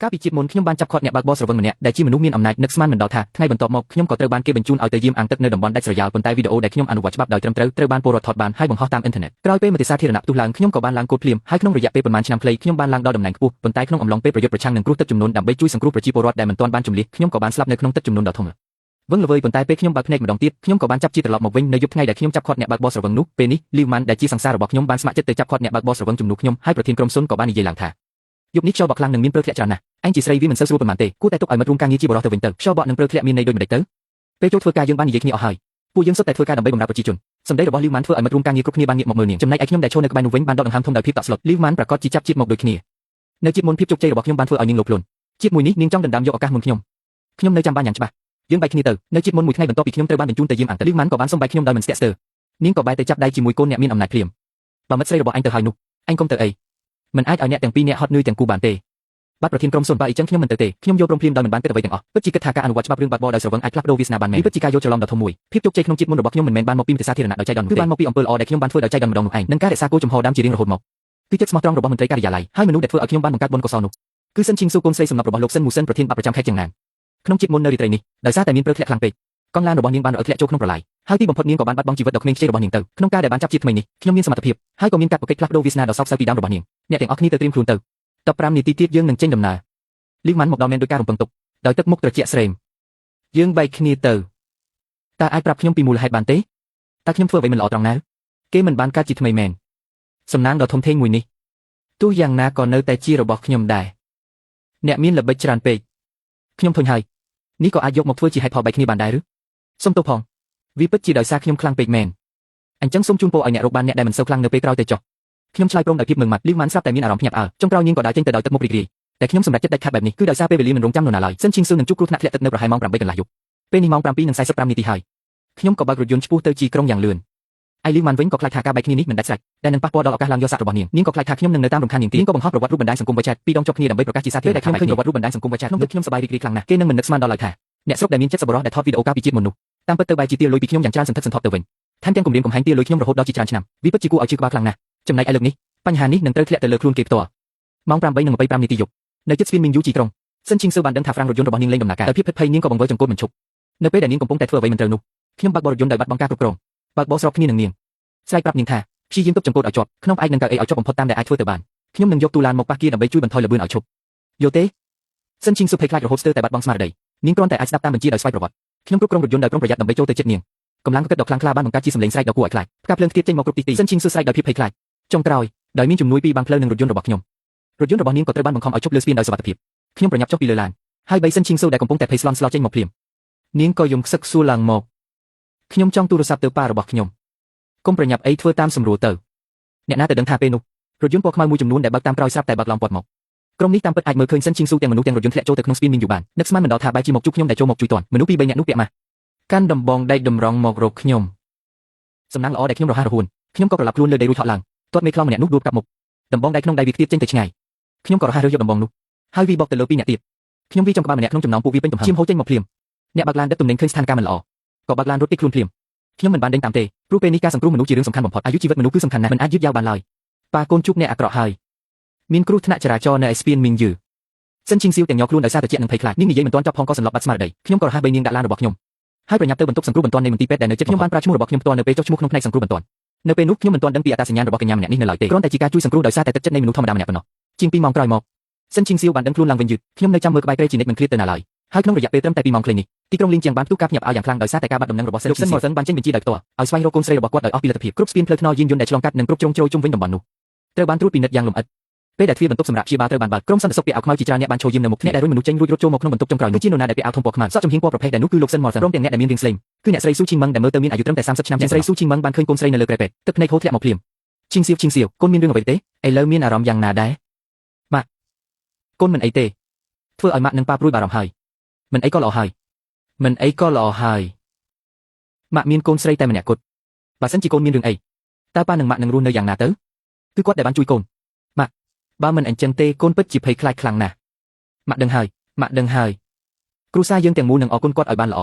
កាលពីជាតិមុនខ្ញុំបានចាប់ឃាត់អ្នកបើកបរស្រវឹងម្នាក់ដែលជាមនុស្សមានអំណាចនឹកស្មានមិនដល់ថាថ្ងៃបន្ទាប់មកខ្ញុំក៏ត្រូវបានគេបញ្ជូនឲ្យទៅយាមអាងទឹកនៅតំបន់ដាច់ស្រយាលប៉ុន្តែវីដេអូដែលខ្ញុំអនុវត្តច្បាប់ដោយត្រឹមត្រូវត្រូវបានពលរដ្ឋថតបានហើយបង្ហោះតាមអ៊ីនធឺណិតក្រោយពេលមតិសាធារណៈផ្ទុះឡើងខ្ញុំក៏បានឡើងកូដភ្លាមហើយក្នុងរយៈពេលប៉ុន្មានឆ្នាំខ្លីខ្ញុំបានឡើងដល់តំណែងខ្ពស់ប៉ុន្តែក្នុងអំឡុងពេលប្រយុទ្ធប្រឆាំងនឹងគ្រោះទឹកជំនន់ដើម្បីជួយសង្គ្រោះប្រជាពលរដ្ឋដែលមិនទាន់បានជម្លៀសខ្ញុំក៏បានស្លាប់នៅក្នុងទឹកជំនន់ដ៏ធំវឹងល្វើយប៉ុន្តែពេលខ្ញុំបើកភ្នែកម្ដងទៀតខ្ញុំក៏បានចាប់ជាត្រឡប់មកវិញនៅយប់ថ្ងៃដែលខ្ញុំចាប់ឃាត់អ្នកបើកបរស្រវឹងនោះពេលនេះលីវម៉ាន់ដែលជាសង្សាររបស់ខ្ញុំបានស្ម័គ្រចិត្តទៅចាប់ឃាត់អ្នកបើកបរស្រវឹងជំនួសខ្ញុំហើយប្រធានក្រុមស៊ុនក៏បាននិយាយឡើងថាយប់នេះខ្យល់បក់ខ្លាំងនឹងមានព្រើធ្លាក់ច្រើនណាស់ឯងជាស្រីវាមិនសូវស្រួលប៉ុន្មានទេគួរតែទុកឲ្យមិត្តរួមការងារជាបុរសទៅវិញទៅខ្យល់បក់និងព្រើធ្លាក់មានន័យដូចម្តេចទៅពេលចូលធ្វើការយើងបាននិយាយគ្នាអស់ហើយពួកយើងសុទ្ធតែធ្វើការដើម្បីបម្រើប្រជាជនសម្ដីរបស់លីវម៉ាន់ធ្វើឲ្យមិត្តរួមការងារគ្រប់គ្នាបានងាកមកមើលនាងចំណែកឯខ្ញុំដែលឈរនៅក្បែរនោះវិញបានដកដង្ហើមធំដោយភាពតក់ស្លុតលីវម៉ាន់ប្រាកដជាចាប់ជាតិមកដូចគ្នានៅជាតិមុនភាពជោគជ័យរបស់ខ្ញុំបានធ្វើឲ្យនាងលោភលន់ជាតិមួយនេះនាងចង់ដណ្ដើមយកឱកាសមុនខ្ញុំខ្ញុំនៅចាំបានយ៉ាងច្បាស់យើងបែកគ្នាទៅនៅជាតិមុនមួយថ្ងៃបន្ទាប់ពីខ្ញុំត្រូវបានបញ្ជូនទៅយាមអាងទឹកលីវម៉ាន់ក៏បានសុំបែកខ្ញុំដោយមិនស្ទាក់ស្ទើរនាងក៏បែរទៅចាប់ដៃជាមួយកូនអ្នកមានអំណាចភ្លាមបើមិត្តស្រីរបស់អញទៅហើយនោះអញកុំទៅអីមិនអាចឲ្យអ្នកទាំងពីរអ្នកហត់នឿយទាំងគូបានទេបាទប្រធានក្រុមសុនបើអីចឹងខ្ញុំមិនទៅទេខ្ញុំយកព្រមភ្លាមដោយមិនបានគិតអ្វីទាំងអស់ពិតជាគិតថាការអនុវត្តច្បាប់រឿងបាត់បោដោយស្រវឹងអាចផ្លាស់ប្ដូរវាសនាបានមែននេះពិតជាការយល់ច្រឡំដ៏ធំមួយភាពជោគជ័យក្នុងជាតិមុនរបស់ខ្ញុំមិនមែនបានមកពីមតិសាធារណៈដោយចៃដន្យនោះទេគឺបានមកពីអំពើល្អដែលខ្ញុំបានធ្វើដោយចៃដន្យម្ដងនោះឯងនិងការរក្សាគោលជំហរដើមជារៀងរហូតមកគឺចិត្តស្មោះត្រង់របស់មន្ត្រីការិយាល័យហើយមនុស្សដែលធ្វើឲ្យខ្ញុំបានបង្កើតបុណ្យកុសលនោះគឺសិនឈីងស៊ូកូនស្រីសំណប់របស់លោកសិនមូសិនប្រធានបកប្រចាំខេត្តជាងណានក្នុងជាតិមុននៅរាត្រីនេះដោយសារតែមានព្រើធ្លាក់ខ្លាំងពេកកង់ឡានរបស់នាងបានរអិលធ្លាក់ចូលក្នុងប្រឡាយហើយទីបំផុតនាងក៏បានបាត់បង់ជីវិតដ៏ក្មេងខ្ចីរបស់នាងទៅក្នុងការដែលបានចាប់ជាតិថ្មីនេះខ្ញុំមានសមត្ថភាពហើយក៏មានការប្រកិច្ចផ្លាស់ប្ដូរវាសនាដ៏សោកសៅពីដើមរបស់នាងអ្នកទាំងអស់គ្នាទៅត្រៀមខ្លួនទៅ15នាទីទៀតយើងនឹងចេញដំណើរលីវម៉ាន់មកដល់មែនដោយការរំពឹងទុកដោយទឹកមុខត្រជាក់ស្រេមយើងបែកគ្នាទៅតើអាចប្រាប់ខ្ញុំពីមូលហេតុបានទេតើខ្ញុំធ្វើអ្វីមិនល្អត្រង់ណាគេមិនបានកើតជាថ្មីមែនសំណាងដ៏ធំធេងមួយនេះទោះយ៉ាងណាក៏នៅតែជារបស់ខ្ញុំដែរអ្នកមានល្បិចច្រើនពេកខ្ញុំធុញហើយនេះក៏អាចយកមកធ្វើជាហេតុផលបែកគ្នាបានដែរឬសូមទោសផងវាពិតជាដោយសារខ្ញុំខ្លាំងពេកមែនអញ្ចឹងសូមជូនពរឲ្យអ្នករកបានអ្នកដែលមិនសូវខ្លាំងនៅពេលក្រោយទៅចុះខ្ញុំឆ្លើយព្រមដោយភាពមឺងម៉ាត់លីវម៉ាន់ស្រាប់តែមានអារម្មណ៍ភ្ញាក់ផ្អើលចុងក្រោយនាងក៏ដើរចេញទៅដោយទឹកមុខរីករាយតែខ្ញុំសម្រេចចិត្តដាច់ខាតបែបនេះគឺដោយសារពេលវេលាមិនរងចាំនរណាឡើយសិនឈីងស៊ឺនឹងជួបគ្រោះថ្នាក់ធ្លាក់ទឹកនៅប្រហែលម៉ោង8កន្លះយប់ពេលនេះម៉ោង7:45នាទីហើយខ្ញុំក៏បើករថយន្តឆ្ពោះទៅជីក្រុងយ៉ាងលឿនឯលីវម៉ាន់វិញក៏ខ្លាចថាការបែកគ្នានេះមិនដាច់ស្រេចដែលនឹងប៉ះពាល់ដល់ឱកាសឡើងយកស័ក្តិរបស់នាងនាងក៏ខ្លាចថាខ្ញុំនឹងនៅតាមរំខាននាងទៀតនាងក៏បង្ហោះប្រវត្តិរូបបណ្ដាញសង្គម WeChat ពីរដងជាប់គ្នាដើម្បីប្រកាសជាសាធារណៈដែលខ្ញុំឃើញប្រវត្តិរូបបណ្ដាញសង្គម WeChat ក្នុងទឹកខ្ញុំសប្បាយរីករាយខ្លាំងណាស់គេនឹងមិននឹកស្មានដល់ឡើយថាអ្នកស្រុកដែលមានចិត្តសប្បុរសដែលថតវីដេអូកាលពីជាតិមុននោះតាមពិតទៅបែរជាទារលុយពីខ្ញុំយ៉ាងច្រើនសន្ធឹកសន្ធាប់ទៅវិញថែមទាំងគំរាមកំហែងទារលុយខ្ញុំរហូតដល់ជាច្រើនឆ្នាំវាពិតជាគួរឲ្យឈឺក្បាលខ្លាំងណាស់ចំណែកឯលើកនេះបញ្ហានេះនឹងត្រូវធ្លាក់ទៅលើខ្លួនគេផ្ទាល់ម៉ោង8:25នាទីយប់នៅជិតស្ពានមីងយូជីក្រុងសិនឈីងស៊ឺបានដឹងថាហ្វ្រាំងរថយន្តរបស់នាងលែងដំណើរការដោយភាពភិតភ័យនាងក៏បង្វិលចង្កូតមិនឈប់នៅពេលដែលនាងកំពុងតែធ្វើអ្វីមិនត្រូវនោះខ្ញុំបើកបររថយន្តដោយបាត់បង់ការគ្រប់គ្រងបើកបរស្របគ្នានឹងនាងស្រែកប្រាប់នាងថាព្យាយាមទប់ចង្កូតឲ្យជាប់ក្នុងផ្អែកនឹងកៅអីឲ្យជាប់បំផុតតាមដែលអាចធ្វើទៅបានខ្ញុំនឹងយកទូឡានមកប៉ះគៀដើម្បីជួយបន្ថយល្បឿនឲ្យឈប់យល់ទេសិនឈីងស៊ឺភ័យខ្លាចរហូតស្ទើរតែបាត់បង់ស្មារតីនាងគ្រាន់តែអាចស្ដាប់តាមបញ្ជាដោយស្វ័យប្រវត្តិខ្ញុំគ្រប់គ្រងរថយន្តដោយប្រុងប្រយ័ត្នដើម្បីចូលទៅជិតនាងកម្លាំងកកិតដ៏ខ្លាំងក្លាបានបង្កើតជាសម្លេងស្រែកដ៏គួរឲ្យខ្លាចផ្កាភ្លើងខ្ទាតចេញមកគ្រប់ទិសទីសិនឈីងស៊ឺស្រែកដោយភាពភ័យខ្លាចចុងក្រោយដោយមានជំនួយពីបាំងផ្លូវនិងរថយន្តរបស់ខ្ញុំរថយន្តរបស់នាងក៏ត្រូវបានបង្ខំឲ្យឈប់លើស្ពានដោយសុវត្ថិភាពខ្ញុំប្រញាប់ចុះពីលើឡានហើយបីសិនឈីងស៊ូដែលកំពុងតែភ័យស្លន់ស្លោចេញមកភ្លាមនាងក៏យំខ្សឹកសួរឡើងមកខ្ញុំចង់ទូរស័ព្ទទៅប៉ារបស់ខ្ញុំកុំប្រញាប់អីធ្វើតាមសម្រួលទៅអ្នកណាទៅដឹងថាពេលនោះរថយន្តពណ៌ខ្មៅមួយចំនួនដែលបើកតាមក្រោយស្រាប់តែបើកឡោមព័ទ្ធមកក្រុមនេះតាមពិតអាចមើលឃើញសិនឈីងស៊ូទាំងមនុស្សទាំងរថយន្តធ្លាក់ចូលទៅក្នុងស្ពានមីងយូបាននឹកស្មានមិនដល់ថាបែរជាមកជួបខ្ញុំដែលចូលមកជួយទាន់មនុស្សពីរបីនាក់នោះពាក់ម៉ាស់កាន់ដំបងដែកតម្រង់មករកខ្ញុំសំណាងល្អដែលខ្ញុំរហ័សរហួនខ្ញុំក៏ប្រឡាប់ខ្លួនលើដីរួចហក់ឡើងទាត់មេខ្លោងម្នាក់នោះដួលកាប់មុខដំបងដែកក្នុងដៃវាខ្ទាតចេញទៅឆ្ងាយខ្ញុំក៏រហ័សរើសយកដំបងនោះហើយវាបកទៅលើពីរនាក់ទៀតខ្ញុំវាចំក្បាលម្នាក់ក្នុងចំណោមពួកវាពេញទំហឹងឈាមហូរចេញមកភ្លាមអ្នកបើកឡានដឹកទំនិញឃើញស្ថានភាពមិនល្អក៏បើកឡានរត់គេចខ្លួនភ្លាមខ្ញុំមិនបានដេញតាមទេព្រោះពេលនេះការសង្គ្រោះមនុស្សជារឿងសំខាន់បំផុតអាយុជីវិតមនុស្សគឺសំខាន់ណាស់មិនអាចយឺតយ៉ាវបានឡើយប៉ាកូនជួបអ្នកអាក្រក់ហើយមានគ្រោះថ្នាក់ចរាចរណ៍នៅឯស្ពានមីងយឺសិនឈីងសៀវទាំងញ័រខ្លួនដោយសារត្រជាក់និងភ័យខ្លាចនាងនិយាយមិនទាន់ចប់ផងក៏សន្លប់បាត់ស្មារតីខ្ញុំក៏រហ័សបីនាងដាក់ឡានរបស់ខ្ញុំហើយប្រញាប់ទៅបន្ទប់សង្គ្រោះបន្ទាន់នៃមន្ទីរពេទ្យដែលនៅជិតខ្ញុំបានប្រើឈ្មោះរបស់ខ្ញុំផ្ទាល់នៅពេលចុះឈ្មោះក្នុងផ្នែកសង្គ្រោះបន្ទាន់នៅពេលនោះខ្ញុំមិនទាន់ដឹងពីអត្តសញ្ញាណរបស់កញ្ញាម្នាក់នេះនៅឡើយទេគ្រាន់តែជាការជួយសង្គ្រោះដោយសារតែទឹកចិត្តនៃមនុស្សធម្មតាម្នាក់ប៉ុណ្ណោះជាង2ម៉ោងក្រោយមកសិនឈីងសៀវបានដឹងខ្លួនឡើងវិញយឺតខ្ញុំនៅចាំមើលក្បែរគ្រែជានិច្ចមិនឃ្លាតទៅណាឡើយហើយក្នុងរយៈពេលត្រឹមតែ2ម៉ោងខ្លីនេះទីក្រុងលីងជាងបានផ្ទុះការភ្ញាក់ផ្អើលយ៉ាងខ្លាំងដោយសារតែការបាត់ដំណឹងរបស់សិនសិនម៉ូសិនបានចេញបញ្ជាដោយផ្ទាល់ឲ្យស្វែងរកកូនស្រីរបស់គាត់ដោយអស់ពីលទ្ធភាពគ្រប់ស្ពានផ្លូវថ្នល់យានយន្តដែលឆ្លងកាត់និងគ្រប់ជ្រុងជ្រោយជុំវិញតំបន់នោះត្រូវបានត្រួតពិនិត្យយ៉ាងលម្អិតពេលដែលទ្វារបន្ទប់សម្រាប់ព្យាបាលត្រូវបានបើកក្រុមសន្តិសុខពាក់អាវខ្មៅជាច្រើនអ្នកបានចូលយាមនៅមុខអ្នកដែលរុញមនុស្សចេញរួចរត់ចូលមកក្នុងបន្ទប់ចុងក្រោយនោះជានរណាដែលពាក់អាវធំពណ៌ខ្មៅសក់ចំហៀងពណ៌ប្រផេះដែលនោះគឺលោកសិនម៉ូសិនព្រមទាំងអ្នកដែលមានរាងស្លេងគឺអ្នកស្រីស៊ូឈីងម៉ឹងដែលមើលទៅមានអាយុត្រឹមតែ30ឆ្នាំអ្នកស្រីស៊ូឈីងម៉ឹងបានឃើញកូនស្រីនៅលើគ្រែពេទ្យទឹកភ្នែកហូរធ្លាក់មកភ្លាមឈីងសៀវឈីងសៀវកូនមានរឿងអ្វីទេឥឡូវមានអារម្មណ៍យ៉ាងណាដែរម៉ាក់កូនមិនអីទេធ្វើឲ្យម៉ាក់និងប៉ាព្រួយបារម្ភហើយមិនអីក៏ល្អហើយមិនអីក៏ល្អហើយម៉ាក់មានកូនស្រីតែម្នាក់គត់បើសិនជាកូនមានរឿងអីតើប៉ានិងម៉ាក់នឹងរស់នៅយ៉ាងណាទៅគឺគាត់ដែលបានជួយកូនម៉ាក់បើមិនអញ្ចឹងទេកូនពិតជាភ័យខ្លាចខ្លាំងណាស់ម៉ាក់ដឹងហើយម៉ាក់ដឹងហើយគ្រួសារយើងទាំងមូលនឹងអរគុណគាត់ឲ្យបានល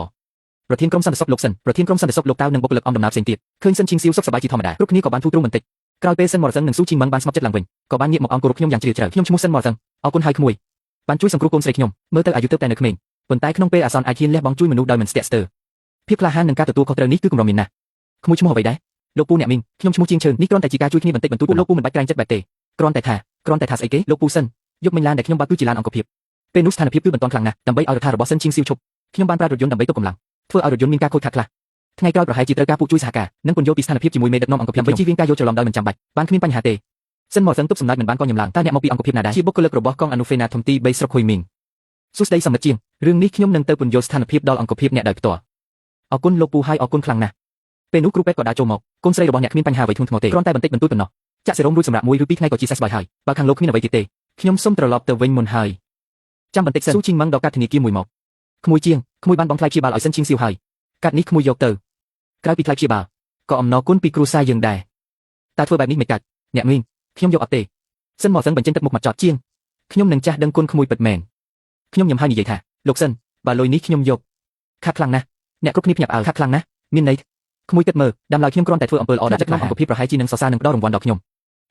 ្អប្រធានក្រុមសន្តិសុខលោកសិនប្រធានក្រុមសន្តិសុខលោកតៅនិងបុគ្គលិកអមដំណើរផ្សេងទៀតឃើញសិនឈីងសៀវសុខសប្បាយជាធម្មតាគ្រប់គ្នាក៏បានធូរទ្រូងបន្តិចក្រោយពេលសិនម៉ូរសិននិងស៊ូឈីងម៉ឹងបានស្ងប់ចិត្តឡើងវិញក៏បានងាកមកអោនគោរពខ្ញុំយ៉ាងជ្រាលជ្រៅខ្ញុំឈ្មោះសិនម៉ូរសិនអរគុណហើយក្មួយ បានជួយសង្គ្រោះកូនស្រីខ្ញុំមើលទៅអាយុទើបតែនៅក្មេងប៉ុន្តែក្នុងពេលអាសន្នអាចហ៊ានលះបង់ជួយមនុស្សដោយមិនស្ទាក់ស្ទើរភាពក្លាហាននិងការទទួលខុសត្រូវនេះគឺកម្រមានណាស់ក្មួយឈ្មោះអ្វីដែរលោកពូអ្នកមីងខ្ញុំឈ្មោះជាងឈើនេះគ្រាន់តែជាការជួយគ្នាបន្តិចបន្តួចលោកពូមិនបាច់ក្រែងចិត្តបែបទេគ្រាន់តែថាគ្រាន់តែថាស្អីគេលោកពូសិនយប់មិញឡានដែលខ្ញុំបើកគឺជាឡានអង្គភាពពេលនោះស្ថានភាពគឺមិនទាន់ខ្លាំងណាស់ដើម្បីឲ្យរដ្ឋារបស់សិនឈៀងសៀវឈប់ខ្ញុំបានប្រើរថយន្តដើម្បីទប់កម្លាំងធ្វើឲ្យរថយន្តមានការខូចខាតខ្លះថ្ងៃក្រោយប្រហែលជាត្រូវការពួកជួយសហការនិងពន្យល់ពីស្ថានភាពជាមួយមេដឹកនាំអង្គភាពដើម្បីជៀសវាងការយល់ច្រឡំដោយមិនចាំបាច់បានគ្មានបញ្ហាទេសិនមកសឹងទប់សំណើចមិនបានក៏ញឹមឡើងតើអ្នកមកពីអង្គភាពណាដែរជាបុគ្គលិករបស់កងអនុសេនាធំទី3ស្រុកហ៊ុយមីងសួស្តីសមិទ្ធជាងរឿងនេះខ្ញុំនឹងទៅពន្យល់ស្ថានភាពដល់អង្គភាពអ្នកដោយផ្ទាល់អរគុណលោកពូហើយអរគុណខ្លាំងណាស់ពេលនោះគ្រូពេទ្យក៏ដើរចូលមកកូនស្រីរបស់អ្នកគ្មានបញ្ហាអ្វីធ្ងន់ធ្ងរទេគ្រាន់តែបន្តិចបន្តួចប៉ុណ្ណោះចាក់សេរ៉ូមរួចសម្រាប់1ឬ2ថ្ងៃក៏ជាសះស្បើយហើយបើខាងលោកគ្មានអ្វីទៀតទេខ្ញុំសូមត្រឡប់ទៅវិញមុនហើយចាំបន្តិចសិនស៊ូជីងម៉ឹងដល់កាត់ធនាគារមួយមកក្មួយជាងក្មួយបានបង់ថ្លៃព្យាបាលឲ្យសិនឈៀងសៀវហើយកាត់នេះក្មួយយកទៅក្រៅពីថ្លៃព្យាបាលក៏អំណរគុណពីគ្រួសារយើងដែរតើធ្វើបែបនេះមិនកាត់អ្នកមីងខ្ញុំយកអត់ទេសិនមកសឹងបញ្ចេញទឹកមុខមកចត់ជាងខ្ញុំនឹងចាស់ដឹងគុណក្មួយពិតមែនខ្ញុំញឹមហើយនិយាយថាលោកសិនបើលុយនេះខ្ញុំយកខាត់ខ្លាំងណាស់អ្នកគ្រប់គ្នាភ្ញាក់ផ្អើលខាត់ខ្លាំងណាស់មានន័យក្មួយគិតមើលដើមឡើយខ្ញុំគ្រាន់តែធ្វើអំពើល្អដល់ចិត្តក្នុងអង្គភាពប្រហែលជានឹងសរសើរនឹងផ្ដល់រង្វាន់ដល់ខ្ញុ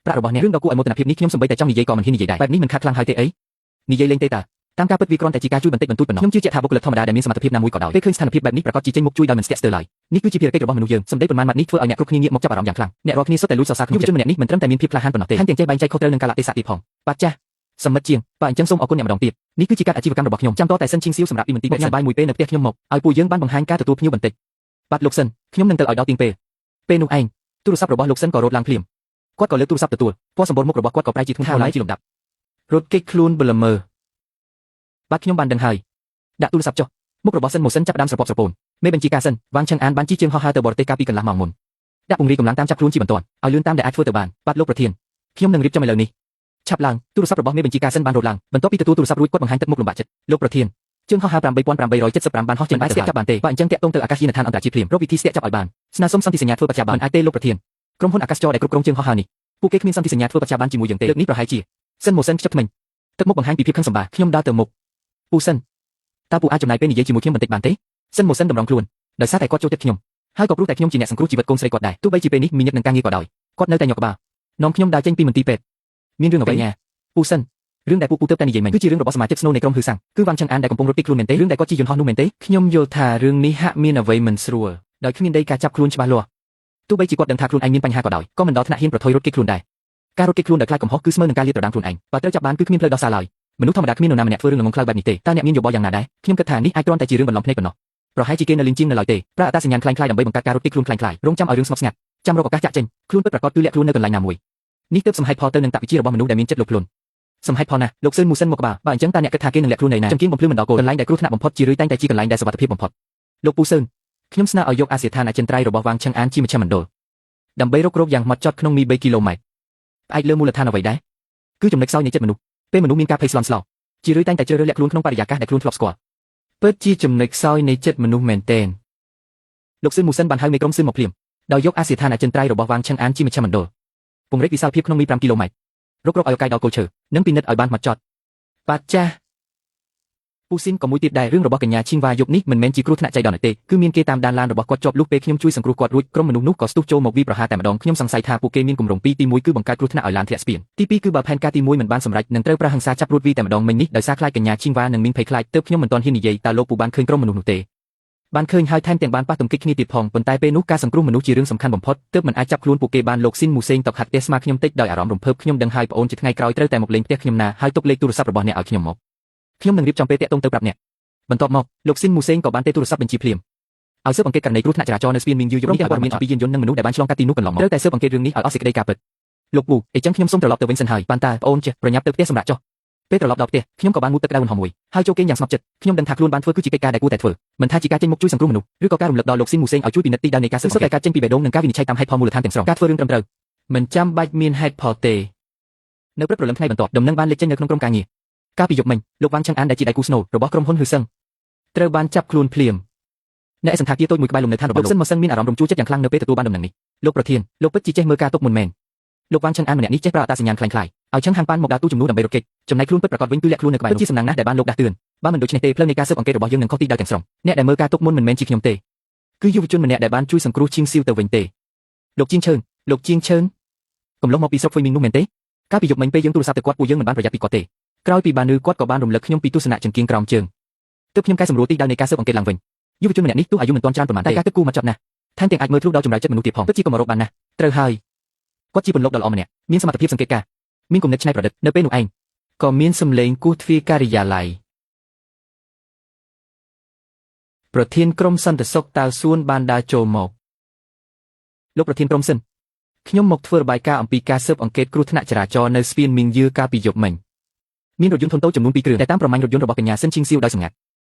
ំប្រាក់របស់អ្នករឿងដ៏គួរឲ្យមោទនភាពនេះខ្ញុំសំបីតែចង់និយាយក៏មិនហ៊ាននិយាយដែរបែបនេះមិនខាត់ខ្លាំងហើយទេអីនិយាយលេងទេតាតាមការពិតវាគ្រាន់តែជាការជួយបន្តិចបន្តួចប៉ុណ្ណោះខ្ញុំជឿជាក់ថាបុគ្គលិកធម្មតាដែលមានសមត្ថភាពណាមួយក៏ដោយពេលឃើញស្ថានភាពបែបនេះប្រាកដជាចេញមុខជួយដោយមិនស្ទាក់ស្ទើរឡើយនេះគឺជាភារកិច្ចរបស់មនុស្សយើងសម្ដីប៉ុន្មានម៉ាត់នេះធ្វើឲ្យអ្នកគ្រប់គ្នាងាកមកចាប់អារម្មណ៍យ៉ាងខ្លាំងអ្នករាល់គ្នាសុទ្ធតែលួចសរសើរក្នុងចិត្តជនម្នាក់នេះមិនត្រឹមតែមានភាពក្លាហានប៉ុណ្ណោះទេថែមទាំងចេះបែងចែកខុសត្រូវនឹងកាលៈទេសៈទៀតផងបាទចាស់សមិទ្ធជាងបាទអញ្ចឹងសូមអរគុណអ្នកម្ដងទៀតនេះគឺជាកាតអាជីវកម្មរបស់ខ្ញុំចាំតតែសិនឈៀងសៀវសម្រាប់ពីមន្ទីរពេទ្យញ៉ាំបាយមួយពេលនៅផ្ទះខ្ញុំមកឲ្យពួកយើងបានបង្ហាញការទទួលភ្ញៀវបន្តិចបាទលោកសិនខ្ញុំនឹងទៅឲ្យដល់ទៀងពេលពេលនោះឯងទូរស័ព្ទរបស់លោកសិនក៏រត់ឡើងភ្លាមគាត់ក៏លើកទូរស័ព្ទទទួលពណ៌សម្បុរមុខរបស់គាត់ក៏ប្រែជាធ្ងន់ធ្ងរឡើងជាលំដាប់រត់គេចខ្លួនបលមើបាទខ្ញុំបានដឹងហើយដាក់ទូរស័ព្ទចុះមុខរបស់សិនម៉ូសិនចាប់ផ្ដើមស្រពប់ស្រពោនមេបញ្ជាការសិនវ៉ាងឆឹងអានបានជិះជើងហោះហើរទៅបរទេសកាលពីកន្លះម៉ោងមុនដាក់ពង្រាយកម្លាំងតាមចាប់ខ្លួនជាបន្ទាន់ឲ្យលឿនតាមដែលអាចធ្វើទៅបានបាទលោកប្រធានខ្ញុំនឹងរៀបចំឥឡូវនេះឆាប់ឡើងទូរស័ព្ទរបស់មេបញ្ជាការសិនបានរត់ឡើងបន្ទាប់ពីទទួលទូរស័ព្ទរួចគាត់បង្ហាញទឹកមុខលំបាកចិត្តលោកប្រធានជើងហោះហើរ8875បានហោះចេញបានស្ទាក់ចាប់បានទេបាទអញ្ចឹងតាក់ទងទៅអាកាសយានដ្ឋានអន្តរជាតិភ្លាមរកវិធីស្ទាក់ចាប់ឲ្យបានស្នើសុំសន្ធិសញ្ញាធ្វើបច្ចៈបានអាចទេលោកប្រធានក្រុមហ៊ុនអាកាសចរដែលគ្រប់គ្រងជើងហោះហើរនេះពួកគេគ្មានសន្ធិសញ្ញាធ្វើបច្ចៈបានជាមួយយើងទេលើកនេះប្រហែលជាសិនម៉ូសិនខ្ជិបថ្មិញទឹកមុខបង្ហាញពីភាពខឹងសម្បាខ្ញុំដើរទៅមុខពូសិនតើពូអាចចំណាយពេលនិយាយជាមួយខ្ញុំបន្តិចបានទេសិនម៉ូសិនតម្រង់ខ្លួនដោយសារតែគាត់ចូលចិត្តខ្ញុំហើយក៏ព្រោះតែខ្ញុំជាអ្នកសង្គ្រោះជីវិតកូនស្រីគាត់ដែរទោះបីជាពេលនេះមានញឹកនឹងការងារក៏ដោយគាត់នៅតែញក់ក្បាលនាំខ្ញុំដើរចេញពីមន្ទីរពេទ្យមានរឿងអ្វីញ៉ាពូសិនរឿងដែលពួកពូទើបតែនិយាយមិញគឺជារឿងរបស់សមាជិកស្នូលនៃក្រុមហ៊ឺសាំងគឺវ៉ាងឆឹងអានដែលកំពុងរត់គេចខ្លួនមែនទេរឿងដែលគាត់ជិះយន្តហោះនោះមែនទេខ្ញុំយល់ថារឿងនេះហាក់មានអ្វីមិនស្រួលដោយគ្មានដីការចាប់ខ្លួនច្បាស់លាស់ទោះបីជាគាត់ដឹងថាខ្លួនឯងមានបញ្ហាក៏ដោយក៏មិនដល់ថ្នាក់ហ៊ានប្រថុយរត់គេចខ្លួនដែរការរត់គេចខ្លួនដោយខ្លាចកំហុសគឺស្មើនឹងការលាតត្រដាងខ្លួនឯងបើត្រូវចាប់បានគឺគ្មានផ្លូវដោះសារឡើយមនុស្សធម្មតាគ្មាននរណាម្នាក់ធ្វើរឿងល្ងងខ្លៅបែបនេះទេតើអ្នកមានយោបល់យ៉ាងណាដែរខ្ញុំគិតថានេះអាចគ្រាន់តែជារឿងបន្លំភ្នែកប៉ុណ្ណោះប្រហែលជាគេនៅលីងជាងនៅឡើយទេប្រើអត្តសញ្ញាណក្លែងក្លាយដើម្បីបង្កើតការរត់គេចខ្លួនក្លែងក្លាយរងចាំឲ្យរឿងស្ងប់ស្ងាត់ចាំរកឱកាសចាក់ចេញខ្លួនពិតប្រាកដគឺលាក់ខ្លួននៅកន្លែងណាមួយនេះទើបសំហេតុផលទៅនឹងតវិជារបស់មនុស្សដែលមានចិត្តលោភលន់សំហេតុផលណាស់លោកសឿនមូសិនមកក្បាលបើអញ្ចឹងតើអ្នកគិតថាគេនឹងលាក់ខ្លួននៅណាចំគៀងបំភ្លឺមិនដល់គោលកន្លែងដែលគ្រោះថ្នាក់បំផុតជារឿយតែងតែជាកន្លែងដែលសុវត្ថិភាពបំផុតលោកពូសឿនខ្ញុំស្នើឲ្យយកអាសយដ្ឋានអចិន្ត្រៃយ៍របស់វ៉ាងឆឹងអានជាមជ្ឈមណ្ឌលដើម្បីរករោគយ៉ាងហ្មត់ចត់ក្នុងមី3គីឡូម៉ែត្រផ្អែកលើមូលដ្ឋានអ្វីដែរគឺចំណុចខ្សោយនៃចិត្តមនុស្សពេលមនុស្សមានការភ័យស្លន់ស្លោជារឿយតែងតែជ្រើសរើសលាក់ខ្លួនក្នុងបរិយាកាសដែលខ្លួនធ្លាប់ស្គាល់ពិតជាចំណុចខ្សោយនៃចិត្តមនុស្សមែនទែនលោកសឿនមូសិនបានហៅមេក្រុមសឿនមកភ្លាមដោយយកអាសយដ្ឋានអចិន្ត្រៃយ៍របស់វ៉ាងឆឹងអានជាមជ្ឈមណ្ឌលពង្រីកវិសាលភាពក្នុងមី5គីឡូម៉ែត្ររករកឲ្យកាយដល់គល់ឈើនិងពិនិត្យឲ្យបានហ្មត់ចត់បាទចាស់ពូស៊ីនក៏មួយទៀតដែររឿងរបស់កញ្ញាឈីងវ៉ាយប់នេះមិនមែនជាគ្រោះថ្នាក់ចៃដន្យទេគឺមានគេតាមដានឡានរបស់គាត់ជាប់លុះពេលខ្ញុំជួយសង្គ្រោះគាត់រួចក្រុមមនុស្សនោះក៏ស្ទុះចូលមកវាយប្រហារតែម្ដងខ្ញុំសង្ស័យថាពួកគេមានគម្រោងពីរទី1គឺបង្កើតគ្រោះថ្នាក់ឲ្យឡានធ្លាក់ស្ពានទី2គឺបើផែនការទី1មិនបានសម្រេចនឹងត្រូវប្រើហិង្សាចាប់រួចវីតែម្ដងមិញនេះដោយសារខ្លាចកញ្ញាឈីងវ៉ានិងមីងភ័យខ្លាចទើបខ្ញុំមិនទាន់ហ៊ាននិយាយតើលោកពូបានឃើញក្រុមមនុស្សនោះទេបានឃើញហើយថែមទាំងបានប៉ះទង្គិចគ្នាទៀតផងប៉ុន្តែពេលនោះការសង្គ្រោះមនុស្សជារឿងសំខាន់បំផុតទើបមិនអាចចាប់ខ្លួនពួកគេបានលោកស៊ីនមូសេងតកហាត់ផ្ទះស្មាខ្ញុំតិចដោយអារម្មណ៍រំភើបខ្ញុំដឹងហើយប្អូនជាថ្ងៃក្រោយត្រូវតែមកលេងផ្ទះខ្ញុំណាហើយទុកលេខទូរស័ព្ទរបស់អ្នកឲ្យខ្ញុំមកខ្ញុំនឹងរៀបចំពេលតាក់ទងទៅប្រាប់អ្នកបន្ទាប់មកលោកស៊ីនមូសេងក៏បានទេទូរស័ព្ទបញ្ជាភ្លាមឲ្យស៊ើបអង្កេតករណីគ្រោះថ្នាក់ចរាចរណ៍នៅស្ពានមីងយូយប់នេះព័ត៌មានអំពីយានយន្តនិងមនុស្សដែលបានឆ្លងកាត់ទីនោះកន្លងមកត្រូវតែស៊ើបអង្កេតរឿងនេះឲ្យអស់សេចក្តីការពិតលោកពូអីចឹងខ្ញុំសូមត្រឡប់ទៅវិញសិនហើយបានតើប្អូនចេះប្រញាប់ទៅផ្ទះសម្រាប់ចុះពេលត្រឡប់ដល់ផ្ទះខ្ញុំក៏បានងូតទឹកក្តៅឧណ្ហមួយហើយចូលគេងយ៉ាងស្ងប់ចិត្តខ្ញុំដឹងថាខ្លួនបានធ្វើគឺជាកិច្ចការដែលគួរតែធ្វើមិនថាជាការចេញមុខជួយសង្គ្រោះមនុស្សឬក៏ការរំលឹកដល់លោកស៊ីនមូសេងឲ្យជួយពិនិត្យទីដៅនៃការស៊ើបអង្កេតសុទ្ធតែការចេញពីបេះដូងនិងការវិនិច្ឆ័យតាមហេតុផលមូលដ្ឋានទាំងស្រុងការធ្វើរឿងត្រឹមត្រូវមិនចាំបាច់មានហេតុផលទេនៅព្រឹកព្រលឹមថ្ងៃបន្ទាប់ដំណឹងបានលេចចេញនៅក្នុងក្រុមការងារកាលពីយប់មិញលោកវ៉ាងឆឹងអានដែលជាដៃគូស្នូលរបស់ក្រុមហ៊ុនហ៊ឺសឹងត្រូវបានចាប់ខ្លួនភ្លាមអ្នកសន្តាគារតូចមួយក្បែរលំនៅឋានរបស់លោកស៊ិនម៉ូសឹងមានអារម្មណ៍រំជួលចិត្តយ៉ាងខ្លាំងនៅពេលទទួលបានដំណឹងនេះលោកប្រធានលោកពិតជាចេះមើលការទុកមុនមែនលោកវ៉ាងឆឹងអានម្នាក់នេះចេះប្រើអត្តសញ្ញាណក្លែងក្លាយឲ្យឆឹងហាងប៉ាន់មកដើរទូជំនួសដើម្បីរត់គេចចំណែកខ្លួនពិតប្រាកដវិញគឺលាក់ខ្លួននៅក្បែរនោះពិតជាសំណាងណាស់ដែលបានលោកដាស់តឿនបើមិនដូច្នេះទេផ្លូវនៃការស៊ើបអង្កេតរបស់យើងនឹងខុសទីដៅទាំងស្រុងអ្នកដែលមើលការទុកមុនមិនមែនជាខ្ញុំទេគឺយុវជនម្នាក់ដែលបានជួយសង្គ្រោះឈៀងស៊ីវទៅវិញទេលោកជាងឈើលោកជាងឈើកំឡុងមកពីស្រុកហ្វុយមីងនោះមែនទេកាលពីយប់មិញពេលយើងទូរស័ព្ទទៅគាត់ពួកយើងមិនបានប្រយ័ត្នពីគាត់ទេ ក្រោយពីបានឬគាត់ក៏បានរំលឹកខ្ញុំពីទស្សនៈចង្គៀងក្រោមជើងទើបខ្ញុំកែសម្រួលទិសដៅនៃការស៊ើបអង្កេតឡើងវិញយុវជនម្នាក់នេះទោះអាយុមិនទាន់ច្រើនប៉ុន្មានតែការគិតគូរមកចត់ណាស់ថែមទាំងអាចមើលធ្លុះដល់ចម្រើយចិត្តមនុស្សទៀតផងពិតជាក៏មករកបានណាស់ត្រូវហើយគាត់ជាពន្លកដ៏ល្អម្នាក់មានសមត្ថភាពសង្កេតការណ៍មានគំនិតច្នៃប្រឌិតនៅពេលនោះឯងក៏មានសម្លេងគោះទ្វារការិយាល័យប្រធានក្រុមសន្តិសុខតាវសួនបានដើរចូលមកលោកប្រធានក្រុមសិនខ្ញុំមកធ្វើរបាយការណ៍អំពីការស៊ើបអង្កេតគ្រោះថ្នាក់ចរាចរណ៍នៅស្ពានមីងយឺកាលពីយប់មិញមានរថយន្តធុនតូចចំនួន2គ្រឿងតែតាមប្រមាញ់រថយន្តរបស់កញ្ញាស៊ិនឈីងសៀវដោយសម្ងាត់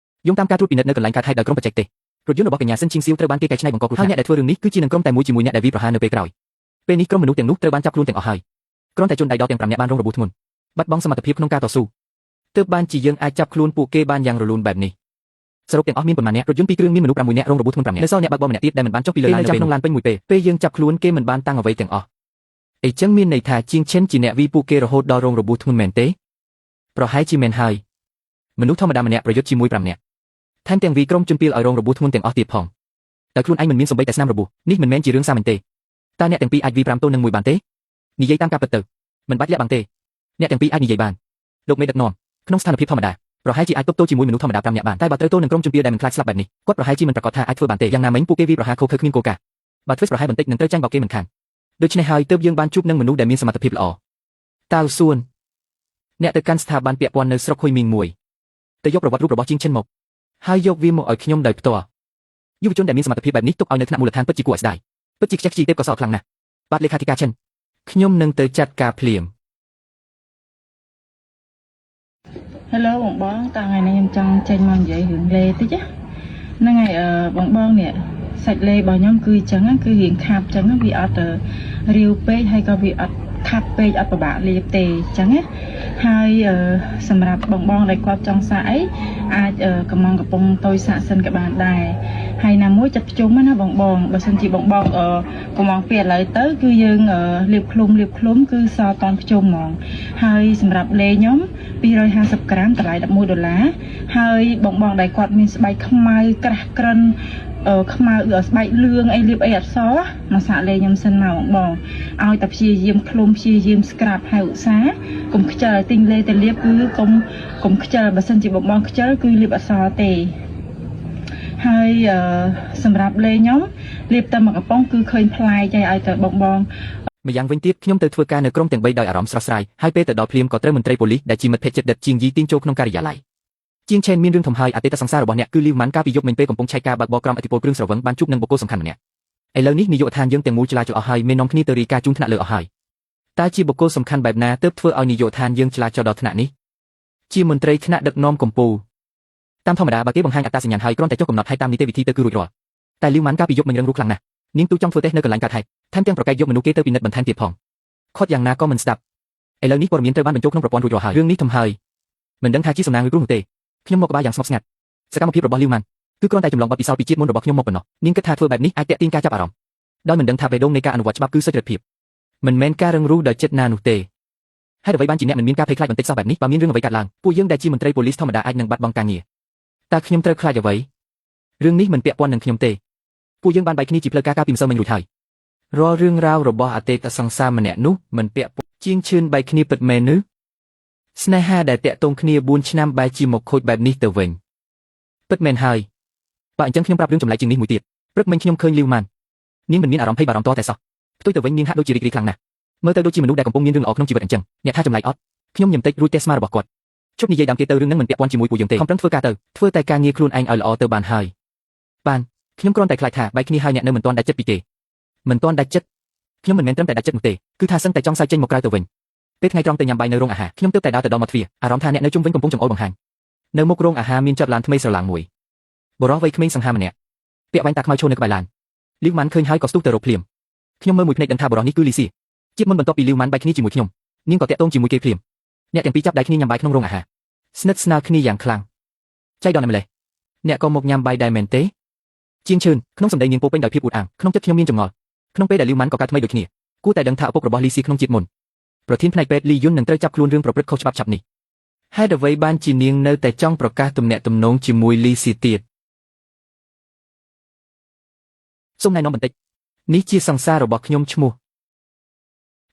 យោងតាមការត្រួតពិនិត្យនៅកន្លែងកើតហេតុដោយក្រុមបច្ចេកទេសរថយន្តរបស់កញ្ញាស៊ិនឈីងសៀវត្រូវបានគេកែច្នៃបង្កគ្រោះថ្នាក់ហើយអ្នកដែលធ្វើរឿងនេះគឺជានឹងក្រុមតែមួយជាមួយអ្នកដែលវាយប្រហារនៅពេលក្រោយពេលនេះក្រុមមនុស្សទាំងនោះត្រូវបានចាប់ខ្លួនទាំងអស់ហើយគ្រាន់តែជនដៃដល់ទាំង5នាក់បានរងរបួសធ្ងន់បាត់បង់សមត្ថភាពក្នុងការតស៊ូទើបបានជាយើងអាចចាប់ខ្លួនពួកគេបានយ៉ាងរលូនបែបនេះសរុបទាំងអស់មានប៉ុន្មានអ្នករថយន្ត2គ្រឿងមានមនុស្ស6នាក់រងរបួសធ្ងន់5នាក់នៅសល់អ្នកបើកបរម្នាក់ទៀតដែលមិនបានចុះពីលើឡាននៅក្នុងឡានពេញមួយពេលពេលយើងចាប់ខ្លួនគេមិនបានតាំងអ្វីទាំងអស់អីចឹងមានន័យថាជាងឈិនជាអ្នកវីពួកគេរហូតដល់រងរបួសធ្ងន់មែនទេប្រហែលជាមែនហើយមនុស្សធម្មតាម្នាក់ប្រយុទ្ធជាមួយ5នាក់ថែមទាំងវីក្រុមជនពីលឲ្យរងរបួសធ្ងន់ទាំងអស់ទៀតផងតែខ្លួនឯងមិនមានសំបីតែស្នាមរបួសនេះមិនមែនជារឿងសាមញ្ញទេតើអ្នកទាំងពីរអាចវី5ទល់នឹង1បានទេនិយាយតាមការពិតទៅមិនបាច់លាក់បាំងទេអ្នកទាំងពីរអាចនិយាយបានលោកមេដឹកនាំក្នុងស្ថានភាពធម្មតាប្រហែលជាអាចទប់ទល់ជាមួយមនុស្សធម្មតា5នាក់បានតែបើត្រូវទល់នឹងក្រុមជនពីលដែលមិនខ្លាចស្លាប់បែបនេះគាត់ប្រហែលជាមិនប្រាកដថាអាចធ្វើបានទេយ៉ាងណាមិញពួកគេវីប្រហារខូខើគ្មានគោលការណ៍បើធ្វើប្រហែលបន្តិចនឹងត្រូវចាញ់បោកគេមិនខានដូច្នេះហើយទើបយើងបានជួបនឹងមនុស្សដែលមានសមត្ថភាពល្អតាវសួនអ្នកទៅកាន់ស្ថាប័នពាក់ព័ន្ធនៅស្រុកហ៊ុយមីងមួយទៅយកប្រវត្តិរូបរបស់ជាងឈិនមកហើយយកវាមកឲ្យខ្ញុំដោយផ្ទាល់យុវជនដែលមានសមត្ថភាពបែបនេះទុកឲ្យនៅថ្នាក់មូលដ្ឋានពិតជាគួរឲ្យស្ដាយពិតជាខ្ជះខ្ជាយទេពកោសល្យខ្លាំងណាស់បាទលេខាធិការឈិនខ្ញុំនឹងទៅចាត់ការភ្លាម Hello បងបងតើថ្ងៃនេះខ្ញុំចង់ចេញមកនិយាយរឿងលេតិចណាហ្នឹងហើយអឺបងបងនេះសាច់លេរបស់ខ្ញុំគឺអញ្ចឹងគឺរៀងខាប់អញ្ចឹងវាអត់រាវពេកហើយក៏វាអត់ខាប់ពេកអត់ពិបាកលាបទេអញ្ចឹងណាហើយសម្រាប់បងបងដែលគាត់ចង់សាកអីអាចកំងកំពុងតូចសាកសិនក៏បានដែរហើយណាមួយចិត្តភ្ជុំណាបងបងបើសិនជាបងបងកំងពីឥឡូវទៅគឺយើងលាបឃ្លុំលាបឃ្លុំគឺសល់តនភ្ជុំហ្មងហើយសម្រាប់លេខ្ញុំ250ក្រាមតម្លៃ11ដុល្លារហើយបងបងដែលគាត់មានស្បែកខ្មៅក្រាស់ក្រិនខ្មៅស្បែកលឿងអីលាបអីអត់សមកសាកលេខ្ញុំសិនមកបងបងឲ្យតែព្យាយាមឃ្លុំព្យាយាម scrub ហើយឧស្សាហ៍កុំខ្ជិលទិញលេទៅលាបគឺកុំកុំខ្ជិលបើសិនជាបងបងខ្ជិលគឺលាបអត់សទេហើយសម្រាប់លេខ្ញុំលាបតែមួយកំប៉ុងគឺឃើញប្លែកហើយឲ្យតែបងបង ម្យ៉ាងវិញទៀតខ្ញុំទៅធ្វើការនៅក្រុមទាំង3ដោយអារម្មណ៍ស្រស់ស្រាយហើយពេលទៅដល់ភ្លាមក៏ត្រូវមន្ត្រីប៉ូលីសដែលជាមិត្តភក្តិជិតដិតជាងយីទាញចូលក្នុងការិយាល័យជាងឆេនមានរឿងធំហើយអតីតសង្សាររបស់អ្នកគឺលីវម៉ាន់កាលពីយប់មិញពេលកំពុងឆែកការបើកបរក្រោមឥទ្ធិពលគ្រឿងស្រវឹងបានជួបនឹងបុគ្គលសំខាន់ម្នាក់ឥឡូវនេះនាយកដ្ឋានយើងទាំងមូលឆ្លាចលអស់ហើយមាននាំគ្នាទៅរាយការណ៍ជូនថ្នាក់លើអស់ហើយតើជាបុគ្គលសំខាន់បែបណាទើបធ្វើឲ្យនាយកដ្ឋានយើងឆ្លាចលដល់ថ្នាក់នេះជាមន្ត្រីថ្នាក់ដឹកនាំកម្ពុជាតាមធម្មតាបើគេបង្ហាញអត្តសញ្ញាណហើយគ្រាន់តែចុះកំណត់ឲ្យតាមនីតិវិធីទៅគឺរួចរាល់តែលីវម៉ាន់កាលពីយប់មិញរឹងរូសខ្លាំងណាស់នាងទូចង់ធ្វើតេស្តនៅកន្លែងកើតហេតុថែមទាំងប្រកែកយកមនុស្សគេទៅពិនិត្យបន្ថែមទៀតផងខុតយ៉ាងណាក៏មិនស្ដាប់ឥឡូវនេះព័ត៌មានត្រូវបានបញ្ចូលក្នុងប្រព័ន្ធរួចរាល់ហើយរឿងនេះធំហើយមិនដឹងថាជាសំណាងឬគ្រោះនោះទេខ្ញុំមកក្បាលយ៉ាងស្ងប់ស្ងាត់សកម្មភាពរបស់លីវម៉ាន់គឺគ្រាន់តែចម្លងបទពិសោធន៍ពីជាតិមុនរបស់ខ្ញុំមកប៉ុណ្ណោះនាងគិតថាធ្វើបែបនេះអាចទាក់ទាញការចាប់អារម្មណ៍ដោយមិនដឹងថាបេះដូងនៃការអនុវត្តច្បាប់គឺសុចរិតភាពមិនមែនការរឹងរូសដោយចិត្តណានោះទេហើយអ្វីបានជាអ្នកមិនមានការភ័យខ្លាចបន្តិចសោះបែបនេះបើមានរឿងអ្វីកើតឡើងពួកយើងដែលជាមន្ត្រីប៉ូលីសធម្មតាអាចនឹងបាត់បង់ការងារតើខ្ញុំត្រូវខ្លាចអ្វីរឿងនេះមិនពាក់ព័ន្ធនឹងខ្ញុំទេពួកយើងបានបែកគ្នាជាផ្លូវការកាលពីម្សិលមិញរួចហើយរាល់រឿងរ៉ាវរបស់អតីតសង្សារម្នាក់នោះមិនពាក់ព័ន្ធជាងឈឿនបែកគ្នាពិតមែនឬស្នេហាដែលតាក់ទងគ្នា4ឆ្នាំបែរជាមកខូចបែបនេះទៅវិញពិតមែនហើយបើអញ្ចឹងខ្ញុំប្រាប់រឿងចម្លែកជាងនេះមួយទៀតព្រឹកមិញខ្ញុំឃើញលីវម៉ាន់នាងមិនមានអារម្មណ៍ភ័យបារម្ភតតែសោះផ្ទុយទៅវិញនាងហាក់ដូចជារីករាយខ្លាំងណាស់មើលទៅដូចជាមនុស្សដែលកំពុងមានរឿងល្អក្នុងជីវិតអញ្ចឹងអ្នកថាចម្លែកអត់ខ្ញុំញឹមតិចរួចទះស្មារបស់គាត់ជប់និយាយដើមគេទៅរឿងនឹងមិនពាក់ព័ន្ធជាមួយពួកយើងទេខំប្រឹងធ្វើការទៅធ្វើតែការងារខ្លួនឯងឲ្យល្អទៅបានហើយបានខ្ញុំគ្រាន់តែខ្លាចថាបែកគ្នាហើយអ្នកនៅមិនទាន់ដាច់ចិត្តពីគេមិនទាន់ដាច់ចិត្តខ្ញុំមិនមែនត្រឹមតែដាច់ចិត្តនោះទេគឺថាសឹងតែចង់សើចចេញមកក្រៅទៅវិញពេលថ្ងៃត្រង់ទៅញ៉ាំបាយនៅរោងអាហារខ្ញុំទើបតែដើរទៅដល់មាត់ទ្វារអារម្មណ៍ថាអ្នកនៅជុំវិញកំពុងចង្អុលបង្ហាញនៅមុខរោងអាហារមានចតឡានថ្មីស្រឡាងមួយបុរសវ័យក្មេងសង្ហាម្នាក់ពាក់វ៉ែនតាខ្មៅឈរនៅក្បែរឡានលីវម៉ាន់ឃើញហើយក៏ស្ទុះទៅរកភ្លាមខ្ញុំមើលមួយភ្នែកដឹងថាបុរសនេះគឺលីស៊ីជាតិមុនបន្ទាប់ពីលីវម៉ាន់បែកគ្នាជាមួយខ្ញុំនាងក៏តាក់ទងជាមួយគេភ្លាមអ្នកទាំងពីរចាប់ដៃគ្នាញ៉ាំបាយក្នុងរោងអាហារស្និទ្ធស្នាលគ្នាយ៉ាងខ្លាំងចៃដន្យណាស់ម្លេះអ្នកក៏មកញ៉ាំបាយដែរមែនទេជាងឈឿនក្នុងសម្ដីនាងពោពេញដោយភាពអួតអាងក្នុងចិត្តខ្ញុំមានចម្ងល់ក្នុងពេលដែលលីវម៉ាន់ក៏កើតថ្មីដូចគ្នាគួរតែដឹងថាឪពុករបស់លីស៊ីក្នុងជាតិមុនប្រធានផ្នែកពេទ្យលីយុននឹងត្រូវចាប់ខ្លួនរឿងប្រព្រឹត្តខុសច្បាប់ឆាប់នេះហេតុអ្វីបានជានាងនៅតែចង់ប្រកាសទំនាក់ទំនងជាមួយលីស៊ីទៀតសូមណែនាំបន្តិចនេះជាសង្សាររបស់ខ្ញុំឈ្មោះ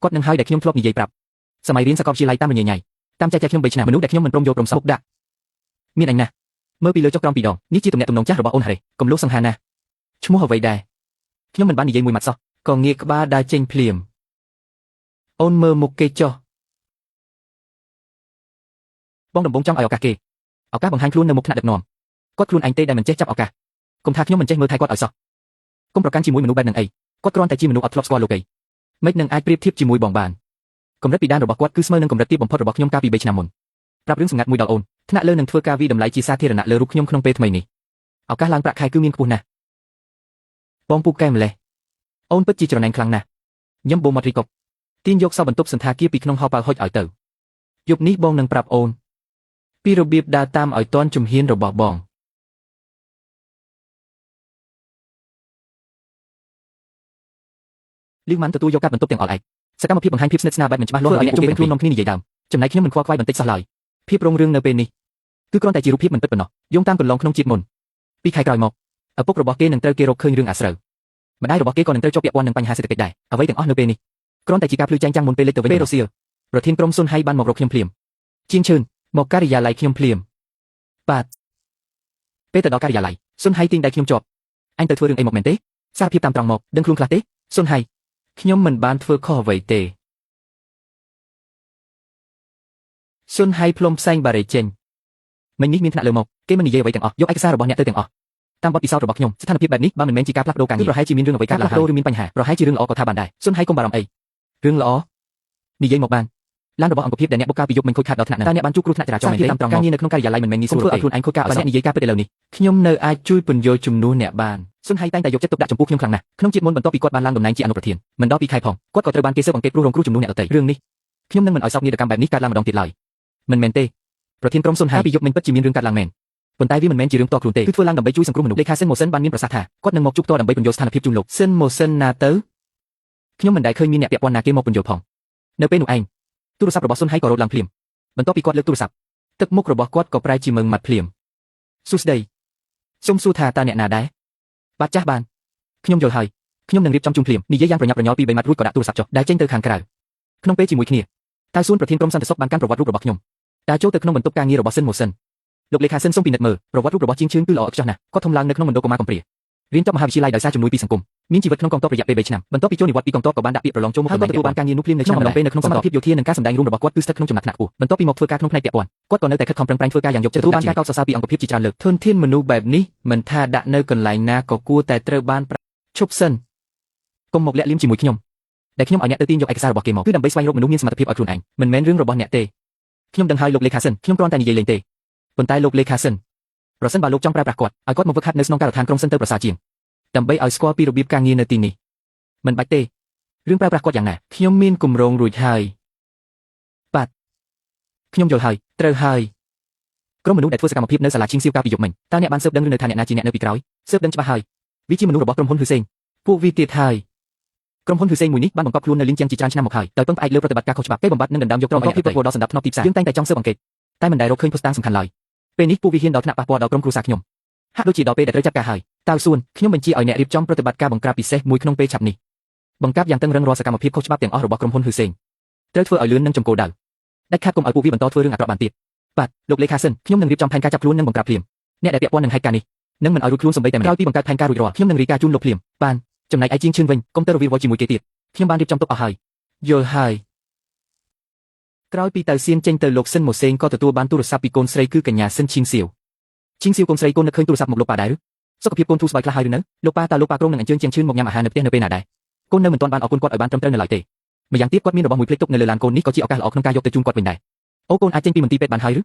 គាត់នឹងហើយដែលខ្ញុំធ្លាប់និយាយប្រាប់សម័យរៀនសាកលវិទ្យាល័យតាមរញ៉េញ៉ៃ តាមចែកចែកខ្ញុំ3ឆ្នាំមនុស្សដែលខ្ញុំមិនព្រមយល់ព្រមសោះមុខដាក់មានអញណាស់មើលពីលើចុះក្រោមពីរដងនេះជាទំនាក់ទំនងចាស់របស់អូនហារ៉េកំលោះសង្ហាណាស់ឈ្មោះអ្វីដែរខ្ញុំមិនបាននិយាយមួយម៉ាត់សោះក៏ងាកក្បាលដើរចេញភ្លាមអូនមើលមុខគេចុះបងដំបងចង់ឲ្យឱកាសគេឱកាសបង្ហាញខ្លួននៅមុខថ្នាក់ដឹកនាំគាត់ខ្លួនឯងទេដែលមិនចេះចាប់ឱកាសកុំថាខ្ញុំមិនចេះមើលថែគាត់ឲ្យសោះកុំប្រកាន់ជាមួយមនុស្សបែបនឹងអីគាត់គ្រាន់តែជាមនុស្សអត់ធ្លាប់ស្គាល់លោកីមិននឹងអាចប្រៀបធៀបជាមួយបងបានកម្រិតពីដានរបស់គាត់គឺស្មើនឹងកម្រិតទាបបំផុតរបស់ខ្ញុំកាលពី3ឆ្នាំមុនប្រាប់រឿងសម្ងាត់មួយដល់អូនថ្នាក់លើនឹងធ្វើការវិតម្លៃជាសាធារណៈលើរូបខ្ញុំក្នុងពេលថ្មីនេះឱកាសឡើងប្រាក់ខែគឺមានខ្ពស់ណាស់បងពូកែម្លេះអូនពិតជាច្រណែនខ្លាំងណាស់ញឹមបូមាត់រីកុបទាញយកសោបន្ទប់សន្តាគារពីក្នុងហោប៉ៅហុចឲ្យទៅយប់នេះបងនឹងប្រាប់អូនពីរបៀបដើរតាមឲ្យទាន់ជំហានរបស់បងលីវម៉ាន់ទទួលយកការបន្ទប់ទាំងអស់ឯងសកម្មភាពបង្ហាញភាពស្និទ្ធស្នាលបែបមិនច្បាស់លាស់ឲ្យអ្នកជុំវិញខ្លួននាំគ្នានិយាយដើមចំណែកខ្ញុំមិនខ្វល់ខ្វាយបន្តិចសោះឡើយភាពរុងរឿងនៅពេលនេះគឺគ្រាន់តែជារូបភាពមិនពិតប៉ុណ្ណោះយោងតាមកន្លងក្នុងជាតិមុនពីខែក្រោយមកឪពុករបស់គេនឹងត្រូវគេរកឃើញរឿងអាស្រូវម្ដាយរបស់គេក៏នឹងត្រូវជាប់ពាក់ព័ន្ធនឹងបញ្ហាសេដ្ឋកិច្ចដែរអ្វីទាំងអស់នៅពេលនេះគ្រាន់តែជាការភ្លឺចែងចាំងមុនពេលលេចទៅវិញពេលរសៀលប្រធានក្រុមស៊ុនហៃបានមករកខ្ញុំភ្លាមជាងឈឿនមកការិយាល័យខ្ញុំភ្លាមបាទពេលទៅដល់ការិយាល័យស៊ុនហៃទាញដៃខ្ញុំជាប់អញទៅធ្វើរឿងអីមកមែនទេសារភាពតាមត្រង់មកដឹងខ្លួនខ្លះទេស៊ុនហៃខ្ញុំមិនបានធ្វើខុសអ្វីទេស៊ុនហៃផ្លុំផ្សែងបារេចេញមិញនេះមានថ្នាក់លើមកគេមិននិយាយអ្វីទាំងអស់យកឯកសាររបស់អ្នកទៅទាំងអស់តាមបទពិសោធន៍របស់ខ្ញុំស្ថានភាពបែបនេះបើមិនមែនជាការផ្លាស់ប្ដូរការងារគឺប្រហែលជាមានរឿងអ្វីកើតឡើងហើយឬមានបញ្ហាប្រហែលជារឿងល្អក៏ថាបានដែរស៊ុនហៃកុំបារម្ភអីរឿងល្អនិយាយមកបានឡានរបស់អង្គភាពដែលអ្នកបុកកាលពីយប់មិញខូចខាតដល់ថ្នាក់ហ្នឹងតើអ្នកបានជួបគ្រោះថ្នាក់ចរាចរណ៍មែនទេតាមត្រង់មកការងារនៅក្នុងការិយាល័យមិនមែនងាយស្រួលទេធ្វើឲ្យខ្លួនឯងខូចការឲ្យសោះអ្នកនិយាយការពិតឥឡូវនេះខ្ញុំនៅអាចជួយពន្យល់ជំនួសអ្នកបានស៊ុនហៃតែងតែយកចិត្តទុកដាក់ចំពោះខ្ញុំខ្លាំងណាស់ក្នុងជាតិមុនបន្ទាប់ពីគាត់បានឡើងតំណែងជាអនុប្រធានមិនដល់2ខែផងគាត់ក៏ត្រូវបានគេស៊ើបអង្កេតព្រោះរងគ្រោះជំនួសអ្នកដទៃរឿងនេះខ្ញុំនឹងមិនឲ្យសោកនាដកម្មបែបនេះកើតឡើងម្ដងទៀតឡើយមិនមែនទេប្រធានក្រុមស៊ុនហៃពីយប់មិញពិតជាមានរឿងកើតឡើងមែនប៉ុន្តែវាមិនមែនជារឿងផ្ទាល់ខ្លួនទេគឺធ្វើឡើងដើម្បីជួយសង្គ្រោះមនុស្សលេខាស៊ិនម៉ូសិនបានមានប្រសាសន៍ថាគាត់នឹងមកជួបផ្ទាល់ដើម្បីពន្យល់ស្ថានភាពជូនលោកស៊ិនម៉ូសិនណាទៅខ្ញុំមិនដែលឃើញមានអ្នកពាក់ព័ន្ធណាគេមកពន្យល់ផងនៅពេលនោះឯងទូរស័ព្ទរបស់ស៊ុនហៃក៏រត់ឡើងភ្លាមបន្ទាប់ពីគាត់លើកទូរស័ព្ទទឹកមុខរបស់គាត់ក៏ប្រែជាមឹងម៉ាត់ភ្លាមសួស្តីសូមសួរថាតើអ្នកណាដែរបាទចាស់បានខ្ញុំយល់ហើយខ្ញុំនឹងរៀបចំជូនភ្លាមនិយាយយ៉ាងប្រញាប់ប្រញាល់ពី3ម៉ាត់រួចក៏ដាក់ទូរស័ព្ទចុះដែលចេញទៅខាងក្រៅក្នុងពេលជាមួយគ្នាតើសួនប្រធានក្រុមសន្តិសុខបានកាន់ប្រវត្តិរូបរបស់ខ្ញុំតើចូលទៅក្នុងបន្ទប់ការងាររបស់ស៊ិនម៉ូសិនលោកលេខាស៊ិនសូមពិនិត្យមើលប្រវត្តិរូបរបស់ជាងឈឿនគឺល្អឥតខ្ចោះណាស់គាត់ធំឡើងនៅក្នុងមណ្ឌលកុមារកំព្រារៀនចប់មហាវិទ្យាល័យដោយសារជំនួយពីសង្គមមានជីវិតក្នុងកងទ័ពរយៈពេល3ឆ្នាំបន្ទាប់ពីចូលនិវត្តន៍ពីកងទ័ពក៏បានដាក់ពាក្យប្រឡងចូលមកហើយក៏ទទួលបានការងារនោះភ្លាមនៅក្នុងអំឡុងពេលនៅក្នុងសមត្ថភាពយោធានិងការសម្ដែងរួមរបស់គាត់គឺស្ថិតក្នុងចំណាត់ថ្នាក់ខ្ពស់បន្ទាប់ពីមកធ្វើការក្នុងផ្នែកពាក់ព័ន្ធគាត់ក៏នៅតែខិតខំប្រឹងប្រែងធ្វើការយ៉ាងយកចិត្តទុកដាក់ទទួលបានការកោតសរសើរពីអង្គភាពជាច្រើនលើកធនធានមនុស្សបែបនេះមិនថាដាក់នៅកន្លែងណាក៏គួរតែត្រូវបានឈប់សិនកុំមកលាក់លៀមជាមួយខ្ញុំដែលខ្ញុំឲ្យអ្នកទៅទាញយកឯកសាររបស់គេមកគឺដើម្បីស្វែងរកមនុស្សមានសមត្ថភាពឲ្យខ្លួនឯងមិនមែនរឿងរបស់អ្នកទេខ្ញុំដឹងហើយលោកលេខាស៊ិនខ្ញុំគ្រាន់តែនិយាយលេងទេប៉ុន្តែលោកលេខាស៊ិនប្រសិនបើលោកចង់ប្រើប្រាស់គាត់ឲ្យគាត់មកហ្វឹកហាត់នៅស្នងការដ្ឋានក្រុងសិនទៅប្រសើរជាងដើម្បីឲ្យស្គាល់ពីរបៀបការងារនៅទីនេះមិនបាច់ទេរឿងប្រើប្រាស់គាត់យ៉ាងណាខ្ញុំមានគម្រោងរួចហើយបាទខ្ញុំយល់ហើយត្រូវហើយក្រុមមនុស្សដែលធ្វើសកម្មភាពនៅសាលាឈៀងសៀវកាលពីយប់មិញតើអ្នកបានស៊ើបដឹងឬនៅថាអ្នកណាជាអ្នកនៅពីក្រោយស៊ើបដឹងច្បាស់ហើយវាជាមនុស្សរបស់ក្រុមហ៊ុនហ៊ឺសេងពួកវាទៀតហើយក្រុមហ៊ុនហ៊ឺសេងមួយនេះបានបង្កប់ខ្លួននៅលីនជាងជាច្រើនឆ្នាំមកហើយដោយពឹងផ្អែកលើប្រតិបត្តិការខុសច្បាប់គេបំបត្តិនិងដណ្ដើមយកក្រុមអង្គភាពប្រកួតដល់សន្តាប់ធ្នាប់ទីផ្សារយើងតែងតែចង់ស៊ើបអង្កេតតែមិនដែលរកឃើញភស្តុតាងសំខាន់ឡើយពេលនេះពួកវាហ៊ានដល់ថ្នាក់ប៉ះពាល់ដល់ក្រុមគ្រួសារខ្ញុំហាក់ដូចជាដល់ពេលដែលត្រូវចាត់ការហើយតៅសួនខ្ញុំបញ្ជាឲ្យអ្នករៀបចំប្រតិបត្តិការបង្ក្រាបពិសេសមួយក្នុងពេលឆាប់នេះបង្ក្រាបយ៉ាងតឹងរឹងរាល់សកម្មភាពខុសច្បាប់ទាំងអស់របស់ក្រុមហ៊ុនហ៊ឺសេងត្រូវធ្វើឲ្យលឿននិងចំគោលដៅដាច់ខាតកុំឲ្យពួកវាបន្តធ្វើរឿងអាក្រក់បានទៀតបាទលោកលេខាស៊ិនខ្ញុំនឹងរៀបចំផែនការចាប់ខ្លួននិងបង្ក្រាបភ្លាមអ្នកដែលពាក់ព័ន្ធនឹងហេតុការណ៍នេះនឹងមិនឲ្យរួចខ្លួនសូម្បីតែម្នាក់ក្រោយពីបង្កើតផែនការរួចរាល់ខ្ញុំនឹងរាយការណ៍ជូនលោកភ្លាមបានចំណែកឯជាងឈឿនវិញកុំទៅរវីរវល់ជាមួយគេទៀតខ្ញុំបានរៀបចំទុកអស់ហើយយល់ហើយក្រោយពីតៅសៀនចេញទៅលោកស៊ិនម៉ូសេងក៏ទទួលបានទូរស័ព្ទពីកូនស្រីគឺកញ្ញាស៊ិនឈីងសៀវឈីងសៀវកូនស្រីកូននឹកឃើញទូរស័ព្ទមកលោកប៉ាដែរឬសុខភាពកូនធូរស្បើយខ្លះហើយឬនៅលោកប៉ាតើលោកប៉ាក្រុងនឹងអញ្ជើញជាងឈឿនមកញ៉ាំអាហារនៅផ្ទះនៅពេលណាដែរកូននៅមិនទាន់បានអរគុណគាត់ឲ្យបានត្រឹមត្រូវនៅឡើយទេម្យ៉ាងទៀតគាត់មានរបស់មួយភ្លេចទុកនៅលើឡានកូននេះក៏ជាឱកាសល្អក្នុងការយកទៅជូនគាត់វិញដែរអូកូនអាចចេញពីមន្ទីរពេទ្យបានហើយឬ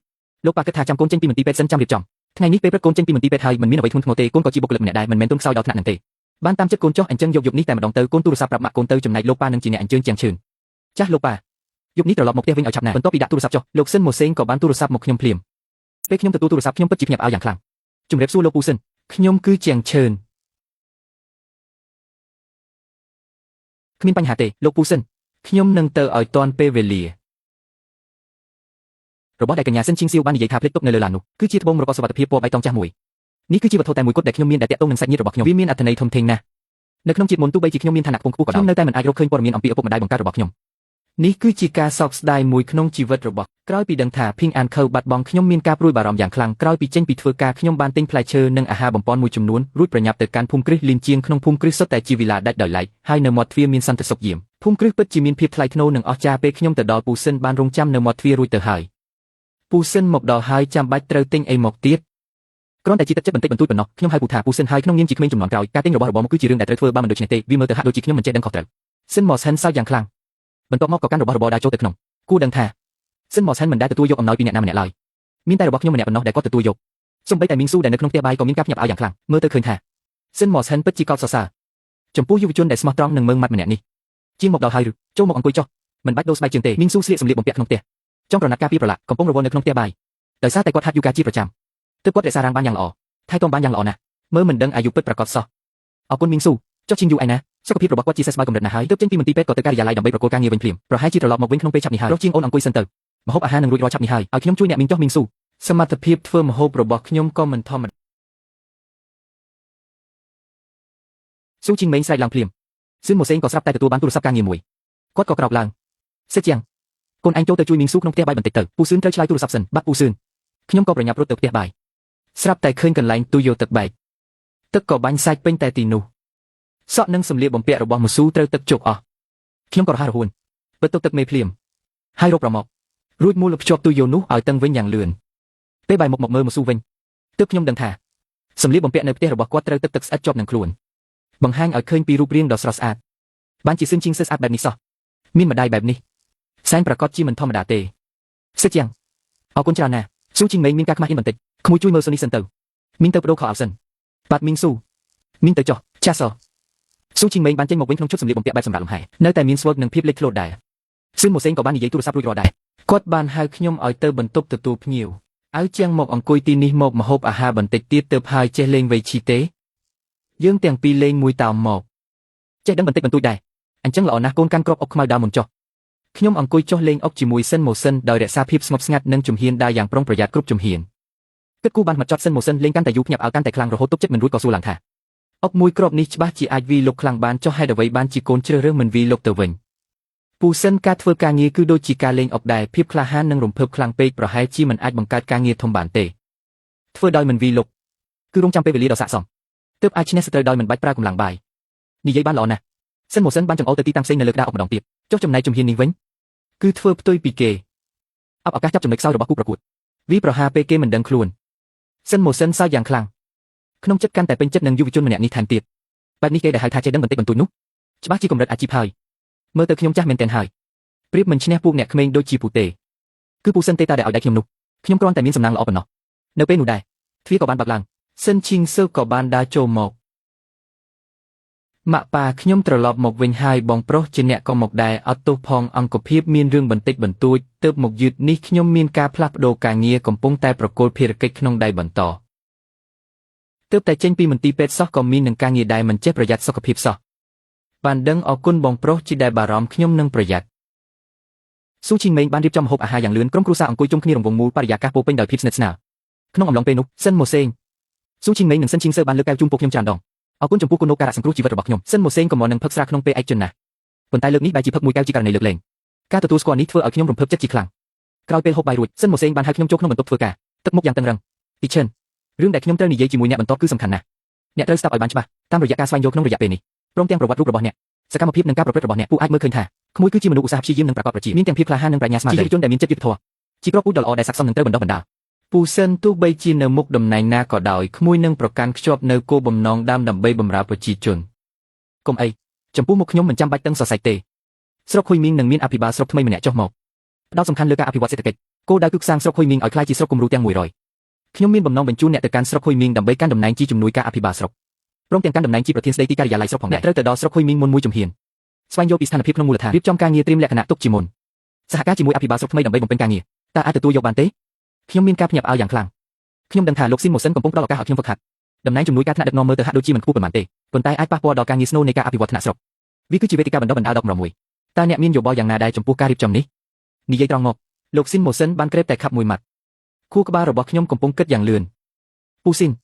លោកប៉ាគិតថាចាំកូនចេញពីមន្ទីរពេទ្យសិនចាំរៀបចំថ្ងៃនេះពេលព្រឹកកូនចេញពីមន្ទីរពេទ្យហើយមិនមានអ្វីធ្ងន់ធ្ងរទេកូនក៏ជាបុគ្គលិកម្នាក់ដែរមិនមែនទុនខ្សោយដល់ថ្នាក់នឹងទេបានតាមចិត្តកូនចុះអញ្ចឹងយកយប់នេះតែម្ដងទៅកូនទូរស័ព្ទប្រាប់ម៉ាក់កូនទៅចំណែកលោកប៉ានឹងជាអ្នកអញ្ជើញជាងឈឿនចាស់លោកប៉ាយប់នេះត្រឡប់មកផ្ទះវិញឲ្យឆាប់ណាស់បន្ទាប់ពីដាក់ទូរស័ព្ទចុះលោកស៊ិនម៉ូសេងក៏បានទូរស័ព្ទមកខ្ញុំភ្លាមពេលខ្ញុំទទួលទូរស័ព្ទខ្ញុំពិតជាភ្ញាក់ផ្អើលយ៉ាងខ្លាំងជំរាបសួរលោកពូស៊ិនខ្ញុំគឺជាងឈឿនគ្មានបញ្ហាទេលោកពូស៊ិនខ្ញុំនឹងទៅឲ្យទាន់ពេលវេលារបស់ដែលកញ្ញាស៊ិនឈីងសៀវបាននិយាយថាភ្លេចទុកនៅលើឡាននោះគឺជាត្បូងរបស់សុវត្ថិភាពពណ៌បៃតងចាស់មួយនេះគឺជាវត្ថុតែមួយគត់ដែលខ្ញុំមានដែលទាក់ទងនឹងសាច់ញាតិរបស់ខ្ញុំវាមានអត្ថន័យធំធេងណាស់នៅក្នុងជាតិមុនទោះបីជាខ្ញុំមានឋានៈខ្ពង់ខ្ពស់ក៏ដោយខ្ញុំនៅតែមិនអាចរកឃើញព័ត៌មានអំពីឪពុកម្ដាយបង្កើតរបស់ខ្ញុំ នេះគឺជាការសោកស្ដាយមួយក្នុងជីវិតរបស់ក្រោយពីដឹងថាភីងអានខៅបាត់បង់ខ្ញុំមានការព្រួយបារម្ភយ៉ាងខ្លាំងក្រោយពីចេញពីធ្វើការខ្ញុំបានទិញផ្លែឈើនិងអាហារបំពន់មួយចំនួនរួចប្រញាប់ទៅកាន់ភូមិគ្រឹះលីនជាងក្នុងភូមិគ្រឹះសុទ្ធតែជាវីឡាដាច់ដោយឡែកហើយនៅមាត់ទ្វារមានសន្តិសុខយាមភូមិគ្រឹះពិតជាមានភាពថ្លៃថ្នូរនិងអស្ចារ្យពេលខ្ញុំទៅដល់ពូស៊ិនបានរងចាំនៅមាត់ទ្វាររួចទៅហើយពូស៊ិនមកដល់ហើយចាំបាច់ត្រូវទិញអីមកទៀតគ្រាន់តែជាទឹកចិត្តបន្តិចបន្តួចប៉ុណ្ណោះខ្ញុំហៅពូថាពូស៊ិនហើយក្នុងនាមជាក្មេងជំនាន់ក្រោយការទិញរបស់របរមកគឺជារឿងដែលត្រូវធ្វើបើមិនដូច្នេះទេវាមើលទៅហាក់ដូចជាខ្ញុំមិនចេះដឹងខុសត្រូវស៊ិនម៉ូសិនសើចយ៉ាងខ្លាំងបន្ទាប់មកក៏កាន់របស់របរដើរចូលទៅក្នុងគួរដឹងថាស៊ិនម៉ូសិនមិនដែលទទួលយកអំណោយពីអ្នកណាម្នាក់ឡើយមានតែរបស់ខ្ញុំម្នាក់ប៉ុណ្ណោះដែលគាត់ទទួលយកសូម្បីតែមីងស៊ូដែលនៅក្នុងផ្ទះបាយក៏មានការភ្ញាក់ផ្អើលយ៉ាងខ្លាំងមើលទៅឃើញថាស៊ិនម៉ូសិនពិតជាកោតសរសើរចំពោះយុវជនដែលស្មោះត្រង់និងម៉ឺងម៉ាត់ម្នាក់នេះជាងមកដល់ហើយឬចូលមកអង្គុយចុះមិនបាច់ដូរស្បែកជើងទេមីងស៊ូស្លៀកសម្លៀកបំពាក់ក្នុងផ្ទះចង់ក្រណាត់ការពារប្រឡាក់កំពុងរវល់នៅក្នុងផ្ទះបាយដោយសារតែគាត់ហាត់យូហ្គាជាប្រចាំទើបគាត់រក្សារាងបានយ៉ាងល្អថែទាំបានយ៉ាងល្អណាស់មើលមិនដឹងអាយុពិតប្រាកដសោះអរគុណមីងស៊ូចុះជាងយូរឯណាសុខភាពរបស់គាត់ជាសះស្បើយកម្រិតណាស់ហើយទើបចេញពីមន្ទីរពេទ្យក៏ទៅការិយាល័យដើម្បីប្រគល់ការងារវិញភ្លាមប្រហែលជាត្រឡប់មកវិញក្នុងពេលឆាប់នេះហើយរកជាងអូនអង្គុយសិនទៅម្ហូបអាហារនឹងរួចរាល់ឆាប់នេះហើយឲ្យខ្ញុំជួយអ្នកមីងចុះមីងស៊ូសមត្ថភាពធ្វើម្ហូបរបស់ខ្ញុំក៏មិនធម្មតាស៊ូជីងមេងស្រែកឡើងភ្លាមស៊ឿនម៉ូសេងក៏ស្រាប់តែទទួលបានទូរស័ព្ទការងារមួយគាត់ក៏ក្រោកឡើងសេចជាងកូនឯងចូលទៅជួយមីងស៊ូក្នុងផ្ទះបាយបន្តិចទៅពូស៊ឿនត្រូវឆ្លើយទូរស័ព្ទសិនបាត់ពូស៊ឿនខ្ញុំក៏ប្រញាប់រត់ទៅផ្ទះបាយស្រាប់តែឃើញកន្លែងទូយកទឹកបែកទឹកក៏បាញ់សាច់ពេញតែទីនោះសក់និងសម្លៀកបំពាក់របស់ម៉ូស៊ូត្រូវទឹកជោកអស់ខ្ញុំក៏រហ័សរហួនបិទទុកទឹកមេភ្លាមហើយរកប្រមករួចមូលភ្ជាប់ទូយកនោះឲ្យតឹងវិញយ៉ាងលឿនពេលបាយមុខមកមើលម៉ូស៊ូវិញទើបខ្ញុំដឹងថាសម្លៀកបំពាក់នៅផ្ទះរបស់គាត់ត្រូវទឹកទឹកស្អិតជាប់នឹងខ្លួនបង្ហាញឲ្យឃើញពីរូបរាងដ៏ស្រស់ស្អាតបានជាស៊ឿនជីងសើស្អាតបែបនេះសោះមានម្ដាយបែបនេះសែនប្រកាសជាមិនធម្មតាទេសិតជាងអរគុណច្រើនណាស់ស៊ូជីងមេងមានការខ្មាស់អៀនបន្តិចក្មួយជួយមើលសូនេះសិនទៅមីងទៅបដូរខោអាវសិនបាត់មីងស៊ូមីងទៅចុះចាសស៊ូជីងមេងបានចេញមកវិញក្នុងឈុតសម្លៀកបំពាក់បែបសម្រាប់លំហែនៅតែមានស្វឹកនិងភាពលេចធ្លោដែរស៊ឿនម៉ូសេងក៏បាននិយាយទូរស័ព្ទរួចរាល់ដែរគាត់បានហៅខ្ញុំឲ្យទៅបន្ទប់ទទួលភ្ញៀវឲ្យជាងមកអង្គុយទីនេះមកម្ហូបអាហារបន្តិចទៀតទើបហើយចេះលេងវៃឈីទេយើងទាំងពីរលេងមួយតោមមកចេះដឹងបន្តិចបន្តួចដែរអញ្ចឹងល្អណាស់កូនកាន់ក្របអុកខ្មៅដើមមុនចុះខ្ញុំអង្គុយចុះលេងអុកជាមួយសិនម៉ូសិនដោយរក្សាភាពស្ងប់ស្ងាត់និងជំហានដើរយ៉ាងប្រុងប្រយ័ត្នគ្រប់ជំហានគិតគូបានមកចត់សិនម៉ូសិនលេងកាន់តែយូរភ្ញាក់ផ្អើលកាន់តែខ្លាំងរហូតទប់ចិត្តមិនរួចក៏សួរឡើងថាអុកមួយគ្រាប់នេះច្បាស់ជាអាចវីលុកខ្លាំងបានចុះហេតុអ្វីបានជាកូនជ្រើសរើសមិនវីលុកទៅវិញពូសិនការធ្វើការងារគឺដូចជាការលេងអុកដែរភាពក្លាហាននិងរំភើបខ្លាំងពេកប្រហែលជាមិនអាចបង្កើតការងារធំបានទេធ្វើដោយមិនវីលុកគឺរងចាំពេលវេលាដ៏ស័ក្តិសមទើបអាចឈ្នះសត្រូវដោយមិនបាច់ប្រើកម្លាំងបាយនិយាយបានល្អណាស់សិនម៉ូសិនបានចង្អុលទៅទីតាំងផ្សេងនៅលើក្តារអុកម្ដងទៀតចុះចំណែកជំហាននេះវិញគឺធ្វើផ្ទុយពីគេអបឱកាសចាប់ចំណុចខ្សោយរបស់គូប្រកួតវីប្រហាពេលគេមិនដឹងខ្លួនសិនម៉ូសិនសើចយ៉ាងខ្លាំងក្នុងចិត្តកាន់តែពេញចិត្តនឹងយុវជនម្នាក់នេះថែមទៀតបែបនេះគេដែលហៅថាចេះដឹងបន្តិចបន្តួចនោះច្បាស់ជាកម្រិតអាជីពហើយមើលទៅខ្ញុំចាស់មែនទែនហើយប្រៀបមិនឈ្នះពួកអ្នកក្មេងដូចជាពូទេគឺពូសិនទេតាដែលឲ្យដៃខ្ញុំនោះខ្ញុំគ្រាន់តែមានសំណាងល្អប៉ុណ្ណោះនៅពេលនោះដែរទ្វារក៏បានបើកឡើងសិនឈីងសើក៏បានដើរចូលមកម៉ាក់ប៉ាខ្ញុំត្រឡប់មកវិញហើយបងប្រុសជាអ្នកក៏មកដែរអត់ទោសផងអង្គភាពមានរឿងបន្តិចបន្តួចទើបមកយឺតនេះខ្ញុំមានការផ្លាស់ប្ដូរការងារកំពុងតែប្រគល់ភារកិច្ចក្នុងដៃបន្តទើបតែចេញពីមន្ទីរពេទ្យសោះក៏មាននឹងការងារដែរមិនចេះប្រយ័ត្នសុខភាពសោះបានដឹងអរគុណបងប្រុសជាដែលបារម្ភខ្ញុំនឹងប្រយ័ត្នស៊ូជីងមេងបានរៀបចំម្ហូបអាហារយ៉ាងលឿនក្រុមគ្រួសារអង្គុយជុំគ្នារង្វង់មូលបរិយាកាសពោពេញដោយភាពស្និទ្ធស្នាលក្នុងអំឡុងពេលនោះសិនម៉ូសេងស៊ូជីងមេងនិងសិនឈីងសើបានលើកកែវជូនពួកខ្ញុំច្រើនដងអរគុណចំពោះគុណូការៈសង្គ្រោះជីវិតរបស់ខ្ញុំសិនម៉ូសេងក៏មកនឹងផឹកស្រាក្នុងពេលឯកជនណាស់ប៉ុន្តែលើកនេះបែរជាផឹកមួយកែវជាករណីលើកលែងការទទួលស្គាល់នេះធ្វើឲ្យខ្ញុំរំភើបចិត្តជាខ្លាំងក្រោយពេលហូបបាយរួចសិនម៉ូសេងបានហៅខ្ញុំចូលក្នុងបន្ទប់ធ្វើការទឹកមុខយ៉ាងតឹងរឹងទីឈិនរឿងដែលខ្ញុំត្រូវនិយាយជាមួយអ្នកបន្ទាប់គឺសំខាន់ណាស់អ្នកត្រូវស្ដាប់ឲ្យបានច្បាស់តាមរយៈការស្វែងយល់ក្នុងរយៈពេលនេះព្រមទាំងប្រវត្តិរូបរបស់អ្នកសកម្មភាពនិងការប្រព្រឹត្តរបស់អ្នកពូអាចមើលឃើញថាក្មួយគឺជាមនុស្សឧស្សាហ៍ព្យាយាមនិងប្រកបប្រជាមានទាំងភាពក្លាហាននិងប្រាជ្ញាស្មារតីជាយុវជនដែលមានចិត្តយុត្តិធម៌ជាគ្រាប់ពូជដ៏ល្អដែលស័ក្តិសមនឹងត្រូវបណ្ដុះបណ្ដាលពូសិនទោះបីជានៅមុខតំណែងណាក៏ដោយក្មួយនឹងប្រកាន់ខ្ជាប់នៅគោលបំណងដើមដើម្បីបម្រើប្រជាជនកុំអីចំពោះមុខខ្ញុំមិនចាំបាច់តឹងសរសៃទេស្រុកហ៊ុយមីងនឹងមានអភិបាលស្រុកថ្មីម្នាក់ចុះមកផ្ដោតសំខាន់លើការអភិវឌ្ឍសេដ្ឋកិច្ចគោលដៅគឺសាងស្រុកហ៊ុយមីងឲ្យក្លាយជាស្រុកគំរូទាំង100ខ្ញុំមានបំណងបញ្ជូនអ្នកទៅកាន់ស្រុកហ៊ុយមីងដើម្បីកាន់តំណែងជាជំនួយការអភិបាលស្រុកព្រមទាំងកាន់តំណែងជាប្រធានស្ដីទីការិយាល័យស្រុកផងដែរត្រូវទៅដល់ស្រុកហ៊ុយមីងមុនមួយជំហានស្វែងយល់ពីស្ថានភាពក្នុងមូលដ្ឋានរៀបចំការងារត្រៀមលក្ខណៈទុកជាមុនសហការជាមួយអភិបាលស្រុកថ្មីដើម្បីបំពេញការងារតើអាចទទួលយកបានទេខ្ញុំមានការភ្ញាក់ផ្អើលយ៉ាងខ្លាំងខ្ញុំដឹងថាលោកស៊ីនម៉ូសិនកំពុងផ្ដល់ឱកាសឲ្យខ្ញុំហ្វឹកហាត់តំណែងជំនួយការថ្នាក់ដឹកនាំមើលទៅហាក់ដូចជាមិនខ្ពស់ប៉ុន្មានទេប៉ុន្តែអាចប៉ះពាល់ដល់ការងារស្នូលនៃការអភិវឌ្ឍថ្នាក់ស្រុកវាគឺជាវេទិកាបណ្ដុះបណ្ដាលដ៏កម្រមួយតើអ្នកមានយោបល់យ៉ាងណាដែរចំពោះការរៀបចំនេះនិយាយត្រង់មកលោកស៊ីនម៉ូសិនបានក្រេបតែខាប់មួយម៉ាត់ខួរក្បាលរបស់ខ្ញុំកំពុងគិតយ៉ាងលឿនពូស៊ីន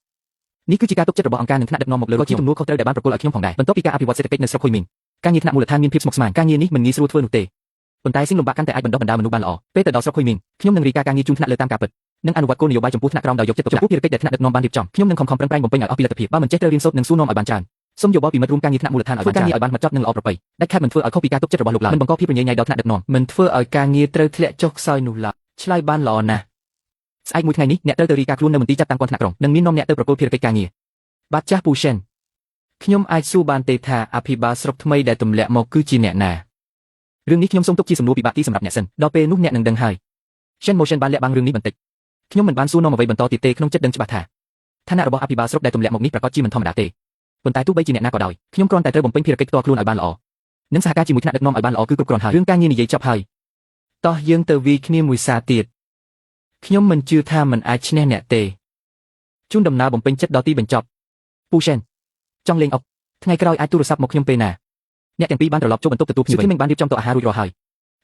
នេះគឺជាការទុកចិត្តរបស់អង្គការនិងថ្នាក់ដឹកនាំមកលើក៏ជាទំនួលខុសត្រូវដែលបានប្រគល់ឲ្យខ្ញុំផងដែរបន្ទាប់ពីការអភិវឌ្ឍសេដ្ឋកិច្ចនៅស្រុកហ៊ុយមីងការងារថ្នាក់មូលដ្ឋានមានភាពស្មុគស្មាញការងារនេះមិនងាយស្រួលធ្វើនោះទេ ប៉ុន្តែสิ่ងលំបាកកាន់តែអាចបណ្ដុះបណ្ដាលមនុស្សបានល្អពេលទៅដល់ស្រុកហ៊ុយមីងខ្ញុំនឹងរីកាការងារជូនថ្នាក់លើតាមការពិតនិងអនុវត្តគោលនយោបាយចំពោះថ្នាក់ក្រោមដោយយកចិត្តទុកដាក់ចំពោះភារកិច្ចដែលថ្នាក់ដឹកនាំបានរៀបចំខ្ញុំនឹងខំខំប្រឹងប្រែងបំពេញឲ្យអស់ពីលទ្ធភាពបើមិនចេះត្រូវរៀនសូត្រនិងសួរនាំឲ្យបានច្រើនសូមយោបល់ពីមិត្តរួមការងារថ្នាក់មូលដ្ឋានឲ្យបានច្រើនធ្វើការងារឲ្យបានម៉ត់ចត់និងល្អប្រពៃដាច់ខាតមិនធ្វើឲ្យខុសពីការទុកចិត្តរបស់លោកឡើយមិនបង្កភាពរញ៉េរញ៉ៃដល់ថ្នាក់ដឹកនាំមិនធ្វើឲ្យការងារត្រូវធ្លាក់ចុះខ្សោយនោះឡើយឆ្លើយបានល្អណាស់ស្អែកមួយថ្ងៃនេះអ្នកត្រូវទៅរីកាខ្លួននៅមន្ទីរចាត់តាំងគាន់ថ្នាក់ក្រុងនិងមាននាំអ្នកទៅប្រគល់ភារកិច្ចការងារបាទចាស់ពូសិនខ្ញុំអាចសួរបានទេថាអភិបាលស្រុកថ្មីដែលទម្លាក់មកគឺជាអ្នកណារឿងនេះខ្ញុំសូមទុកជាសំណួរពិបាកទីសម្រាប់អ្នកសិនដល់ពេលនោះអ្នកនឹងដឹងហើយ Shen Motion បានលាក់បាំងរឿងនេះបន្តិចខ្ញុំមិនបានសួរនាំអ្វីបន្តទៀតទេក្នុងចិត្តដឹងច្បាស់ថាឋានៈរបស់អភិបាលស្រុកដែលទម្លាក់មកនេះប្រាកដជាមិនធម្មតាទេប៉ុន្តែទោះបីជាអ្នកណាក៏ដោយខ្ញុំគ្រាន់តែត្រូវបំពេញភារកិច្ចផ្ទាល់ខ្លួនឲ្យបានល្អនិងសហការជាមួយថ្នាក់ដឹកនាំឲ្យបានល្អគឺគ្រប់គ្រាន់ហើយរឿងការងារនិយាយចប់ហើយតោះយើងទៅវាយគ្នាមួយសារទៀតខ្ញុំមិនជឿថាមិនអាចឈ្នះអ្នកទេជូនដំណើរបំពេញចិត្តដល់ទីបញ្ចប់ពូ Shen ចង់លេងអុកថ្ងៃក្រោយអាចទូរស័ព្ទមកខ្ញុំពេលណាអ្នកទាំងពីរបានត្រឡប់ចូលបន្ទប់ទទួលភ្ញៀវវិញបានរៀបចំតុអាហាររួចរាល់ហើ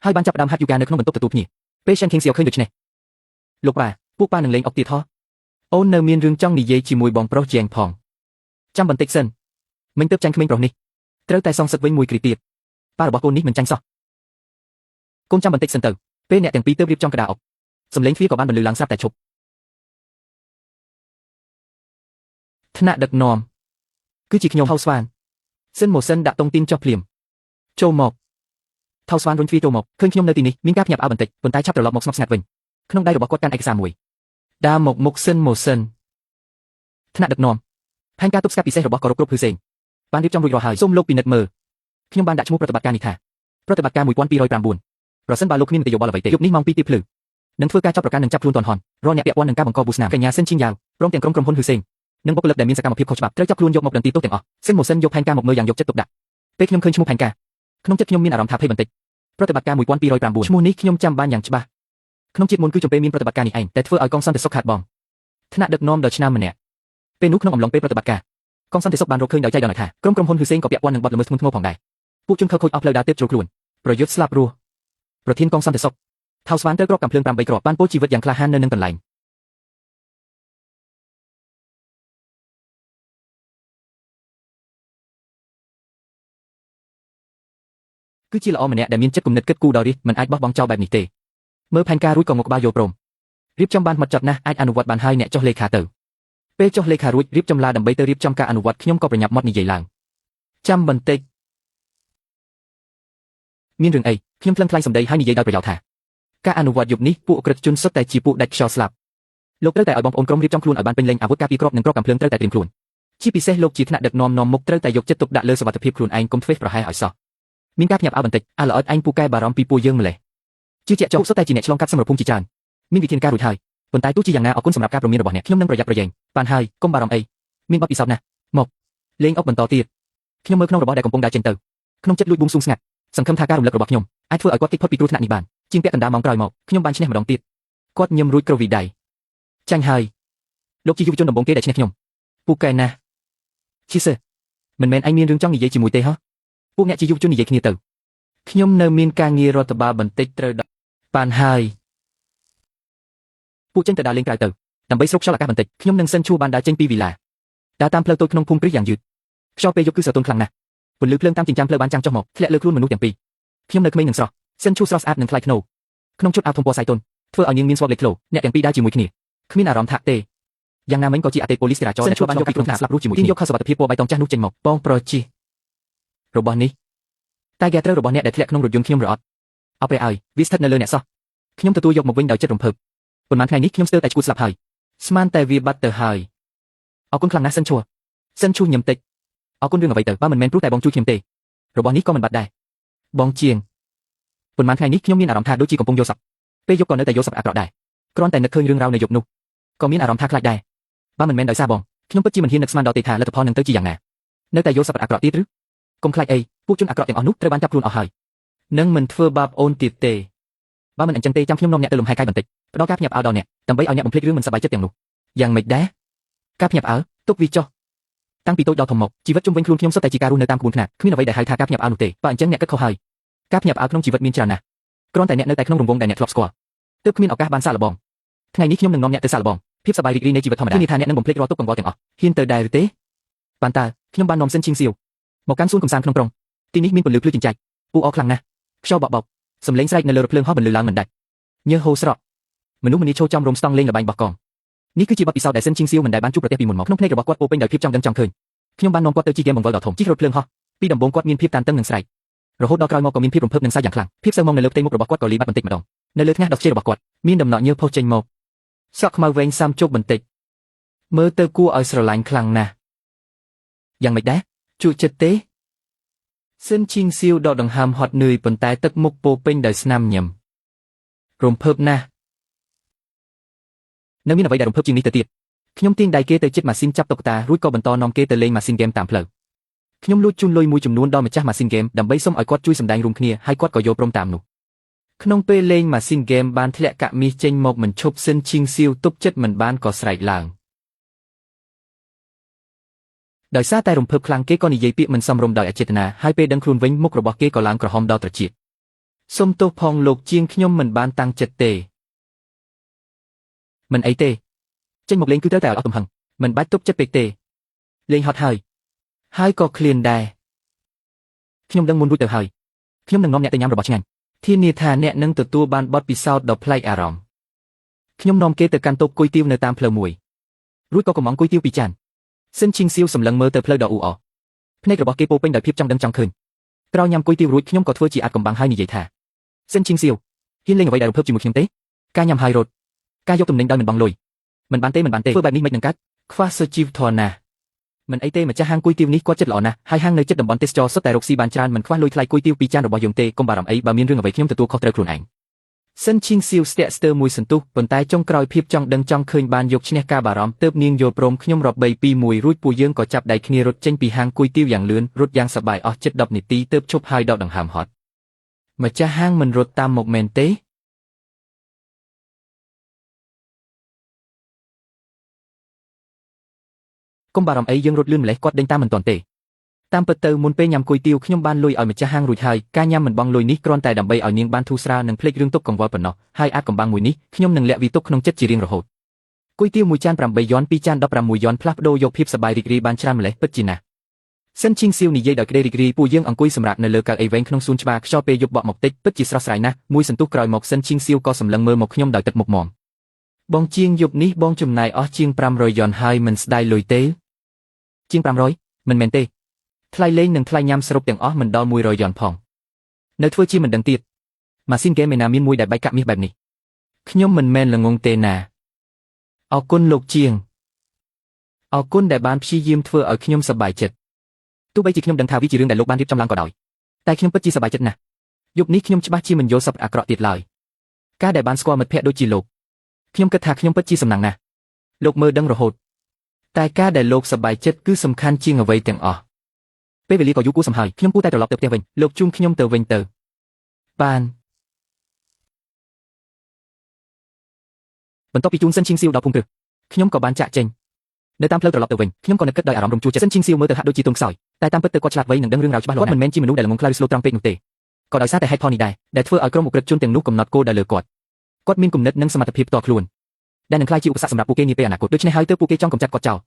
យហើយបានចាប់ផ្ដើមហាត់យូហ្គានៅក្នុងបន្ទប់ទទួលភ្ញៀវពេល Shen King Xiao ឃើញដូច្នេះលោកប៉ាពួកប៉ានឹងលេងអុកទៀតហោះអូននៅមានរឿងចង់និយាយជាមួយបងប្រុសជាងផងចាំបន្តិចសិនមិញទើបចាញ់ក្មេងប្រុសនេះត្រូវតែសងសឹកវិញមួយគ្រាទៀតប៉ារបស់កូននេះមិនចាញ់សោះកូនចាំបន្តិចសិនទៅពេលអ្នកទាំងពីរទើបរៀបចំក្តារអុកសំឡេងទ្វារក៏បានបន្លឺឡើងស្រាប់តែឈប់ថ្នាក់ដឹកនាំគឺជាខ្ញុំថៅស្វានសិនម៉ូសិនដាក់តុងទីនចុះភ្លាមចូលមកថៅស្វានរុញទ្វារចូលមកឃើញខ្ញុំនៅទីនេះមានការភ្ញាក់ផ្អើលបន្តិចប៉ុន្តែឆាប់ត្រឡប់មកស្ងប់ស្ងាត់វិញក្នុងដៃរបស់គាត់កាន់ឯកសារមួយដើរមកមុខសិនម៉ូសិនថ្នាក់ដឹកនាំផែនការទប់ស្កាត់ពិសេសរបស់គោរពគ្រប់ភឺសេងបានរៀបចំរួចរាល់ហើយសូមលោកពិនិត្យមើលខ្ញុំបានដាក់ឈ្មោះប្រតិបត្តិការនេះថាប្រតិបត្តិការ1209ប្រសិនបើលោកគ្មានមតិយោបល់អ្វីទេយប់នេះម៉ោង2ទៀបភ្លឺនឹងធ្វើការចាប់ប្រកាន់និងចាប់ខ្លួនតនហនរាល់អ្នកពាក់ព័ន្ធនឹងការបង្កប៊ូស្នាមកញ្ញាសិនឈីងយ៉ាវព្រមទាំងក្រុមក្រុមហ៊ុនហ៊ឺសេងនិងបុគ្គលិកដែលមានសកម្មភាពខុសច្បាប់ត្រូវចាប់ខ្លួនយកមកផ្ដន្ទាទោសទាំងអស់សិនម៉ូសិនយកផែនការមកមើលយ៉ាងយកចិត្តទុកដាក់ពេលខ្ញុំឃើញឈ្មោះផែនការក្នុងចិត្តខ្ញុំមានអារម្មណ៍ថាភ័យបន្តិចប្រតិបត្តិការ1209ឈ្មោះនេះខ្ញុំចាំបានយ៉ាងច្បាស់ក្នុងជាតិមុនគឺចំពេលមានប្រតិបត្តិការនេះឯងតែធ្វើឲ្យកងសន្តិសុខខាតបង់ថ្នាក់ដឹកនាំដ៏ឆ្នើមម្នាក់ពេលនោះក្នុងអំឡុងពេលប្រតិបត្តិការកងសន្តិសុខបានរកឃើញដោយចៃដន្យថាក្រុមក្រុមហ៊ុនហ៊ឺសេងក៏ពាក់ព័ន្ធនឹងបទល្មើសធ្ងន់ធ្ងរផងដែរពួកជនខិលខូចអស់ផ្លូវដើរទើបជ្រុលខ្លួនប្រយុទ្ធស្លាប់រស់ប្រធានកងសន្តិសុខថៅស្វានត្រូវគ្រាប់កាំភ្លើង8គ្រាប់បានពោលជីវិតយ៉ាងក្លាហាននៅនឹងកន្លែងគឺជាល្អម្នាក់ដែលមានចិត្តគំនិតគិតគូរដល់រាជមិនអាចបោះបង់ចោលបែបនេះទេមើលផែនការរួចក៏ងក់ក្បាលយល់ព្រមរៀបចំបានម៉ត់ចត់ណាស់អាចអនុវត្តបានហើយអ្នកចុះលេខាទៅពេលចុះលេខារួចរៀបចំឡាដើម្បីទៅរៀបចំការអនុវត្តខ្ញុំក៏ប្រញាប់មាត់និយាយឡើងចាំបន្តិចមានរឿងអីខ្ញុំថ្លឹងថ្លែងសម្ដីហើយនិយាយដោយប្រយោលថាការអនុវត្តយប់នេះពួកក្រិតជនសុទ្ធតែជាពួកដាច់ខ្យល់ស្លាប់លោកត្រូវតែឲ្យបងប្អូនក្រុមរៀបចំខ្លួនឲ្យបានពេញលេញអាវុធការពារគ្រាប់និងគ្រាប់កាំភ្លើងត្រូវតែត្រៀមខ្លួនជាពិសេសលោកជាថ្នាក់ដឹកនាំនាំមុខត្រូវតែយកចិត្តទុកដាក់លើសុវត្ថិភាពខ្លួនឯងកុំធ្វេសប្រហែសឲ្យសោះមានការភ្ញាក់ផ្អើលបន្តិចអាល្អិតឯងពូកែបារម្ភពីពួកយើងម្លេះជឿជាក់ចុះសុទ្ធតែជាអ្នកឆ្លងកាត់សមរភូមិជាច្រើនមានវិធានការរួចហើយប៉ុន្តែទោះជាយ៉ាងណាអរគុណសម្រាប់ការព្រមានរបស់អ្នកខ្ញុំនឹងប្រយ័ត្នប្រយែងបានហើយកុំបារម្ភអីមានបទពិសោធន៍ណាស់មកលេងអុកបន្តទៀតខ្ញុំមើលក្នុងរបស់ដែលកំពុងដើរចេញទៅក្នុងចិត្តលួចបួងសួងស្ងាត់សង្ឃឹមថាការរំលឹករបស់ខ្ញុំអាចធ្វើឲ្យគាត់គេចផុតពីគ្រោះថ្នាក់នេះបានជាងពាក់កណ្ដាលម៉ោងក្រោយមកខ្ញុំបានឈ្នះម្ដងទៀតគាត់ញឹមរួចក្រវីដៃចាញ់ហើយលោកជាយុវជនដំបូងគេដែលឈ្នះខ្ញុំពូកែណាស់ជីសមិនមែនឯងមានរឿងចង់និយាយជាមួយទេហ៎ពួកអ្នកជាយុវជននិយាយគ្នាទៅខ្ញុំនៅមានការងាររដ្ឋបាលបន្តិចត្រូវដល់បានហើយពួកចេញទៅដើរលេងក្រៅទៅដើម្បីស្រូបខ្យល់អាកាសបន្តិចខ្ញុំនឹងសិនឈួរបានដើរចេញពីវីឡាដើរតាមផ្លូវតូចក្នុងភូមិគ្រឹះយ៉ាងយឺតខ្យល់ពេលយប់គឺស្រទន់ខ្លាំងណាស់ពន្លឺភ្លើងតាមចិញ្ចើមផ្លូវបានចាំងចុះមកធ្លាក់លើខ្លួនមនុស្សទាំងពីរខ្ញុំនៅក្មេងនឹងស្រស់សិនឈួរស្រស់ស្អាតនិងថ្លៃថ្នូរក្នុងឈុតអាវធំពណ៌សៃតុនធ្វើឲ្យនាងមានស្វបលេចធ្លោអ្នកទាំងពីរដើរជាមួយគ្នាគ្មានអារម្មណ៍ថាទេយ៉ាងណាមិញក៏ជាអតីតប៉ូលីសចរាចរណ៍ដែលធ្លាប់បានយកពីគ្រោះថ្នាក់ស្លាប់រស់ជាមួយគ្នាយកខុសសុវត្ថិភាពពណ៌បៃតងចាស់នោះចេញមកបងប្រជីរបស់នេះតែគេត្រូវរបស់អ្នកដែលធ្លាក់ក្នុងរថយន្តខ្ញុំរអត់អបព្រះឲ្យវាស្ថិតនៅលើអ្នកសោះខ្ញុំទទួលយកមកវិញដោយចិត្តរំភើបប៉ុន្មានថ្ងៃនេះខ្ញុំស្ទើរតែឈួតស្លាប់ហើយស្មានតែវាបាត់ទៅហើយអរគុណខ្លាំងណាស់សិនឈួរសិនឈួរញឹមតិចអរគុណរឿងអ្វីទៅបើមិនមែនព្រោះតែបងជួយខ្ញុំទេរបស់នេះក៏មិនបាត់ដែរបងជាងប៉ុន្មានថ្ងៃនេះខ្ញុំមានអារម្មណ៍ថាដូចជាកំពុងយល់សប្តិពេលយប់ក៏នៅតែយល់សប្តិអាក្រក់ដែរគ្រាន់តែនឹកឃើញរឿងរ៉ាវនៅយប់នោះក៏មានអារម្មណ៍ថាខ្លាចដែរបើមិនមែនដោយសារបងខ្ញុំពិតជាមិនហ៊ាននឹកស្មានដល់ទេថាលទ្ធផលនឹងទៅជាយ៉ាងណានៅតែយល់សប្តិអាក្រក់ទៀតឬកុំខ្លាចអីពួកជនអាក្រក់ទាំងអស់នោះត្រូវបានចាប់ខ្លួនអស់ហើយនឹងមិនធ្វើបាបអូនទៀតទេបើមិនអញ្ចឹងទេចាំខ្ញុំនាំអ្នកទៅលំហែកាយបន្តិចផ្ដល់ការភ្ញាក់ផ្អើលដល់អ្នកដើម្បីឲ្យអ្នកបំភ្លេចរឿងមិនសប្បាយចិត្តទាំងនោះយ៉ាងម៉េចដែរការភ្ញាក់ផ្អើលទុកវាចុះតាំងពីតូចដល់ធំមកជីវិតជុំវិញខ្លួនខ្ញុំសុទ្ធតែជាការរស់នៅតាមក្បួនខ្នាតគ្មានអ្វីដែលហៅថាការភ្ញាក់ផ្អើលនោះទេបើអញ្ចឹងអ្នកគិតខុសហើយការភ្ញាក់ផ្អើលក្នុងជីវិតមានច្រើនណាស់គ្រាន់តែអ្នកនៅតែក្នុងរង្វង់ដែលអ្នកធ្លាប់ស្គាល់ទើបគ្មានឱកាសបានសាកល្បងថ្ងៃនេះខ្ញុំនឹងនាំអ្នកទៅសាកល្បងភាពសប្បាយរីករាយនៃជីវិតធម្មតាគឺថាអ្នកនឹងបំភ្លេចរាល់ទុក្ខកង្វល់ទាំងអស់ហ៊ានទៅដែរឬទេបានតើខ្ញុំបាននាំសិនឈៀងសៀវមកកាន់សួនកំសាន្តក្នុងក្រុងទីនេះមានពន្លឺភ្លឺចិញ្ចែកពូអខ្លាំងណាស់ខ្យល់បក់បោក សំឡេងស្រែកនៅលើរថភ្លើងហោះបន្លឺឡើងមិនដាច់ញើសហូរស្រក់មនុស្សម្នាឈរចំរំស្តង់លេងល្បែងបោះកង់នេះគឺជាបទពិសោធន៍ដែលសិនឈីងសៀវមិនដែលបានជួបប្រទះពីមុនមកក្នុងភ្នែករបស់គាត់ពោពេញដោយភាពចង់ដឹងចង់ឃើញខ្ញុំបាននាំគាត់ទៅជិះហ្គេមបង្វិលដ៏ធំជិះរថភ្លើងហោះពីដំបូងគាត់មានភាពតានតឹងនិងស្រែករហូតដល់ក្រោយមកក៏មានភាពរំភើបនិងសើចយ៉ាងខ្លាំងភាពសៅហ្មងនៅលើផ្ទៃមុខរបស់គាត់ក៏លីបាត់បន្តិចម្ដងនៅលើថ្ងាសដ៏ខ្ជិលរបស់គាត់មានដំណក់ញើសផុសចេញមកសក់ខ្មៅវែងសាំជោគបន្តិចមើលទៅគួរឲ្យស្រឡាញ់ខ្លាំងណាស់យ៉ាងម៉េចដែរជក់ចិត្តទេសិនឈីងសៀវដកដង្ហើមហត់នឿយប៉ុន្តែទឹកមុខពោពេញដោយស្នាមញឹមរំភើបណាស់នៅមានអ្វីដែលរំភើបជាងនេះទៅទៀតខ្ញុំទាញដៃគេទៅជិតម៉ាស៊ីនចាប់តុក្កតារួចក៏បន្តនាំគេទៅលេងម៉ាស៊ីនហ្គេមតាមផ្លូវខ្ញុំលួចជូនលុយមួយចំនួនដល់ម្ចាស់ម៉ាស៊ីនហ្គេមដើម្បីសុំឲ្យគាត់ជួយសម្ដែងរួមគ្នាហើយគាត់ក៏យល់ព្រមតាមនោះក្នុងពេលលេងម៉ាស៊ីនហ្គេមបានធ្លាក់កាក់មាសចេញមកមិនឈប់សិនឈីងសៀវទប់ចិត្តមិនបានក៏ស្រែកឡើងដោយសារតែរំភើបខ្លាំងគេក៏និយាយពាក្យមិនសមរម្យដោយអចេតនាហើយពេលដឹងខ្លួនវិញមុខរបស់គេក៏ឡើងក្រហមដល់ត្រចៀកសុំទោសផងលោកជាងខ្ញុំមិនបានតាំងចិត្តទេមិនអីទេចេញមកលេងគឺត្រូវតែឲ្យអស់ទំហឹងមិនបាច់ទប់ចិត្តពេកទេលេងហត់ហើយហើយក៏ឃ្លានដែរខ្ញុំដឹងមុនរួចទៅហើយខ្ញុំនឹងនាំអ្នកទៅញ៉ាំរបស់ឆ្ងាញ់ធានាថាអ្នកនឹងទទួលបានបទពិសោធន៍ដ៏ប្លែកអារម្មណ៍ខ្ញុំនាំគេទៅកាន់តូបគុយទាវនៅតាមផ្លូវមួយរួចក៏កំងគុយទាវពីរចានសិនឈីងសៀវសម្លឹងមើលទៅផ្លូវដ៏អ៊ូអរភ្នែករបស់គេពោពេញដោយភាពចង់ដឹងចង់ឃើញក្រោយញ៉ាំគុយទាវរួចខ្ញុំក៏ធ្វើជាអាចកំបាំងហើយនិយាយថាសិនឈីងសៀវហ៊ានលេងអ្វីដែលរំភើបជាមួយខ្ញុំទេការញ៉ាំហើយរត់ការយកទំនិញដោយមិនបង់លុយមិនបានទេមិនបានទេធ្វើបែបនេះមិននឹងកាត់ខ្វះសុជីវធម៌ណាស់មិនអីទេម្ចាស់ហាងគុយទាវនេះគាត់ចិត្តល្អណាស់ហើយហាងនៅជិតតំបន់ទេសចរសុទ្ធតែរកស៊ីបានច្រើនមិនខ្វះលុយថ្លៃគុយទាវពីរចានរបស់យើងទេកុំបារម្ភអីបើមានរឿងអ្វីខ្ញុំទទួលខុសត្រូវខ្លួនឯងសិនឈីងសៀវស្ទាក់ស្ទើរមួយសន្ទុះប៉ុន្តែចុងក្រោយភាពចង់ដឹងចង់ឃើញបានយកឈ្នះការបារម្ភទើបនាងយល់ព្រមខ្ញុំរាប់3 2 1រួចពួកយើងក៏ចាប់ដៃគ្នារត់ចេញពីហាងគុយទាវយ៉ាងលឿនរត់យ៉ាងសប្បាយអស់ជិត10នាទីទើបឈប់ហើយដកដង្ហើមហត់ម្ចាស់ហាងមិនរត់តាមមកមែនទេកុំបារម្ភអីយើងរត់លឿនម្លេះគាត់ដេញតាមមិនទាន់ទេតាមពិតទៅមុនពេលញ៉ាំគុយទាវខ្ញុំបានលុយឲ្យម្ចាស់ហាងរួចហើយការញ៉ាំមិនបង់លុយនេះគ្រាន់តែដើម្បីឲ្យនាងបានធូរស្រាលនិងភ្លេចរឿងទុកកង្វល់ប៉ុណ្ណោះហើយអាចកំបាំងមួយនេះខ្ញុំនឹងលាក់វាទុកក្នុងចិត្តជារៀងរហូតគុយទាវមួយចាន8យន់2ចាន16យន់ផ្លាស់ប្ដូរយកភាពសប្បាយរីករាយបានច្រើនម្លេះពិតជាណាស់សិនឈីងសៀវនិយាយដោយក្តីរីករាយពួកយើងអង្គុយសម្រាកនៅលើកៅអីវែងក្នុងសួនច្បារខ្យល់ពេលយប់បក់មកតិចពិតជាស្រស់ស្រាយណាស់មួយសន្ទុះក្រោយមកសិនឈីងសៀវក៏សម្លឹងមើលមកខ្ញុំដោយទឹកមុខមាំបងជាងយប់នេះបងចំណាយអស់ជាង500យន់ហើយមិនស្ដាយលុយទេជាង500មិនមែនទេថ្លៃលេងនិងថ្លៃញ៉ាំសរុបទាំងអស់មិនដល់100យន់ផងនៅធ្វើជាមិនដឹងទៀតម៉ាស៊ីនហ្គេមឯណាមានមួយដែលបែកកាក់មាសបែបនេះខ្ញុំមិនមែនល្ងងទេណាអរគុណលោកជាងអរគុណដែលបានព្យាយាមធ្វើឲ្យខ្ញុំសប្បាយចិត្តទោះបីជាខ្ញុំដឹងថាវាជារឿងដែលលោកបានរៀបចំឡើងក៏ដោយតែខ្ញុំពិតជាសប្បាយចិត្តណាស់យប់នេះខ្ញុំច្បាស់ជាមិនយល់សប្តិអាក្រក់ទៀតឡើយការដែលបានស្គាល់មិត្តភ័ក្តិដូចជាលោកខ្ញុំគិតថាខ្ញុំពិតជាសំណាងណាស់លោកមើលដឹងរហូតតែការដែលលោកសប្បាយចិត្តគឺសំខាន់ជាងអ្វីទាំងអស់ពេលវេលាក៏យូរគួរសមហើយខ្ញុំគួរតែត្រឡប់ទៅផ្ទះវិញលោកជូនខ្ញុំទៅវិញទៅបានបន្ទាប់ពីជូនសិនឈីងសៀវដល់ភូមិគ្រឹះខ្ញុំក៏បានចាក់ចេញនៅតាមផ្លូវត្រឡប់ទៅវិញខ្ញុំក៏នឹកគិតដោយអារម្មណ៍រំជួលចិត្តសិនឈីងសៀវមើលទៅហាក់ដូចជាទន់ខ្សោយតែតាមពិតទៅគាត់ឆ្លាតវៃនិងដឹងរឿងរ៉ាវច្បាស់លាស់គាត់មិនមែនជាមនុស្សដែលល្ងង់ខ្លៅឬស្លូតត្រង់ពេកនោះទេក៏ដោយសារតែហេតុផលនេះដែរដែលធ្វើឲ្យក្រុមឧក្រិដ្ឋជនទាំងនោះកំណត់គោលដៅលើគាត់គាត់មានគំនិតនិងសមត្ថភាពផ្ទាល់ខ្លួនដែលនឹងក្លាយជាឧបសគ្គសម្រាប់ពួកគេនាពេលអនាគតដូច្នេះហើយទើបពួកគេចង់កម្ចាត់គាត់ចោល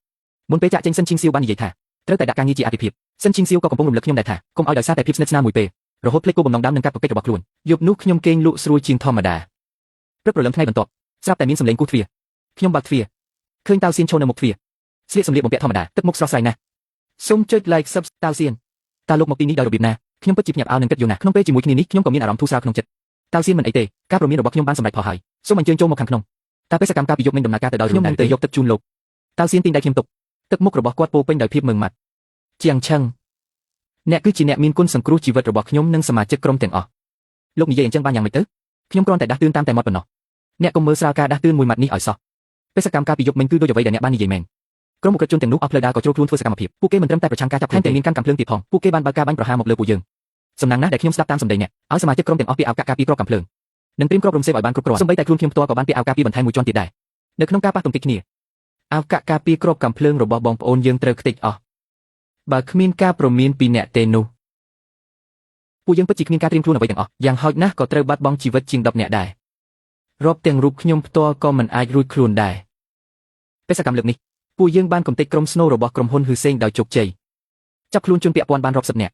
មុនពេលចាក់ចេញសិនឈីងសៀវបាននិយាយថាត្រូវតែដាក់ការងារជាអាទិភាពសិនឈីងសៀវក៏កំពុងរំលឹកខ្ញុំដែរថាកុំឲ្យដោយសារតែភាពស្និទ្ធស្នាលមួយពេលរហូតភ្លេចគោលបំណងដើមនិងកាតព្វកិច្ចរបស់ខ្លួនយប់នោះខ្ញុំគេងលក់ស្រួលជាងធម្មតាព្រឹកព្រលឹមថ្ងៃបន្ទាប់ស្រាប់តែមានសំឡេងគោះទ្វារខ្ញុំបើកទ្វារឃើញតៅសៀនឈរនៅមុខទ្វារស្លៀកសម្លៀកបំពាក់ធម្មតាទឹកមុខស្រស់ស្រាយណាស់សូមចុច like sub តៅសៀនតើលោកមកទីនេះដោយរបៀបណាខ្ញុំពិតជាភ្ញាក់ផ្អើលនិងគិតយល់ណាស់ក្នុងពេលជាមួយគ្នានេះខ្ញុំក៏មានអារម្មណ៍ធូរស្រាលក្នុងចិត្តតៅសៀនមិនអីទេការព្រមានរបស់ខ្ញុំបានសម្រេចផលហើយសូមអញ្ជើញចូលមកខាងក្នុងតើបេសកម្មការពីយប់មិញដំណើរការទៅដោយខ្ញុំនឹងទៅយកទឹកជូនលោកតៅសៀនទាញដៃខ្ញុំទុកទឹកមុខរបស់គាត់ពោពេញដោយភាពមឺងម៉ាត់ជាងឆឹងអ្នកគឺជាអ្នកមានគុណសង្គ្រោះជីវិតរបស់ខ្ញុំនិងសមាជិកក្រុមទាំងអស់លោកនិយាយអញ្ចឹងបានយ៉ាងម៉េចទៅខ្ញុំគ្រាន់តែដាស់តឿនតាមតែមាត់ប៉ុណ្ណោះអ្នកកុំមើលស្រាលការដាស់តឿនមួយម៉ាត់នេះឲ្យសោះបេសកម្មការពីយប់មិញគឺដូចអ្វីដែលអ្នកបាននិយាយមែនក្រុមឧក្រិដ្ឋជនទាំងនោះអស់ផ្លូវដើរក៏ជ្រុលខ្លួនធ្វើសកម្មភាពពួកគេមិនត្រឹមតែប្រឆាំងការចាប់ថែមទាំងមានកាន់កាំភ្លើងទៀតផងពួកគេបានបើកការបាញ់ប្រហារមកលើពួកយើងសំណាងណាស់ដែលខ្ញុំស្ដាប់តាមសម្ដីអ្នកឲ្យសមាជិកក្រុមទាំងអស់ពាក់អាវការពារគ្រាប់កាំភ្លើងនិងត្រៀមគ្រាប់រំសេវឲ្យបានគ្រប់គ្រាន់សូម្បីតែខ្លួនខ្ញុំផ្ទាល់ក៏បានពាក់អាវការពារបន្ថែមមួយជាន់ទៀតដែរនៅក្នុងការប៉ះទង្គិចគ្នាអាវការពារគ្រាប់កាំភ្លើងរបស់បងប្អូនយើងត្រូវខ្ទេចអស់បើគ្មានការព្រមានពីអ្នកទេនោះពួកយើងពិតជាគ្មានការត្រៀមខ្លួនអ្វីទាំងអស់យ៉ាងហោចណាស់ក៏ត្រូវបាត់បង់ជីវិតជាង10នាក់ដែររាប់ទាំងរូបខ្ញុំផ្ទាល់ក៏មិនអាចរួចខ្លួនដែរបេសកម្មលើកនេះពួកយើងបានកំទេចក្រុមស្នូរបស់ក្រុមហ៊ុនហ៊ឺសេងដោយជោគជ័យចាប់ខ្លួនជនពាក់ព័ន្ធបានរាប់សិបនាក់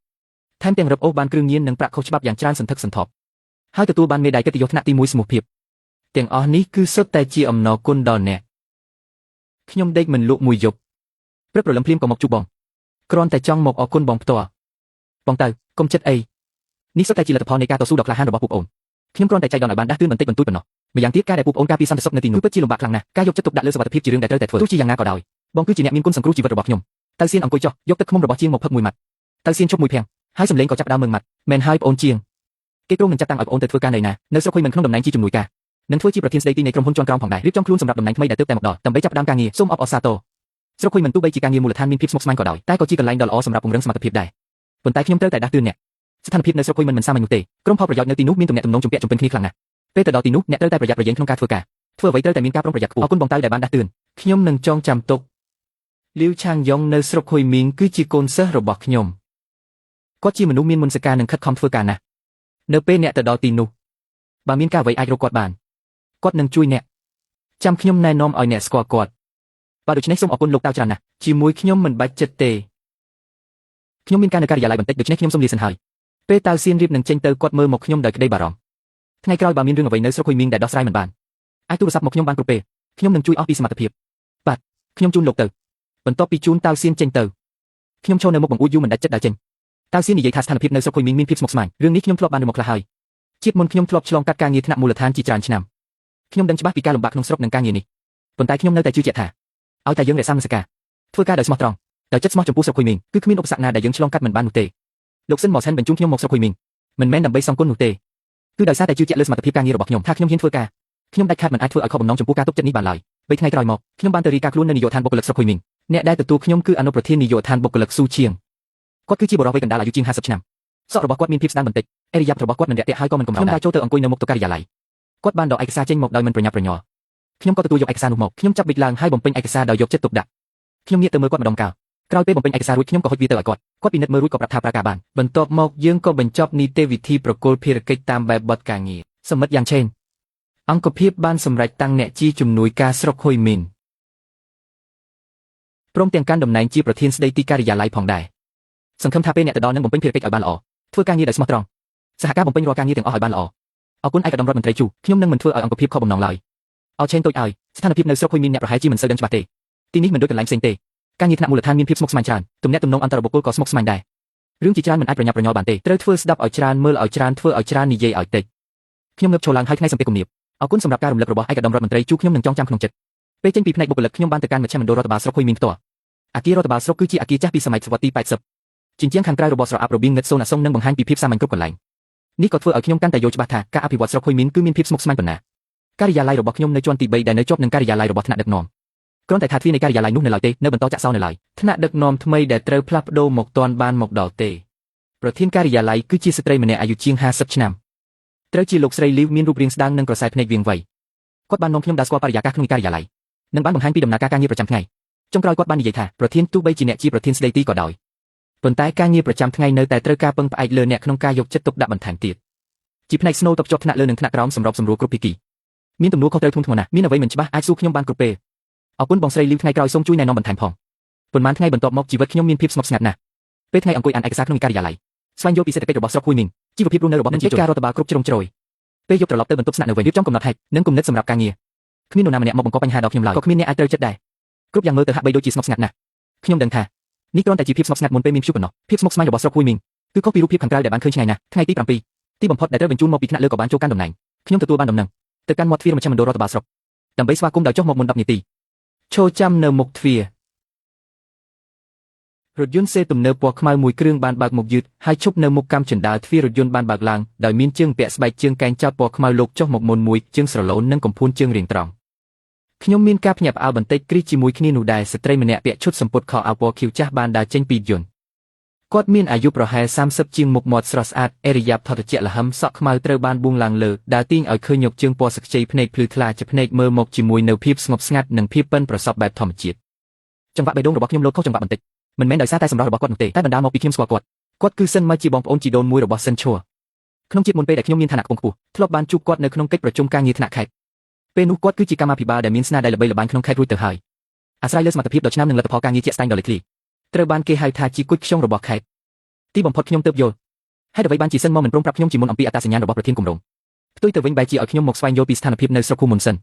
ថែមទាំងរឹបអូសបានគ្រឿងញៀននិងប្រាក់ខុសច្បាប់យ៉ាងច្រើនសន្ធឹកសន្ធាប់ ហើយទទួលបានមេដាយកិត្តិយសថ្នាក់ទី1ស្មោះភាពទាំងអស់នេះគឺសុទ្ធតែជាអំណរគុណដល់អ្នកខ្ញុំដេកមិនលក់មួយយប់ព្រឹកព្រលឹមភ្លាមក៏មកជួបបងគ្រាន់តែចង់មកអរគុណបងផ្ទាល់បងទៅកុំចិត្តអីនេះសុទ្ធតែជាលទ្ធផលនៃការតស៊ូដ៏ក្លាហានរបស់ពួកអូនខ្ញុំគ្រាន់តែចៃដន្យឲ្យបានដាស់តឿនបន្តិចបន្តួចប៉ុណ្ណោះម្យ៉ាងទៀតការដែលពួកអូនការពារសន្តិសុខនៅទីនោះគឺពិតជាលំបាកខ្លាំងណាស់ការយកចិត្តទុកដាក់លើសុវត្ថិភាពជារឿងដែលត្រូវតែធ្វើទោះជាយ៉ាងណាក៏ដោយបងគឺជាអ្នកមានគុណសង្គ្រោះជីវិតរបស់ខ្ញុំតៅសៀនអង្គុយចុះយកទឹកឃ្មុំរបស់ជាងមកផឹកមួយម៉ាត់តៅសៀនឈប់មួយភាំងហើយសម្លេងក៏ចាប់ផ្ដើមមឹងម៉ាត់មែនហើយប្អូនជាងគេគ្រោងនឹងចាត់តាំងឲ្យប្អូនទៅធ្វើការនៅណានៅស្រុកហ៊ុយមិនក្នុងតំណែងជាជំនួយការនឹងធ្វើជាប្រធានស្ដីទីនៃក្រុមហ៊ុនជាន់ក្រោមផងដែររៀបចំខ្លួនសម្រាប់តំណែងថ្មីដែលទើបតែមកដល់ដើម្បីចាប់ផ្ដើមការងារសូមអបអរសាទរស្រុកហ៊ុយមិនទោះបីជាការងារមូលដ្ឋានមានភាពស្មុគស្មាញក៏ដោយតែក៏ជាកន្លែងដ៏ល្អសម្រាប់ពង្រឹងសមត្ថភាពដែរប៉ុន្តែខ្ញុំត្រូវតែដាស់តឿនអ្នកស្ថានភាពនៅស្រុកហ៊ុយមិនមិនសាមញ្ញនោះទេក្រុមផលប្រយោជន៍នៅទីនោះមានទំនាក់ទំនងជំពាក់ជំពិនគ្នាខ្លាំងណាស់ពេលទៅដល់ទីនោះអ្នកត្រូវតែប្រយ័ត្នប្រយែងក្នុងការធ្វើការធ្វើអ្វីត្រូវតែមានការប្រុងប្រយ័ត្នខ្ពស់អរគុណបងតៅដែលបានដាស់តឿនខ្ញុំនឹងចងចាំទុកលីវឆាងយ៉ុងនៅស្រុកហ៊ុយមីងគឺជាកូនសិស្សរបស់ខ្ញុំគាត់ជាមនុស្សមានមនសិការនិងខិតខំធ្វើការណាស់នៅពេលអ្នកទៅដល់ទីនោះបើមានការអ្វីអាចរកគាត់បានគាត់នឹងជួយអ្នកចាំខ្ញុំណែនាំឲ្យអ្នកស្គាល់គាត់បើដូច្នេះសូមអរគុណលោកតៅច្រើនណាស់ជាមួយខ្ញុំមិនបាច់ចិត្តទេខ្ញុំមានការនៅការិយាល័យបន្តិចដូច្នេះខ្ញុំសូមលាសិនហើយពេលតៅសៀនរៀបនឹងចេញទៅគាត់មើលមកខ្ញុំដោយក្តីបារម្ភថ្ងៃក្រោយបើមានរឿងអ្វីនៅស្រុកហ៊ុយមីងដែលដោះស្រាយមិនបានអាចទូរស័ព្ទមកខ្ញុំបានគ្រប់ពេលខ្ញុំនឹងជួយអស់ពីសមត្ថភាពបាទខ្ញុំជូនលោកទៅបន្ទាប់ពីជូនតៅសៀនចេញទៅខ្ញុំឈរនៅមុខបង្អួចយូរមិនដាច់ចិត្តដើរចេញតៅសៀននិយាយថាស្ថានភាពនៅស្រុកហ៊ុយមីងមានភាពស្មុគស្មាញរឿងនេះខ្ញុំធ្លាប់បានរំមកខ្លះហើយជាតិមុនខ្ញុំធ្លាប់ឆ្លងកាត់ការងារថ្នាក់មូលដ្ឋានជាច្រើនឆ្នាំខ្ញុំដឹងច្បាស់ពីការលំបាកក្នុងស្រុកនិងការងារនេះប៉ុន្តែខ្ញុំនៅតែជឿជាក់ថាឲ្យតែយើងរក្សាមនសិការធ្វើការដោយស្មោះត្រង់ដោយចិត្តស្មោះចំពោះស្រុកហ៊ុយមីងគឺគ្មានឧបសគ្គណាដែលយើងឆ្លងកាត់មិនបាននោះទេលោកស៊ិនម៉ូសិនបញ្ជូនខ្ញុំមកស្រុកហ៊ុយមីងមិនមែនដើម្បីសងគុណនោះទេគឺដោយសារតែជឿជាក់លើសមត្ថភាពការងាររបស់ខ្ញុំថាខ្ញុំហ៊ានធ្វើការខ្ញុំដាច់ខាតមិនអាចធ្វើឲ្យខកបំណងចំពោះការទុកចិត្តនេះបានឡើយបីថ្ងៃក្រោយមកខ្ញុំបានទៅរាយការណ៍ខ្លួននៅនាយកដ្ឋានបុគ្គលិកស្រុកហ៊ុយមីងអ្នកដែលទទួលខ្ញុំគឺអនុប្រធាននាយកដ្ឋានបុគ្គលិកស៊ូឈៀងគាត់គឺជាបុរសវ័យកណ្ដាលអាយុជាង50ឆ្នាំសក់របស់គាត់មានភាពស្ដាងបន្តិចអរិយាបថរបស់គាត់មិនរាក់ទាក់ហើយក៏មិនកំរោខ្ញុំដើរចូលទៅអង្គុយនៅមុខតុការិយាល័យគាត់បានដកឯកសារចេញមកដោយមិនប្រញាប់ប្រញាល់ខ្ញុំក៏ទទួលយកឯកសារនោះមកខ្ញុំចាប់ប៊ិចឡើងហើយបំពេញឯកសារដោយយកចិត្តទុកដាក់ខ្ញុំងាកទៅមើលគាត់ម្ដងកាលក្រោយពេលបំពេញឯកសាររួចខ្ញុំក៏ហុចវាទៅឲ្យគាត់គាត់ពិនិត្យមើលរួចក៏ប្រាប់ថាប្រើការបានបន្ទាប់មកយើងក៏បញ្ចប់នីតិវិធីប្រគល់ភារកិច្ចតាមបែបបទការងារសមិទ្ធយ៉ាងឆេនអង្គភាពបានសម្រេចតាំងអ្នកជាជំនួយការស្រុកហ៊ុយមីនព្រមទាំងកាន់តំណែងជាប្រធានស្ដីទីការិយាល័យផងដែរសង្ឃឹមថាពេលអ្នកទៅដល់នឹងបំពេញភារកិច្ចឲ្យបានល្អធ្វើការងារដោយស្មោះត្រង់សហការបំពេញរាល់ការងារទាំងអស់ឲ្យបានល្អអរគុណឯកឧត្តមរដ្ឋមន្ត្រីជូខ្ញុំនឹងមិនធ្វើឲ្យអង្គភាពខកបំណងឡើយអោឆេនតូចឲ្យស្ថានភាពនៅស្រុកហ៊ុយមីនអ្នកប្រហែលជាមិនសូវដឹងច្បាស់ទេទីនេះមិនដូចកន្លែងផ្សេងទេការងារថ្នាក់មូលដ្ឋានមានភាពស្មុគស្មាញច្រើនទំនាក់ទំនងអន្តរបុគ្គលក៏ស្មុគស្មាញដែររឿងជាច្រើនមិនអាចប្រញាប់ប្រញាល់បានទេត្រូវធ្វើស្ដាប់ឲ្យច្រើនមើលឲ្យច្រើនធ្វើឲ្យច្រើននិយាយឲ្យតិចខ្ញុំងើបឈរឡើងហើយថ្ងៃសំពះគំនាបអរគុណសម្រាប់ការរំលឹករបស់ឯកឧត្តមរដ្ឋមន្ត្រីជូខ្ញុំនឹងចងចាំក្នុងចិត្តពេលចេញពីផ្នែកបុគ្គលិកខ្ញុំបានទៅកាន់មជ្ឈមណ្ឌលរដ្ឋបាលស្រុកហ៊ុយមីនផ្ទាល់អគាររដ្ឋបាលស្រុកគឺជាអគារចាស់ពីសម័យសតវត្សទី80ជញ្ជាំងខាងក្រៅរបស់ស្រអាប់របៀងងឹតសូនអាសុងនឹងបង្ហាញពីភាពសាមញ្ញគ្រប់កន្លែងនេះក៏ធ្វើឲ្យខ្ញុំកាន់តែយល់ច្បាស់ថាការអភិវឌ្ឍស្រុកហ៊ុយមីនគឺមានភាពស្មុគស្មាញប៉ុណ្ណាការិយាល័យរបស់ខ្ញុំនៅជាន់ទី3ដែលនៅជាប់នឹងការិយាល័យរបស់ថ្នាក់ដឹកនាំគ្រាន់តែថាទ្វារនៃការិយាល័យនោះនៅឡើយទេនៅបន្តចាក់សោនៅឡើយថ្នាក់ដឹកនាំថ្មីដែលត្រូវផ្លាស់ប្ដូរមកទាន់បានមកដល់ទេប្រធានការិយាល័យគឺជាស្ត្រីម្នាក់អាយុជាង50ឆ្នាំត្រូវជាលោកស្រីលីវមានរូបរាងស្ដើងនិងក្រសែភ្នែកវាងវៃគាត់បាននាំខ្ញុំដើរស្គាល់បរិយាកាសក្នុងការិយាល័យនិងបានបង្ហាញពីដំណើរការការងារប្រចាំថ្ងៃចុងក្រោយគាត់បាននិយាយថាប្រធានទោះបីជាអ្នកជាប្រធានស្ដីទីក៏ដោយប៉ុន្តែការងារប្រចាំថ្ងៃនៅតែត្រូវការពឹងផ្អែកលើអ្នកក្នុងការយកចិត្តទុកដាក់បន្ថែមទៀតជាផ្នែកស្នូលតភ្ជាប់ថ្នាក់លើនិងថ្នាក់ក្រោមសម្របសម្រួលគ្រប់ភាគីមានទំនួលខុសត្រូវធ្ងន់ធ្ងរណាស់មានអ្វីមិនច្បាស់អាចសួរខ្ញុំបានគ្រប់ពេលអរគុណបងស្រីលីវថ្ងៃក្រោយសូមជួយណែនាំបន្ថែមផងប៉ុន្មានថ្ងៃបន្ទាប់មកជីវិតខ្ញុំមានភាពស្ងប់ស្ងាត់ណាស់ពេលថ្ងៃអង្គុយអានឯកសារក្នុងការិយាល័យស្វែងយល់ពីសេដ្ឋកិច្ចរបស់ស្រុកហ៊ុយមីងជីវភាពរស់នៅរបស់ប្រជាជនការរដ្ឋបាលគ្រប់ជ្រុងជ្រោយពេលយប់ត្រឡប់ទៅបន្ទប់ស្នាក់នៅវិញរៀបចំកំណត់ហេតុនិងគំនិតសម្រាប់ការងារគ្មាននរណាម្នាក់មកបង្កបញ្ហាដល់ខ្ញុំឡើយក៏គ្មានអ្នកអាចត្រូវចិត្តដែរគ្រប់យ៉ាងមើលទៅហាក់បីដូចជាស្ងប់ស្ងាត់ណាស់ខ្ញុំដឹងថានេះគ្រាន់តែជាភាពស្ងប់ស្ងាត់មុនពេលមានព្យុះប៉ុណ្ណោះភាពស្មុគស្មាញរបស់ស្រុកហ៊ុយមីងគឺខុសពីរូបភាពខាងក្រៅដែលបានឃើញឆ្ងាយណាស់ថ្ងៃទី7ទីបំផុតដែលត្រូវបញ្ជូនមកពីថ្នាក់លើក៏បានចូលកាន់តំណែងខ្ញុំទទួលបានដំណឹងទៅកាន់មាត់ទ្វារមជ្ឈមណ្ឌលរដ្ឋបាលស្រុកដើម្បីស្វាគមន៍ដោយចុះមកមុន10នាទីឈរចាំនៅមុខទ្វាររថយន្តសេទំនើបពណ៌ខ្មៅមួយគ្រឿងបានបើកមកយឺតហើយឈប់នៅមុខកាំជណ្ដើរទ្វាររថយន្តបានបើកឡើងដោយមានជើងពាក់ស្បែកជើងកែងចោតពណ៌ខ្មៅលោកចុះមកមុនមួយជើងស្រឡូននិងកំភួនជើងរៀងត្រង់ខ្ញុំមានការភ្ញាក់ផ្អើលបន្តិចគ្រីជាមួយគ្នានោះដែរស្ត្រីម្នាក់ពាក់ឈុតសំពត់ខោអាវពណ៌ខៀវចាស់បានដើរចេញពីយន្តគាត់មានអាយុប្រហែល30ជាងមុខមាត់ស្រស់ស្អាតអរិយាបថត្រជាក់ល្ហឹមសក់ខ្មៅត្រូវបានបួងឡើងលើដើរទាញឲ្យឃើញញកជើងពណ៌សខ្ចីភ្នែកភ្លឺថ្លាជាភ្នែកមើលមកជាមួយនៅភាពស្ងប់ស្ងាត់និងភាពប៉ិនប្រសប់បែបធម្មជាតិចង្វាក់បេះដូងរបស់ខ្ញុំលោតខុសចង្វាក់បន្តិចមិនមែនដោយសារតែសម្រស់របស់គាត់នោះទេតែបណ្ដាលមកពីខ្ញុំស្គាល់គាត់គាត់គឺសិនមកជាបងប្អូនជីដូនមួយរបស់សិនឈួរក្នុងជាតិមុនពេលដែលខ្ញុំមានឋានៈខ្ពង់ខ្ពស់ធ្លាប់បានជួបគាត់នៅក្នុងកិច្ចប្រជុំការងារថ្នាក់ខេត្តពេលនោះគាត់គឺជាកម្មាភិបាលដែលមានស្នាដៃល្បីល្បាញក្នុងខេត្តរួចទៅហើយអាស្រ័យលើសមត្ថភាពដ៏ឆ្នើមនិងលទ្ធផលការងារជាក់ស្ដែងដ៏លេចធ្លាយត្រូវបានគេហៅថាជាគុជខ្យងរបស់ខេត្តទីបំផុតខ្ញុំទើបយល់ហេតុអ្វីបានជាសិនមកមិនព្រមប្រាប់ខ្ញុំជាមុនអំពីអត្តសញ្ញាណរបស់ប្រធានគម្រោង ផ្ទុយទៅវិញបែរជាឲ្យខ្ញុំមកស្វែងយល់ពីស្ថានភាពនៅស្រុកឃូមុនសិន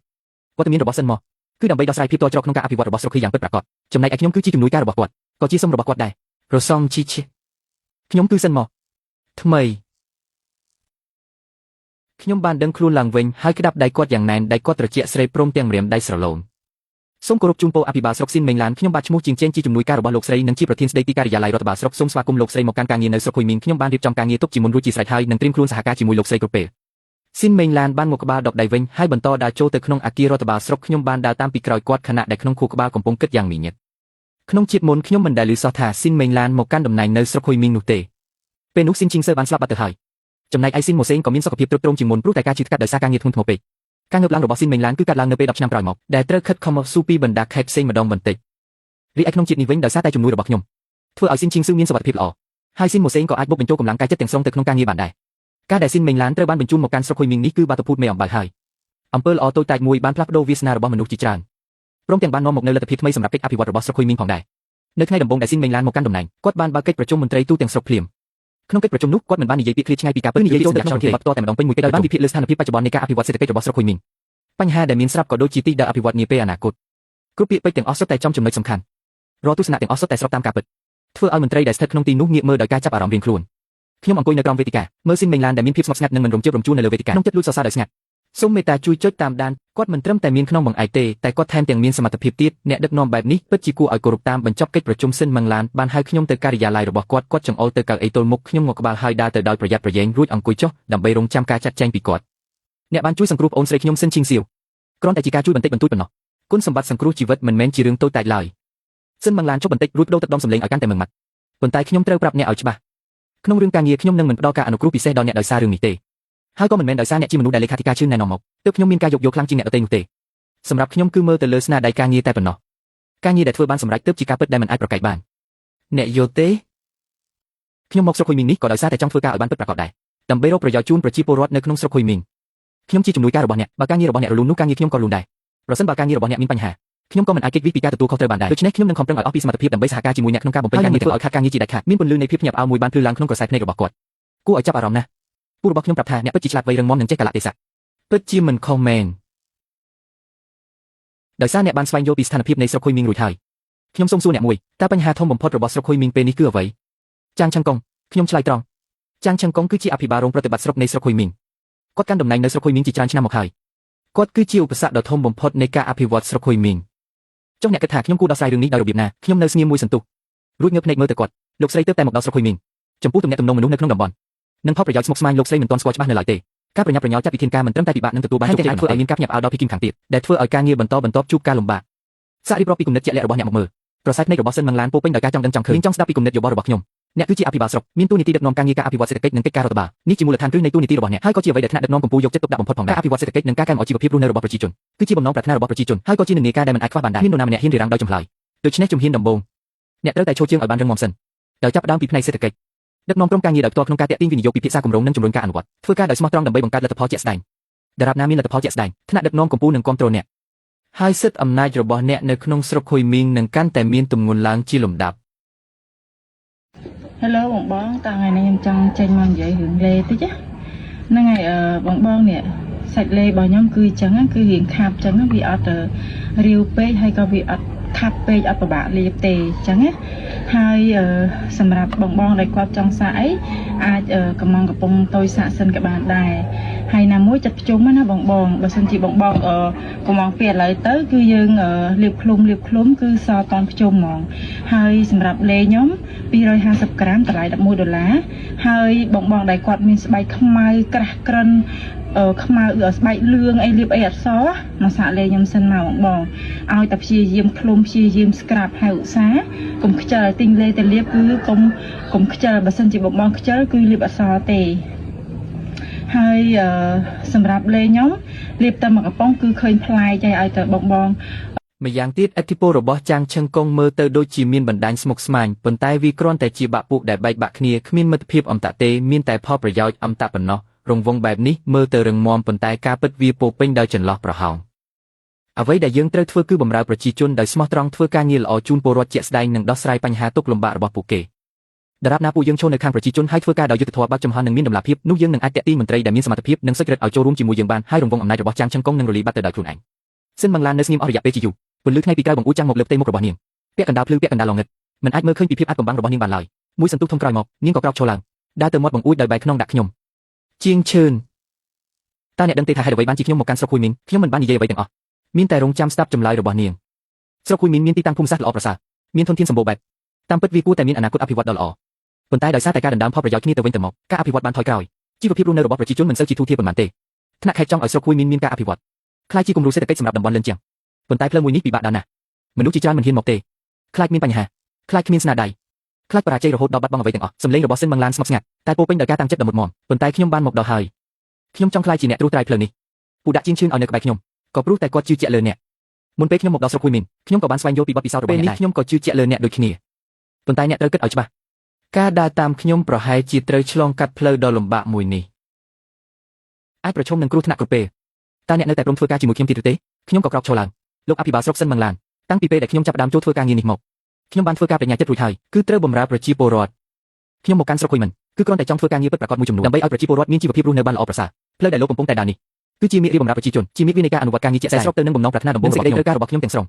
វត្តមានរបស់សិនមកគឺដើម្បីដោះស្រាយភាពតច្រកក្នុងការអភិវឌ្ឍរបស់ស្រុកគឺយ៉ាងពិតប្រាកដចំណែកឯខ្ញុំគឺជាជំនួយការរបស់គាត់ក៏ជាសុំរបស់គាត់ដែររសំជីឈខ្ញុំគឺសិនមកថ្មីខ្ញុំបានដឹងខ្លួនឡើងវិញហើយក្តាប់ដៃគាត់យ៉ាងណែនដៃគាត់ត្រជាក់ស្រីព្រមទាំងម្រាមដៃស្រឡូនសូមគោរពជូនពរអភិបាលស្រុកស៊ីនមេងឡានខ្ញុំបាទឈ្មោះជាងចេងជាជំនួយការរបស់លោកស្រីនិងជាប្រធានស្ដីទីការិយាល័យរដ្ឋបាលស្រុកសូមស្វាគមន៍លោកស្រីមកកាន់ការងារនៅស្រុកហ៊ុយមីនខ្ញុំបានរៀបចំការងារទុកជាមុនរួចជាស្រេចហើយនិងត្រៀមខ្លួនសហការជាមួយលោកស្រីគ្រប់ពេលស៊ីនមេងឡានបានមកក្បាលដកដៃវិញហើយបន្តដើរចូលទៅក្នុងអគាររដ្ឋបាលស្រុកខ្ញុំបានដើរតាមពីក្រោយគាត់ខណៈដែលក្នុងខួរក្បាលកំពុងគិតយ៉ាងមីញឹកក្នុងជាតិមុនខ្ញុំមិនដែលឮសោះថាស៊ីនមេងឡានមកកាន់តំណែងនៅស្រុកហ៊ុយមីននោះទេពេលនោះស៊ីនជីងសឺបានស្លាប់បាត់ទៅហើយចំណែកឯស៊ីនម៉ូសេងក៏មានសុខភាពទ្រុឌទ្រោមជាងមុនព្រោះតែការឈឺថ្កាត់ដោយសារការងារធ្ងន់ធ្ងរពេកការងើបឡើងរបស់ស៊ីនមេងឡានគឺកាត់ឡើងនៅពេល10ឆ្នាំក្រោយមកដែលត្រូវខិតខំមកស៊ូពីបណ្ដាខេត្តផ្សេងម្ដងបន្តិចរីឯក្នុងជាតិនេះវិញដោយសារតែជំនួយរបស់ខ្ញុំធ្វើឲ្យស៊ីនជីងស៊ឺមានសុវត្ថិភាពល្អហើយស៊ីនម៉ូសេងក៏អាចបុកបញ្ចូលកម្លាំងកាយចិត្តទាំងស្រុងទៅក្នុងការងារបានដែរការដែលស៊ីនមេងឡានត្រូវបានបញ្ជូនមកកាន់ស្រុកហ៊ុយមីងនេះគឺបាតុភូតមេអំបៅហើយអំពើល្អតូចតាចមួយបានផ្លាស់ប្ដូរវាសនារបស់មនុស្សជាច្រើនព្រមទាំងបាននាំមកនូវលទ្ធភាពថ្មីសម្រាប់កិច្ចអភិវឌ្ឍរបស់ស្រុកហ៊ុយមីងផងដែរនៅថ្ងៃដំបូងដែលស៊ីនមេងឡានមកកាន់តំណែងគាត់បានបើកកិច្ចប្រជុំមន្ត្រីទូទាំងស្រុកភ្លាមក្នុងកិច្ចប្រជុំនោះគាត់មិនបាននិយាយពាក្យឃ្លាឆ្ងាយពីការពិតនិយាយចូលទៅក្នុងប្រធានបទផ្ទាល់តែម្ដងពេញមួយកិច្ចដោយបានវិភាគលើស្ថានភាពបច្ចុប្បន្ននៃការអភិវឌ្ឍសេដ្ឋកិច្ចរបស់ស្រុកហ៊ុយមីងបញ្ហាដែលមានស្រាប់ក៏ដូចជាទីដែលអភិវឌ្ឍនាពេលអនាគតគ្រប់ពាក្យពេចន៍ទាំងអស់សុទ្ធតែចំចំណុចសំខាន់រាល់ទស្សនៈទាំងអស់សុទ្ធតែស្របតាមការពិតធ្វើឲ្យមន្ត្រីដែលស្ថិតក្នុងទីនោះងាកមើលដោយការចាប់អារម្មណ៍រៀងខ្លួនខ្ញុំអង្គុយនៅក្រោមវេទិកាមើលស៊ីនមេងឡានដែលមានភាពស្ងប់ស្ងាត់និងមិនរំជើបរំជួលនៅលើវេទិកាក្នុងចិត្តលួចសរសើរដោយស្ងាត់សូមមេត្តាជួយចុចតាមដានគាត់មិនត្រឹមតែមានក្នុងបង្អែកទេតែគាត់ថែមទាំងមានសមត្ថភាពទៀតអ្នកដឹកនាំបែបនេះពិតជាគួរឲ្យគោរពតាមបញ្ចប់កិច្ចប្រជុំស៊ីនម៉ងឡានបានហៅខ្ញុំទៅការិយាល័យរបស់គាត់គាត់ចង្អុលទៅកៅអីទល់មុខខ្ញុំងក់ក្បាលហើយដើរទៅដោយប្រយ័ត្នប្រយែងរួចអង្គុយចុះដើម្បីរងចាំការចាត់ចែងពីគាត់អ្នកបានជួយសង្គ្រោះប្អូនស្រីខ្ញុំស៊ីនឈីងសៀវគ្រាន់តែជាការជួយបន្តិចបន្តួចប៉ុណ្ណោះគុណសម្បត្តិសង្គ្រោះជីវិតមិនមែនជារឿងតូចតាចឡើយស៊ីនម៉ងឡានចុះបន្តិចរួចបដូរទឹកដុំសម្លេងឲ្យកាន់តែម៉ឺងម៉ាត់ប៉ុន្តែខ្ញុំត្រូវប្រាប់អ្នកឲ្យច្បាស់ក្នុងរឿងការងារខ្ញុំនឹងមិនផ្ដល់ការអនុគ្រោះពិសេសដល់អ្នកដោយសាររឿងនេះទេហើយក៏មិនមែនដោយសារអ្នកជាមនុស្សដែលលេខាធិការជឿនណែនាំមកទើបខ្ញុំមានការយោគយល់ខ្លាំងជាងអ្នកដទៃនោះទេសម្រាប់ខ្ញុំគឺមើលទៅលើស្នាដៃការងារតែប៉ុណ្ណោះការងារដែលធ្វើបានសម្រេចទើបជាការពិតដែលមិនអាចប្រកែកបានអ្នកយល់ទេខ្ញុំមកស្រុកហ៊ុយមីងនេះក៏ដោយសារតែចង់ធ្វើការឲ្យបានពិតប្រាកដដែរដើម្បីរកប្រយោជន៍ជូនប្រជាពលរដ្ឋនៅក្នុងស្រុកហ៊ុយមីងខ្ញុំជាជំនួយការរបស់អ្នកបើការងាររបស់អ្នករលូននោះការងារខ្ញុំក៏រលូនដែរប្រសិនបើការងាររបស់អ្នកមានបញ្ហាខ្ញុំក៏មិនអាចគេចវេះពីការទទួលខុសត្រូវបានដែរដូច្នេះខ្ញុំនឹងខំប្រឹងឲ្យអស់ពីសមត្ថភាពដើម្បីសហការជាមួយអ្នកក្នុងការបំពេញការងារធ្វើឲ្យខាតការងារជាដាច់ខាតមានពន្លឺនៃភាពភ្ញាក់ផ្អើលមួយបានភ្លឺឡើងក្នុងក្រសែភ្នែករបស់គាត់គួរឲ្យចាប់អារម្មណ៍ណាស់ពូរបស់ខ្ញុំប្រាប់ថាអ្នកពិតជាឆ្លាតវៃរឹងមាំនិងចេះកាលៈទេសៈពិតជាមិនខុសមែនដោយសារអ្នកបានស្វែងយល់ពីស្ថានភាពនៃស្រុកហ៊ុយមីងរួចហើយខ្ញុំសូមសួរអ្នកមួយតើបញ្ហាធំបំផុតរបស់ស្រុកហ៊ុយមីងពេលនេះគឺអ្វីចាងឆឹងកុងខ្ញុំឆ្លើយត្រង់ចាងឆឹងកុងគឺជាអភិបាលរងប្រតិបត្តិស្រុកនៃស្រុកហ៊ុយមីងគាត់កាន់តំណែងនៅស្រុកហ៊ុយមីងជាច្រើនឆ្នាំមកហើយគាត់គឺជាឧបសគ្គដ៏ធំបំផុតនៃការអភិវឌ្ឍស្រុកហ៊ុយមីងចុះអ្នកគិតថាខ្ញុំគួរដោះស្រាយរឿងនេះដោយរបៀបណាខ្ញុំនៅស្ងៀមមួយសន្ទុះរួចងើបភ្នែកមើលទៅគាត់លោកស្រីទើបតែមកដល់ស្រុកហ៊ុយមីងចំពោះទំនាក់ទំនងមនុស្សនៅក្នុងតំបន់និងផលប្រយោជន៍ស្មុគស្មាញលោកស្រីមិនទាន់ស្គាល់ច្បាស់នៅឡើយទេការប្រញាប់ប្រញាល់ចាត់វិធានការមិនត្រឹមតែពិបាកនឹងទទួលបានជោគជ័យធ្វើឲ្យមានការភ្ញាក់ផ្អើលដល់ភាគីម្ខាងទៀតដែលធ្វើឲ្យការងារបន្តបន្ទាប់ជួបការលំបាកសាករៀបរាប់ពីគំនិតជាក់លាក់របស់អ្នកមកមើលក្រសែភ្នែករបស់សិនម៉ាងឡានពោពេញដោយការចង់ដឹងចង់ឃើញចង់ស្ដាប់ពីគំនិតយោបល់របស់ខ្ញុំអ្នកគឺជាអភិបាលស្រុកមានតួនាទីដឹកនាំការងារការអភិវឌ្ឍសេដ្ឋកិច្ចនិងកិច្ចការរដ្ឋបាលនេះជាមូលដ្ឋានគ្រឹះនៃតួនាទីរបស់អ្នកហើយក៏ជាអ្វីដែលថ្នាក់ដឹកនាំកម្ពុជាយកចិត្តទុកដាក់បំផុតផងដែរការអភិវឌ្ឍសេដ្ឋកិច្ចនិងការកែលម្អជីវភាពរស់នៅរបស់ប្រជាជនគឺជាបំណងប្រាថ្នារបស់ប្រជាជនហើយក៏ជានិន្នាការដែលមិនអាចខ្វះបានដែរមាននរណាម្នាក់ហ៊ានរារាំងដោយចម្លើយដូច្នេះជំហានដំបូងអ្នកត្រូវតែឈរជើងឲ្យបានរឹងមាំសិនដោយចាប់ផ្ដើមពីផ្នែកសេដ្ឋកិច្ចដឹកនាំក្រុមការងារដោយផ្ទាល់ក្នុងការទាក់ទាញវិនិយោគពិភាក្សាគម្រោងនិងជំរុញការអនុវត្តធ្វើការដោយស្មោះត្រង់ដើម្បីបង្កើតលទ្ធផលជាក់ស្ដែងដរាបណាមានលទ្ធផលជាក់ស្ដែងថ្នាក់ដឹកនាំកម្ពុជានឹងគាំទ្រអ្នកហើយសិទ្ធិអំណាចរបស់អ្នកនៅក្នុងស្រុកហ៊ុយមីងនឹងកាន់តែមានទម្ងន់ឡើងជាលំដាប់ Hello បងបងតើថ្ងៃនេះខ្ញុំចង់ចេញមកនិយាយរឿងលេតិចណាហ្នឹងហើយអឺបងបងនេះសាច់លេរបស់ខ្ញុំគឺអញ្ចឹងគឺរៀងខាប់អញ្ចឹងវាអត់រាវពេកហើយក៏វាអត់ខាប់ពេកអត់ពិបាកលាបទេអញ្ចឹងណាហើយសម្រាប់បងបងដែលគាត់ចង់សាកអីអាចកំងកំពុងតូចសាកសិនក៏បានដែរហើយណាមួយចិត្តភ្ជុំណាបងបងបើសិនជាបងបងកំងពីឥឡូវទៅគឺយើងលាបឃ្លុំលាបឃ្លុំគឺសល់តនភ្ជុំហ្មងហើយសម្រាប់លេខ្ញុំ250ក្រាមតម្លៃ11ដុល្លារហើយបងបងដែលគាត់មានស្បែកខ្មៅក្រាស់ក្រិនខ្មៅស្បែកលឿងអីលាបអីអត់សមកសាកលេខ្ញុំសិនមកបងបងឲ្យតែព្យាយាមឃ្លុំព្យាយាម scrub ហើយឧស្សាហ៍កុំខ្ជិលទិញលេទៅលាបគឺកុំកុំខ្ជិលបើសិនជាបងបងខ្ជិលគឺលាបអត់សទេហើយសម្រាប់លេខ្ញុំលាបតែមួយកំប៉ុងគឺឃើញប្លែកហើយឲ្យតែបងបង ម្យ៉ាងទៀតឥទ្ធិពលរបស់ចាងឆឹងកុងមើលទៅដូចជាមានបណ្ដាញស្មុគស្មាញប៉ុន្តែវាគ្រាន់តែជាបាក់ពួកដែលបែកបាក់គ្នាគ្មានមិត្តភាពអមតៈទេមានតែផលប្រយោជន៍អមតៈប៉ុណ្ណោះរង្វង់បែបនេះមើលទៅរឹងមាំប៉ុន្តែការពិតវាពោពេញដោយចន្លោះប្រហោងអ្វីដែលយើងត្រូវធ្វើគឺបម្រើប្រជាជនដោយស្មោះត្រង់ធ្វើការងារល្អជូនពលរដ្ឋជាក់ស្ដែងនិងដោះស្រាយបញ្ហាទុក្ខលំបាករបស់ពួកគេ ដរាបណាពួកយើងឈរនៅខាងប្រជាជនហើយធ្វើការដោយយុត្តិធម៌បើកចំហនិងមានតម្លាភាពនោះយើងនឹងអាចទាក់ទាញមន្ត្រីដែលមានសមត្ថភាពនិងសុចរិតឲ្យចូលរួមជាមួយយើងបានហើយរង្វង់អំណាចរបស់ចាងឆឹងកុងនឹងរលាយបាត់ទៅដោយខ្លួនឯងសិនមងឡាននៅស្ងៀមអស់រយៈពេលជាយូរពន្លឺថ្ងៃពីក្រៅបង្អួចចាំងមកលើផ្ទៃមុខរបស់នាងពាក់កណ្ដាលភ្លឺពាក់កណ្ដាលងងឹតមិនអាចមើលឃើញពីភាពអាថ៌កំបាំងរបស់នាងបានឡើយមួយសន្ទុះធំក្រោយមកនាងក៏ក្រោកឈរឡើងដើរទៅមាត់បង្អួចដោយបែរខ្នងដាក់ខ្ញុំជាងឈឿនតើអ្នកដឹងទេថាហេតុអ្វីបានជាខ្ញុំមកកាន់ស្រុកហ៊ុយមីនខ្ញុំមិនបាននិយាយអ្វីទាំងអស់មានតែរងចាំស្ដាប់ចម្លើយរបស់នាងស្រុកហ៊ុយមីនមានទីតាំងភូមិសាស្ត្រល្អប្រសើរមានធនធានសម្បូរបែបតាមពិតវាគួរតែមានអនាគតអភិវឌ្ឍដ៏ល្អប៉ុន្តែដោយសារតែការដណ្ដើមផលប្រយោជន៍គ្នាទៅវិញទៅមកការអភិវឌ្ឍបានថយក្រោយជីវភាពរស់នៅរបស់ប្រជាជនមិនសូវជាធូរធារប៉ុន្មានទេថ្នាក់ខេត្តចង់ឲ្យស្រុកហ៊ុយមីនមានការអភិវឌ្ឍក្លាយជាគំរូសេដ្ឋកិច្ចសម្រាប់តំបន់លិនជាងប៉ុន្តែផ្លូវមួយនេះពិបាកដល់ណាស់មនុស្សជាច្រើនមិនហ៊ានមកទេខ្លាចមានបញ្ហាខ្លាចគ្មានស្នាដៃខ្លាចបរាជ័យរហូតដល់បាត់បង់អ្វីទាំងអស់សម្លេងរបស់សិនមងឡានស្ងប់ស្ងាត់តែពោពេញដោយការតាំងចិត្តដ៏មុតមាំប៉ុន្តែខ្ញុំបានមកដល់ហើយខ្ញុំចង់ក្លាយជាអ្នកត្រួសត្រាយផ្លូវនេះពូដាក់ជាងឈឿនឲ្យនៅក្បែរខ្ញុំក៏ព្រោះតែគាត់ជឿជាក់លើអ្នកមុនពេលខ្ញុំមកដល់ស្រុកហ៊ុយមីនខ្ញុំក៏បានស្វែងយល់ពីបទពិសោធន៍របស់អ្នកដែរខ្ញុំក៏ជឿជាក់លើអ្នកដូចគ្នាប៉ុន្តែអ្នកត្រូវគិតឲ្យច្បាស់ការដើរតាមខ្ញុំប្រហែលជាត្រូវឆ្លងកាត់ផ្លូវដ៏លំបាកមួយនេះអាចប្រឈមនឹងគ្រោះថ្នាក់គ្រប់ពេលតើអ្នកនៅតែព្រមធ្វើការជាមួយខ្ញុំទៀតឬទេខ្ញុំក៏ក្រោកឈរឡើងលោកអភិបាលស្រុកសិនមងឡានតាំងពីពេលដែលខ្ញុំចាប់ផ្ដើមចូលធ្វើការងារនេះមកខ្ញុំបានធ្វើការបញ្ញាចិត្តរួចហើយគឺត្រូវបម្រើប្រជាពលរដ្ឋខ្ញុំមកកាន់ស្រុកហ៊ុយមិនគឺគ្រាន់តែចង់ធ្វើការងារពិតប្រាកដមួយចំនួនដើម្បីឲ្យប្រជាពលរដ្ឋមានជីវភាពរស់នៅបានល្អប្រសើរផ្លូវដែលលោកកំពុងតែដើរនេះគឺជាមាគ៌ាបម្រើប្រជាជនជាមាគ៌ានៃការអនុវត្តការងារជាក់ស្ដែងស្របទៅនឹងបំណងប្រាថ្នាដំបូងរបស់ខ្ញុំត្រូវការរបស់ខ្ញុំទាំងស្រុង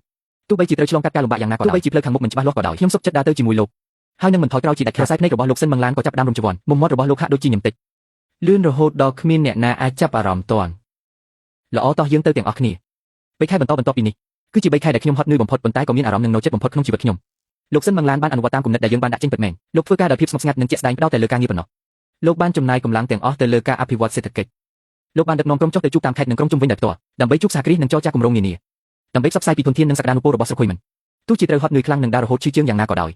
ទោះបីជាត្រូវឆ្លងកាត់ការលំបាកយ៉ាងណាក៏ដោយទោះបីជាផ្លូវខាងមុខមិនច្បាស់លាស់ក៏ដោយខ្ញុំសុខចិត្តដើរទៅជាមួយលោកហើយនឹងមិនថយក្រោយជាដាច់ខាតខ្សែភ្នែករបស់លោកសិនមងឡានក៏ចាប់ផ្ដើមរំជន់មុំមាត់របស់លោកហាក់ដូចជាញឹមតិចលឿនរហូតដល់គ្មានអ្នកណាអាចចាប់អារម្មណ៍ទាន់ល្អតោះយើងទៅទាំងអស់គ្នា3ខែបន្តបន្ទាប់ពីនេះគឺជា3ខែដែលខ្ញុំហត់នឿយបំផុតប៉ុន្តែក៏មានអារម្មណ៍នឹងនោចិត្តបំផុតក្នុងជីវិតខ្ញុំលោកសិនមងឡានបានអនុវត្តតាមគំនិតដែលយើងបានដាក់ចេញពិតមែនលោកធ្វើការដោយភាពស្ងប់ស្ងាត់និងជាក់ស្ដែងផ្ដោតតែលើការងារប៉ុណ្ណោះលោកបានចំណាយកម្លាំងទាំងអស់ទៅលើការអភិវឌ្ឍសេដ្ឋកិច្ចលោកបានដឹកនាំក្រុមចុះទៅជួបតាមខេត្តនិងក្រុងជុំវិញដោយផ្ទាល់ដើម្បីជួបសហគ្រាសនិងចរចាគម្រោងនានាដើម្បីផ្សព្វផ្សាយពីធនធាននិងសក្តានុពលរបស់ស្រុកហ៊ុយមិនទោះជាត្រូវហត់នឿយខ្លាំងនិងដើររហូតឈឺជើងយ៉ាងណាក៏ដោយ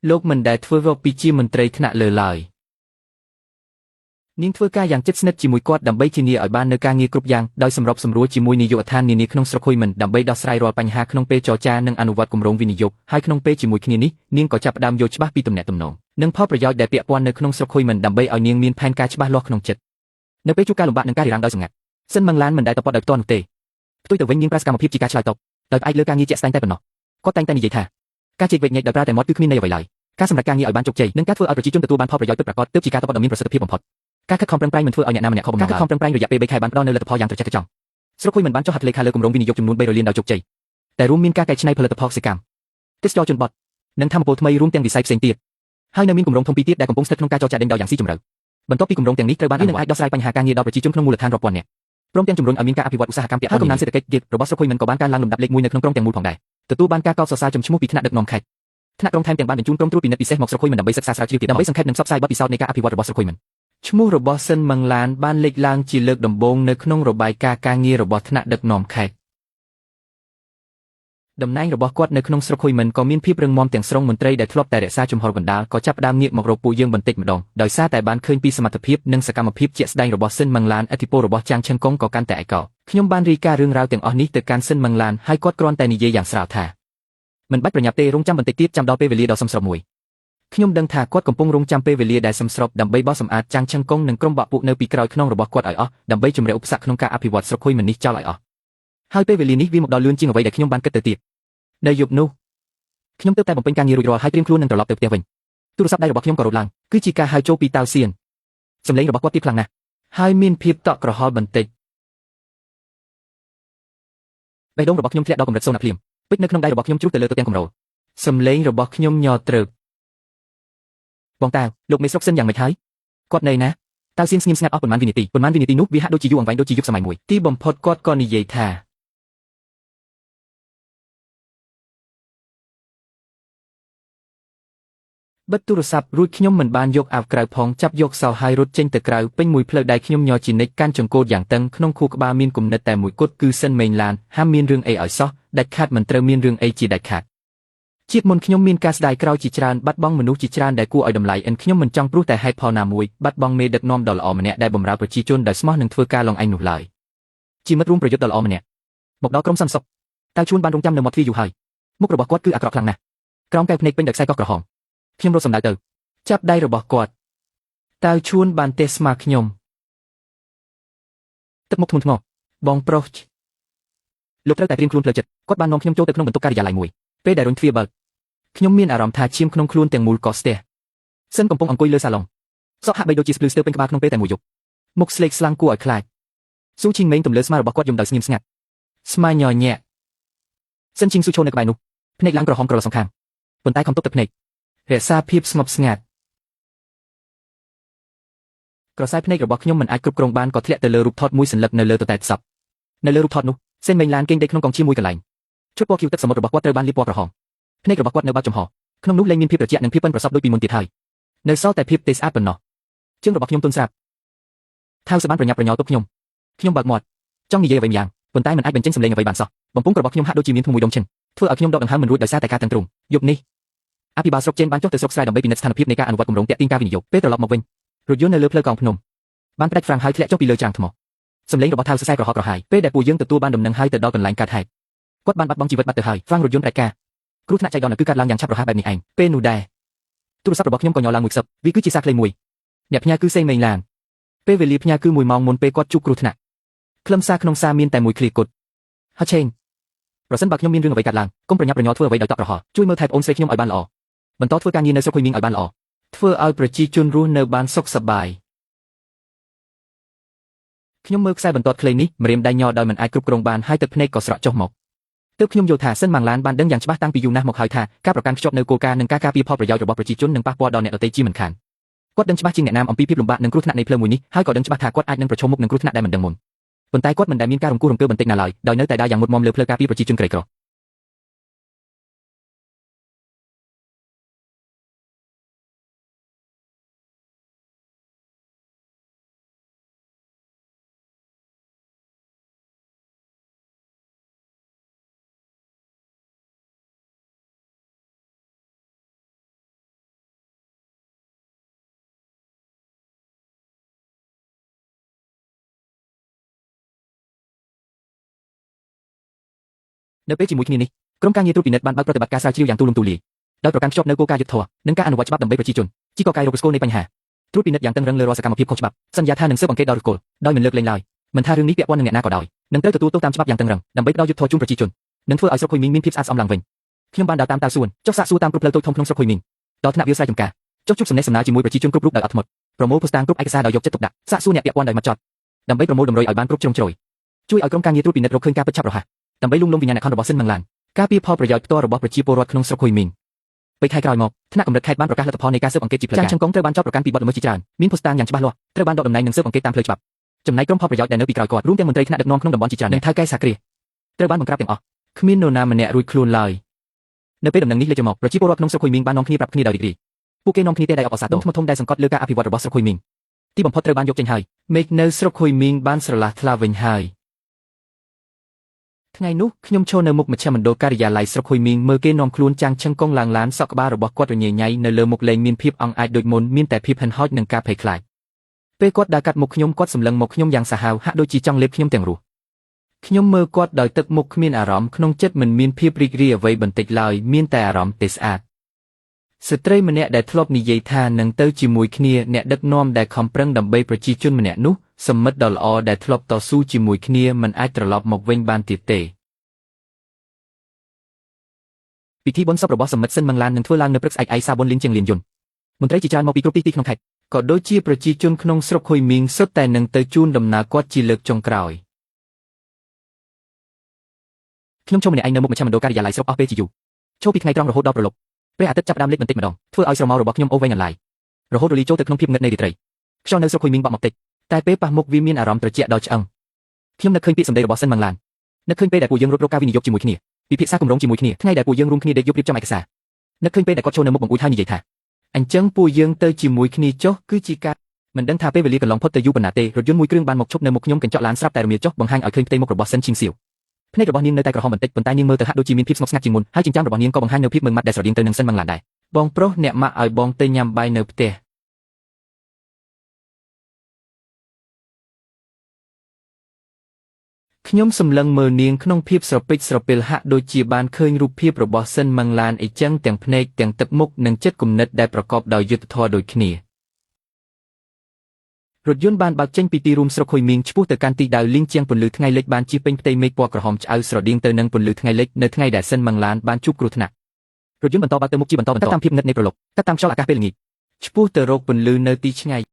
លោកមិនដែលធ្វើវកពីជាមន្ត្រីថ្នាក់លើឡើយនាងធ្វើការយ៉ាងជិតស្និទ្ធជាមួយគាត់ដើម្បីធានាឲ្យបាននូវការងារគ្រប់យ៉ាងដោយសម្របសម្រួលជាមួយនាយកដ្ឋាននានាក្នុងស្រុកហ៊ុយមិនដើម្បីដោះស្រាយរាល់បញ្ហាក្នុងពេលចរចានិងអនុវត្តគម្រោងវិនិយោគហើយក្នុងពេលជាមួយគ្នានេះនាងក៏ចាប់ផ្ដើមយល់ច្បាស់ពីទំនាក់ទំនងនិងផលប្រយោជន៍ដែលពាក់ព័ន្ធនៅក្នុងស្រុកហ៊ុយមិនដើម្បីឲ្យនាងមានផែនការច្បាស់លាស់ក្នុងចិត្តនៅពេលជួបការលំបាកនិងការរារាំងដោយសម្ងាត់សិនមងឡានមិនដែលតបតដោយផ្ទាល់នោះទេផ្ទុយទៅវិញនាងប្រើសកម្មភាពជាការឆ្លើយតបដោយផ្អែកលើការងារជាក់ស្ដែងតែប៉ុណ្ណោះគាត់តែងតែនិយាយថាការជែកវែកញែកដោយប្រើតែមាត់គឺគ្មានន័យអ្វីឡើយការសម្រេចការងារឲ្យបានជោគជ័យនិងការធ្វើឲ្យប្រជាជនទទួលបានផលប្រយោជន៍ពិតប្រាកដទើបជាការតបតដ៏មានប្រសិទ្ធភាពបំផុតការខិតខំប្រឹងប្រែងមិនធ្វើឲ្យអ្នកណាម្នាក់ខកបំណងការខិតខំប្រឹងប្រែងរយៈពេល3ខែបានផ្ដល់នូវលទ្ធផលយ៉ាងត្រចះត្រចង់ស្រុកហ៊ុយមិនបានចុះហត្ថលេខាលើគម្រោងវិនិយោគចំនួន300លានដោយជោគជ័យតែរួមមានការកែច្នៃផលិតផលកសិកម្មទេសចរជនបទនិងធម្មពលថ្មីរួមទាំងវិស័យផ្សេងទៀតហើយនៅមានគម្រោងធំពីរទៀតដែលកំពុងស្ថិតក្នុងការចរចាដេញដោលយ៉ាងស៊ីជម្រៅបន្ទាប់ពីគម្រោងទាំងនេះត្រូវបានអនុវត្តអាចដោះស្រាយបញ្ហាការងារដល់ប្រជាជនក្នុងមូលដ្ឋានរាប់ពាន់នាក់ព្រមទាំងជំរុញឲ្យមានការអភិវឌ្ឍឧស្សាហកម្មពាក់ព័ន្ធហើយកំណើនសេដ្ឋកិច្ចរបស់ស្រុកហ៊ុយមិនក៏បានកើនឡើងលំដាប់លេខ1នៅក្នុងក្រុងទាំងមូលផងដែរទទួលបានការកោតសរសើរចំឈ្មោះពីថ្នាក់ដឹកនាំខេត្តថ្នាក់ក្រុងថែមទាំងបានបញ្ជូនក្រុមត្រួតពិនិត្យពិសេសមកស្រុកហ៊ុយមិនដើម្បីសិក្សាស្រាវជ្រាវទៀតដើម្បីសង្ខេបនិងផ្សព្វផ្សាយបទពិសោធន៍នៃការអភិវឌ្ឍរបស់ស្រុកហ៊ុយមិនឈ្មោះរបស់សិនមងឡានបានលេចឡើងជាលើកដំបូងនៅក្នុងរបាយការណ៍ការងាររបស់ថ្នាក់ដឹកនាំខេត្តតំណែងរបស់គាត់នៅក្នុងស្រុកហ៊ុយមិនក៏មានភាពរឹងមាំទាំងស្រុងមន្ត្រីដែលធ្លាប់តែរក្សាជំហរកណ្ដាលក៏ចាប់ផ្ដើមងាកមករកពួកយើងបន្តិចម្ដងដោយសារតែបានឃើញពីសមត្ថភាពនិងសកម្មភាពជាក់ស្ដែងរបស់សិនមងឡានឥទ្ធិពលរបស់ចាងឆឹងកុងក៏កាន់តែឯកោខ្ញុំបានរាយការណ៍រឿងរ៉ាវទាំងអស់នេះទៅកាន់សិនមងឡានហើយគាត់គ្រាន់តែនិយាយយ៉ាងស្រាលថាមិនបាច់ប្រញាប់ទេរងចាំបន្តិចទៀតចាំដល់ពេលវេលាដ៏សមស្របមួយខ្ញុំដឹងថាគាត់កំពុងរងចាំពេលវេលាដែលសមស្របដើម្បីបោះសម្អាតចាងឆឹងកុងនិងក្រុមបកពួកនៅពីក្រោយខ្នងរបស់គាត់ឲ្យអស់ដើម្បីជម្រះឧបសគ្គក្នុងការអភិវឌ្ឍស្រុកហ៊ុយមិននេះចោលឲ្យអស់ហើយពេលវេលានេះវាមកដល់លឿនជាងអ្វីដែលខ្ញុំបានគិតទៅទៀតនៅយប់នោះខ្ញុំទើបតែបំពេញការងាររួចរាល់ហើយត្រៀមខ្លួននឹងត្រឡប់ទៅផ្ទះវិញទូរស័ព្ទដៃរបស់ខ្ញុំក៏រត់ឡើងគឺជាការហៅចូលពីតាវសៀនសម្លេងរបស់គាត់ទៀតខ្លាំងណាស់ហើយមានភាពតក់ក្រហល់បន្តិចបេះដូងរបស់ខ្ញុំធ្លាក់ដល់កម្រិតសូន្យភ្លាមពេជ្រនៅក្នុងដៃរបស់ខ្ញុំជ្រុះទៅលើទទាំងគម្រោលសម្លេងរបស់ខ្ញុំញ័រទ្រើកបងតាវលោកមេស្រុកសិនយ៉ាងម៉េចហើយគាត់នៅណាតាវសៀនស្ងៀមស្ងាត់អស់ប៉ុន្មានវិនាទីប៉ុន្មានវិនាទីនោះវាហាក់ដូចជាយូរអង្វែងដូចជាយុគសម័យមួយទីបំផុតគាត់ក៏និយាយថាបិទទូរស័ព្ទរួចខ្ញុំមិនបានយកអាវក្រៅផងចាប់យកសោហើយរត់ចេញទៅក្រៅពេញមួយផ្លូវដៃខ្ញុំញ័រជានិច្ចកាន់ចង្កូតយ៉ាងតឹងក្នុងខួរក្បាលមានគំនិតតែមួយគត់គឺសិនមេងឡានហាមមានរឿងអីឲ្យសោះដាច់ខាតមិនត្រូវមានរឿងអីជាដាច់ខាតជាតិមុនខ្ញុំមានការស្ដាយក្រោយជាច្រើនបាត់បង់មនុស្សជាច្រើនដែលគួរឲ្យតម្លៃអិនខ្ញុំមិនចង់ព្រោះតែហេតុផលណាមួយបាត់បង់មេដឹកនាំដ៏ល្អម្នាក់ដែលបម្រើប្រជាជនដោយស្មោះនិងធ្វើការឡងឯងនោះឡើយជាមិត្តរួមប្រយុទ្ធដ៏ល្អម្នាក់មកដល់ក្រុមសន្តិសុខតៅឈួនបានរងចាំនៅមាត់ទ្វារយូរហើយមុខរបស់គាត់គឺអាក្រក់ខ្លាំងណាស់ក្រោមកែវភ្នែកពេញដោយខ្សែកោះក្រហមខ្ញុំរត់សម្ដៅទៅចាប់ដៃរបស់គាត់តៅឈួនបានទះស្មាខ្ញុំទឹកមុខធ្ងន់ធ្ងរបងប្រុសលោកត្រូវតែត្រៀមខ្លួនផ្លូវចិត្តគាត់បាននាំខ្ញុំចូលទៅក្នុងបន្ទប់ការិយាល័យមួយពេលដែលរុញទ្វារបើកខ្ញុំមានអារម្មណ៍ថាឈាមក្នុងខ្លួនទាំងមូលកកស្ទះ សិនកំពុងអង្គុយលើសាឡុងសក់ហាក់បីដូចជាស្ភ្លឺស្ទើរពេញក្បាលក្នុងពេលតែមួយយប់មុខស្លេកស្លាំងគួរឲ្យខ្លាចស៊ូឈីងមេងទម្លើស្មារបស់គាត់យំដោយស្ងៀមស្ងាត់ស្មាញញាក់សិនឈីងស៊ូឈរនៅក្បែរនោះភ្នែកឡើងក្រហមក្រឡសងខាងប៉ុន្តែខំទប់ទឹកភ្នែករក្សាភាពស្ងប់ស្ងាត់ក្រសែភ្នែករបស់ខ្ញុំមិនអាចគ្រប់គ្រងបានក៏ធ្លាក់ទៅលើរូបថតមួយសន្លឹកនៅលើទតែសពនៅលើរូបថតនោះសេនមេងឡានគេងដេកក្នុងកងឈាមមួយកន្លែងឈុតពណ៌ខៀវទឹកសមុទ្ររបស់គាត់ត្រូវបានលាបពណ៌ក្រហមភ្នែករបស់គាត់នៅបើកចំហក្នុងនោះលែងមានភាពត្រជាក់និងភាពប៉ិនប្រសប់ដូចពីមុនទៀតហើយនៅសល់តែភាពទេស្អាតប៉ុណ្ណោះជើងរបស់ខ្ញុំទន់ស្រាប់ថៅសបានប្រញាប់ប្រញាល់ទប់ខ្ញុំខ្ញុំបើកមាត់ចង់និយាយអ្វីម្យ៉ាងប៉ុន្តែមិនអាចបញ្ចេញសម្លេងអ្វីបានសោះបំពង់របស់ខ្ញុំហាក់ដូចជាមានធ្មមួយដុំឈឹងធ្វើឲ្យខ្ញុំដកដង្ហើមមិនរួចដោយសារតែការតឹងទ្រូងយប់នេះអភិបាលស្រុកចេនបានចុះទៅស្រុកស្រែដើម្បីពិនិត្យស្ថានភាពនៃការអនុវត្តគម្រោងទាក់ទាញការវិនិយោគពេលត្រឡប់មកវិញរថយន្តនៅលើផ្លូវកោងភ្នំបានផ្ដាច់ហ្វ្រាំងហើយធ្លាក់ចុះពីលើច្រាំងថ្មសម្លេងរបស់ថៅសរសែក្រហកក្រហាយពេលដែលពួកយើងទទួលបានដំណឹងហើយទៅដល់កន្លែងកើតហេតុគាត់បានបាត់បង់ជីវិតបាត់ទៅហើយហ្វ្រាំងរថយន្តផ្ដាច់ការគ្រោះថ្នាក់ចៃដន្យគឺកើតឡើងយ៉ាងឆាប់រហ័សបែបនេះឯងពេលនោះដែរទូរស័ព្ទរបស់ខ្ញុំក៏ញ័រឡើងមួយខ្សឹបវាគឺជាសារខ្លីមួយអ្នកផ្ញើគឺសេងមេងឡានពេលវេលាផ្ញើគឺ1ម៉ោងមុនពេលគាត់ជួបគ្រោះថ្នាក់ខ្លឹមសារក្នុងសារមានតែមួយឃ្លាគត់ហឆេងប្រសិនបើខ្ញុំមានរឿងអ្វីកើតឡើងកុំប្រញាប់ប្រញាល់ធ្វើអ្វីដោយតក់ក្រហល់ជួយមើលថែប្អូនស្រីខ្ញុំឲ្យបានល្អបន្តធ្វើការងារនៅស្រុកហ៊ុយមីងឲ្យបានល្អធ្វើឲ្យប្រជាជនរស់នៅបានសុខសប្បាយខ្ញុំមើលខ្សែបន្ទាត់ខ្លីនេះម្រាមដៃញ័រដោយមិនអាចគ្រប់គ្រងបានហើយទឹកភ្នែកក៏ស្រក់ចុះមកទើបខ្ញុំយល់ថាសិនម៉ាងឡានបានដឹងយ៉ាងច្បាស់តាំងពីយូរណាស់មកហើយថាការប្រកាន់ខ្ជាប់នៅគោលការណ៍និងការការពារផលប្រយោជន៍របស់ប្រជាជននឹងប៉ះពាល់ដល់អ្នកដទៃជាមិនខានគាត់ដឹងច្បាស់ជាងអ្នកណាមអំពីភាពលំបាកនិងគ្រោះថ្នាក់នៃផ្លូវមួយនេះហើយក៏ដឹងច្បាស់ថាគាត់អាចនឹងប្រឈមមុខនឹងគ្រោះថ្នាក់ដែលមិនដឹងមុនប៉ុន្តែគាត់មិនដែលមានការរង្គោះរង្គើបន្តិចណាឡើយដោយនៅតែដើរយ៉ាងមុតមមលើផ្លូវការពារប្រជាជនក្រីក្រនៅពេលជាមួយគ្នានេះក្រុមការងារត្រួតពិនិត្យបានបើកប្រតិបត្តិការស្រាវជ្រាវយ៉ាងទូលំទូលាយដោយប្រកាន់ខ្ជាប់នូវគោលការណ៍យុត្តិធម៌និងការអនុវត្តច្បាប់ដើម្បីប្រជាជនជាកកាយរកស្គលនៃបញ្ហាត្រួតពិនិត្យយ៉ាងតឹងរឹងលើរាល់សកម្មភាពខុសច្បាប់សន្យាថានឹងស៊ើបអង្កេតដល់ឫសគល់ដោយមិនលើកលែងឡើយមិនថារឿងនេះពាក់ព័ន្ធនឹងអ្នកណាក៏ដោយនឹងត្រូវទទួលទោសតាមច្បាប់យ៉ាងតឹងរឹងដើម្បីផ្ដល់យុត្តិធម៌ជូនប្រជាជននិងធ្វើឲ្យស្រុកហ៊ុយមីងមានភាពស្អាតស្អំឡើងវិញខ្ញុំបានដើរតាមតាសួនចុះសាកសួរតាមគ្រប់ផ្លូវតូចធំក្នុងស្រុកហ៊ុយមីងដល់ថ្នាក់វាលស្រែចម្ការចុះជួបសំណេះសំណាលជាមួយប្រជាជនគ្រប់រូបដោយអត់ធ្មត់ប្រមូលភស្តុតាងគ្រប់ឯកសារដោយយកចិត្តទុកដាក់សាកសួរអ្នកពាក់ព័ន្ធដោយម៉ត់ចត់ដើម្បីប្រមូលតម្រុយឲ្យបានគ្រប់ជ្រុងជ្រោយជួយឲ្យក្រុមការងារត្រួតពិនិត្យរកឃើញការពិតឆាប់រហ័សដើម្បីលួងលោមវិញ្ញាណក្ខន្ធរបស់សិនម៉ាងឡានការពារផលប្រយោជន៍ផ្ទាល់របស់ប្រជាពលរដ្ឋក្នុងស្រុកហ៊ុយមីងបីខែក្រោយមកថ្នាក់កម្រិតខេត្តបានប្រកាសលទ្ធផលនៃការស៊ើបអង្កេតជាផ្លូវការចាងឆឹងកុងត្រូវបានចោទប្រកាន់ពីបទល្មើសជាច្រើនមានភស្តុតាងយ៉ាងច្បាស់លាស់ត្រូវបានដកតំណែងនិងស៊ើបអង្កេតតាមផ្លូវច្បាប់ចំណែកក្រុមផលប្រយោជន៍ដែលនៅពីក្រោយគាត់រួមទាំងមន្ត្រីថ្នាក់ដឹកនាំក្នុងតំបន់ជាច្រើននិងថៅកែសាគ្រាត្រូវបានបង្ក្រាបទាំងអស់គ្មាននរណាម្នាក់រួចខ្លួនឡើយនៅពេលដំណឹងនេះលេចមកប្រជាពលរដ្ឋក្នុងស្រុកហ៊ុយមីងបាននាំគ្នាប្រាប់គ្នាដោយរីករាយពួកគេនាំគ្នាទេដៃអបអរសាទរថ្មធំដែលសង្កត់លើការអភិវឌ្ឍរបស់ស្រុកហ៊ុយមីងទីបំផុតត្រូវបានយកចេញហើយមេឃនៅស្រុកហ៊ុយមីងបានស្រឡះថ្លាវិញហើយថ្ងៃនោះខ្ញុំឈរនៅមុខមជ្ឈមណ្ឌលការិយាល័យស្រុកហ៊ុយមីងមើលគេនាំខ្លួនចាងឆឹងកុងឡើងឡានសក់ក្បាលរបស់គាត់រញ៉េញ៉ៃនៅលើមុខលែងមានភាពអង់អាចដូចមុនមានតែភាពហិនហោចនិងការភ័យខ្លាចពេលគាត់ដើរកាត់មុខខ្ញុំគាត់សម្លឹងមកខ្ញុំយ៉ាងសាហាវហាក់ដូចជាចង់លេបខ្ញុំទាំងរស់ខ្ញុំមើលគាត់ដោយទឹកមុខគ្មានអារម្មណ៍ក្នុងចិត្តមិនមានភាពរីករាយអ្វីបន្តិចឡើយមានតែអារម្មណ៍ទេស្អាតស្ត្រីម្នាក់ដែលធ្លាប់និយាយថានឹងទៅជាមួយគ្នាអ្នកដឹកនាំដែលខំប្រឹងដើម្បីប្រជាជនម្នាក់នោះសមិទ្ធដ៏ល្អដែលធ្លាប់តស៊ូជាមួយគ្នាមិនអាចត្រឡប់មកវិញបានទៀតទេពិធីបុណ្យសពរបស់សមិទ្ធសិនម៉ាងឡាននឹងធ្វើឡើងនៅព្រឹកស្អែកឯសាបុនលីនជាងលានយន្តមន្ត្រីជាច្រើនមកពីគ្រប់ទីក្នុងខេត្តក៏ដូចជាប្រជាជនក្នុងស្រុកហ៊ុយមីងសុទ្ធតែនឹងទៅជូនដំណើរគាត់ជាលើកចុងក្រោយខ្ញុំឈរម្នាក់ឯងនៅមុខមជ្ឈមណ្ឌលការិយាល័យស្រុកអស់ពេលជាយូរឈរពីថ្ងៃត្រង់រហូតដល់ព្រលប់ព្រះអាទិត្យចាប់ផ្ដើមលិចបន្តិចម្ដងធ្វើឲ្យស្រមោលរបស់ខ្ញុំអូសវែងអន្លាយរហូតរលីចូលទៅក្នុងភាពងឹតនៃរាត្រីខ្យល់នៅស្រុកហ៊ុយមីងបក់មកតិចតែពេលប៉ះមុខវាមានអារម្មណ៍ត្រជាក់ដល់ឆ្អឹងខ្ញុំនឹកឃើញពាក្យសម្ដីរបស់សិនម៉ាងឡាននឹកឃើញពេលដែលពួកយើងរត់រកការវិនិយោគជាមួយគ្នាពិភាក្សាគម្រោងជាមួយគ្នាថ្ងៃដែលពួកយើងរួមគ្នាដេកយប់រៀបចំឯកសារនឹកឃើញពេលដែលគាត់ចូលនៅមុខបង្អួចហើយនិយាយថាអញ្ចឹងពួកយើងទៅជាមួយគ្នាចុះគឺជាការមិនដឹងថាពេលវេលាកន្លងផុតទៅយូរប៉ុណ្ណាទេរថយន្តមួយគ្រឿងបានមកឈប់នៅមុខខ្ញុំកញ្ចក់ឡានស្រាប់តែរមៀលចុះបង្ហាញឲ្យឃើញផ្ទៃមុខរបស់សិនឈីងសៀវភ្នែករបស់នាងនៅតែក្រហមបន្តិចប៉ុន្តែនាងមើលទៅហាក់ដូចជាមានភាពស្ងប់ស្ងាត់ជាងមុនហើយចិញ្ចើមរបស់នាងក៏បង្ហាញនូវភាពម៉ឺងម៉ាត់ដែលស្រដៀងទៅនឹងសិនម៉ាងឡានដែរបងប្រុសអ្នកម៉ាក់ឲ្យបងទៅញ៉ាំបាយនៅផ្ទះខ្ញុំសម្លឹងមើលនាងក្នុងភាពស្រពេចស្រពិលហាក់ដូចជាបានឃើញរូបភាពរបស់សិនម៉ាងឡានអីចឹងទាំងភ្នែកទាំងទឹកមុខនិងចិត្តគំនិតដែលប្រកបដោយយុត្តិធម៌ដូចគ្នារថយន្តបានបើកចេញពីទីរួមស្រុកហ៊ុយមីងឆ្ពោះទៅកាន់ទីដៅលីងជាងពន្លឺថ្ងៃលិចបានជិះពេញផ្ទៃមេឃពណ៌ក្រហមឆ្អៅស្រដៀងទៅនឹងពន្លឺថ្ងៃលិចនៅថ្ងៃដែលសិនម៉ាងឡានបានជួបគ្រោះថ្នាក់រថយន្តបន្តបើកទៅមុខជាបន្តបន្ទាប់តាមភាពងឹតនៃប្រឡប់កាត់តាមខ្យល់អាកាសពេលល្ងាច ឆ្ពោះទៅរកពន្លឺនៅទីឆ្ងាយ។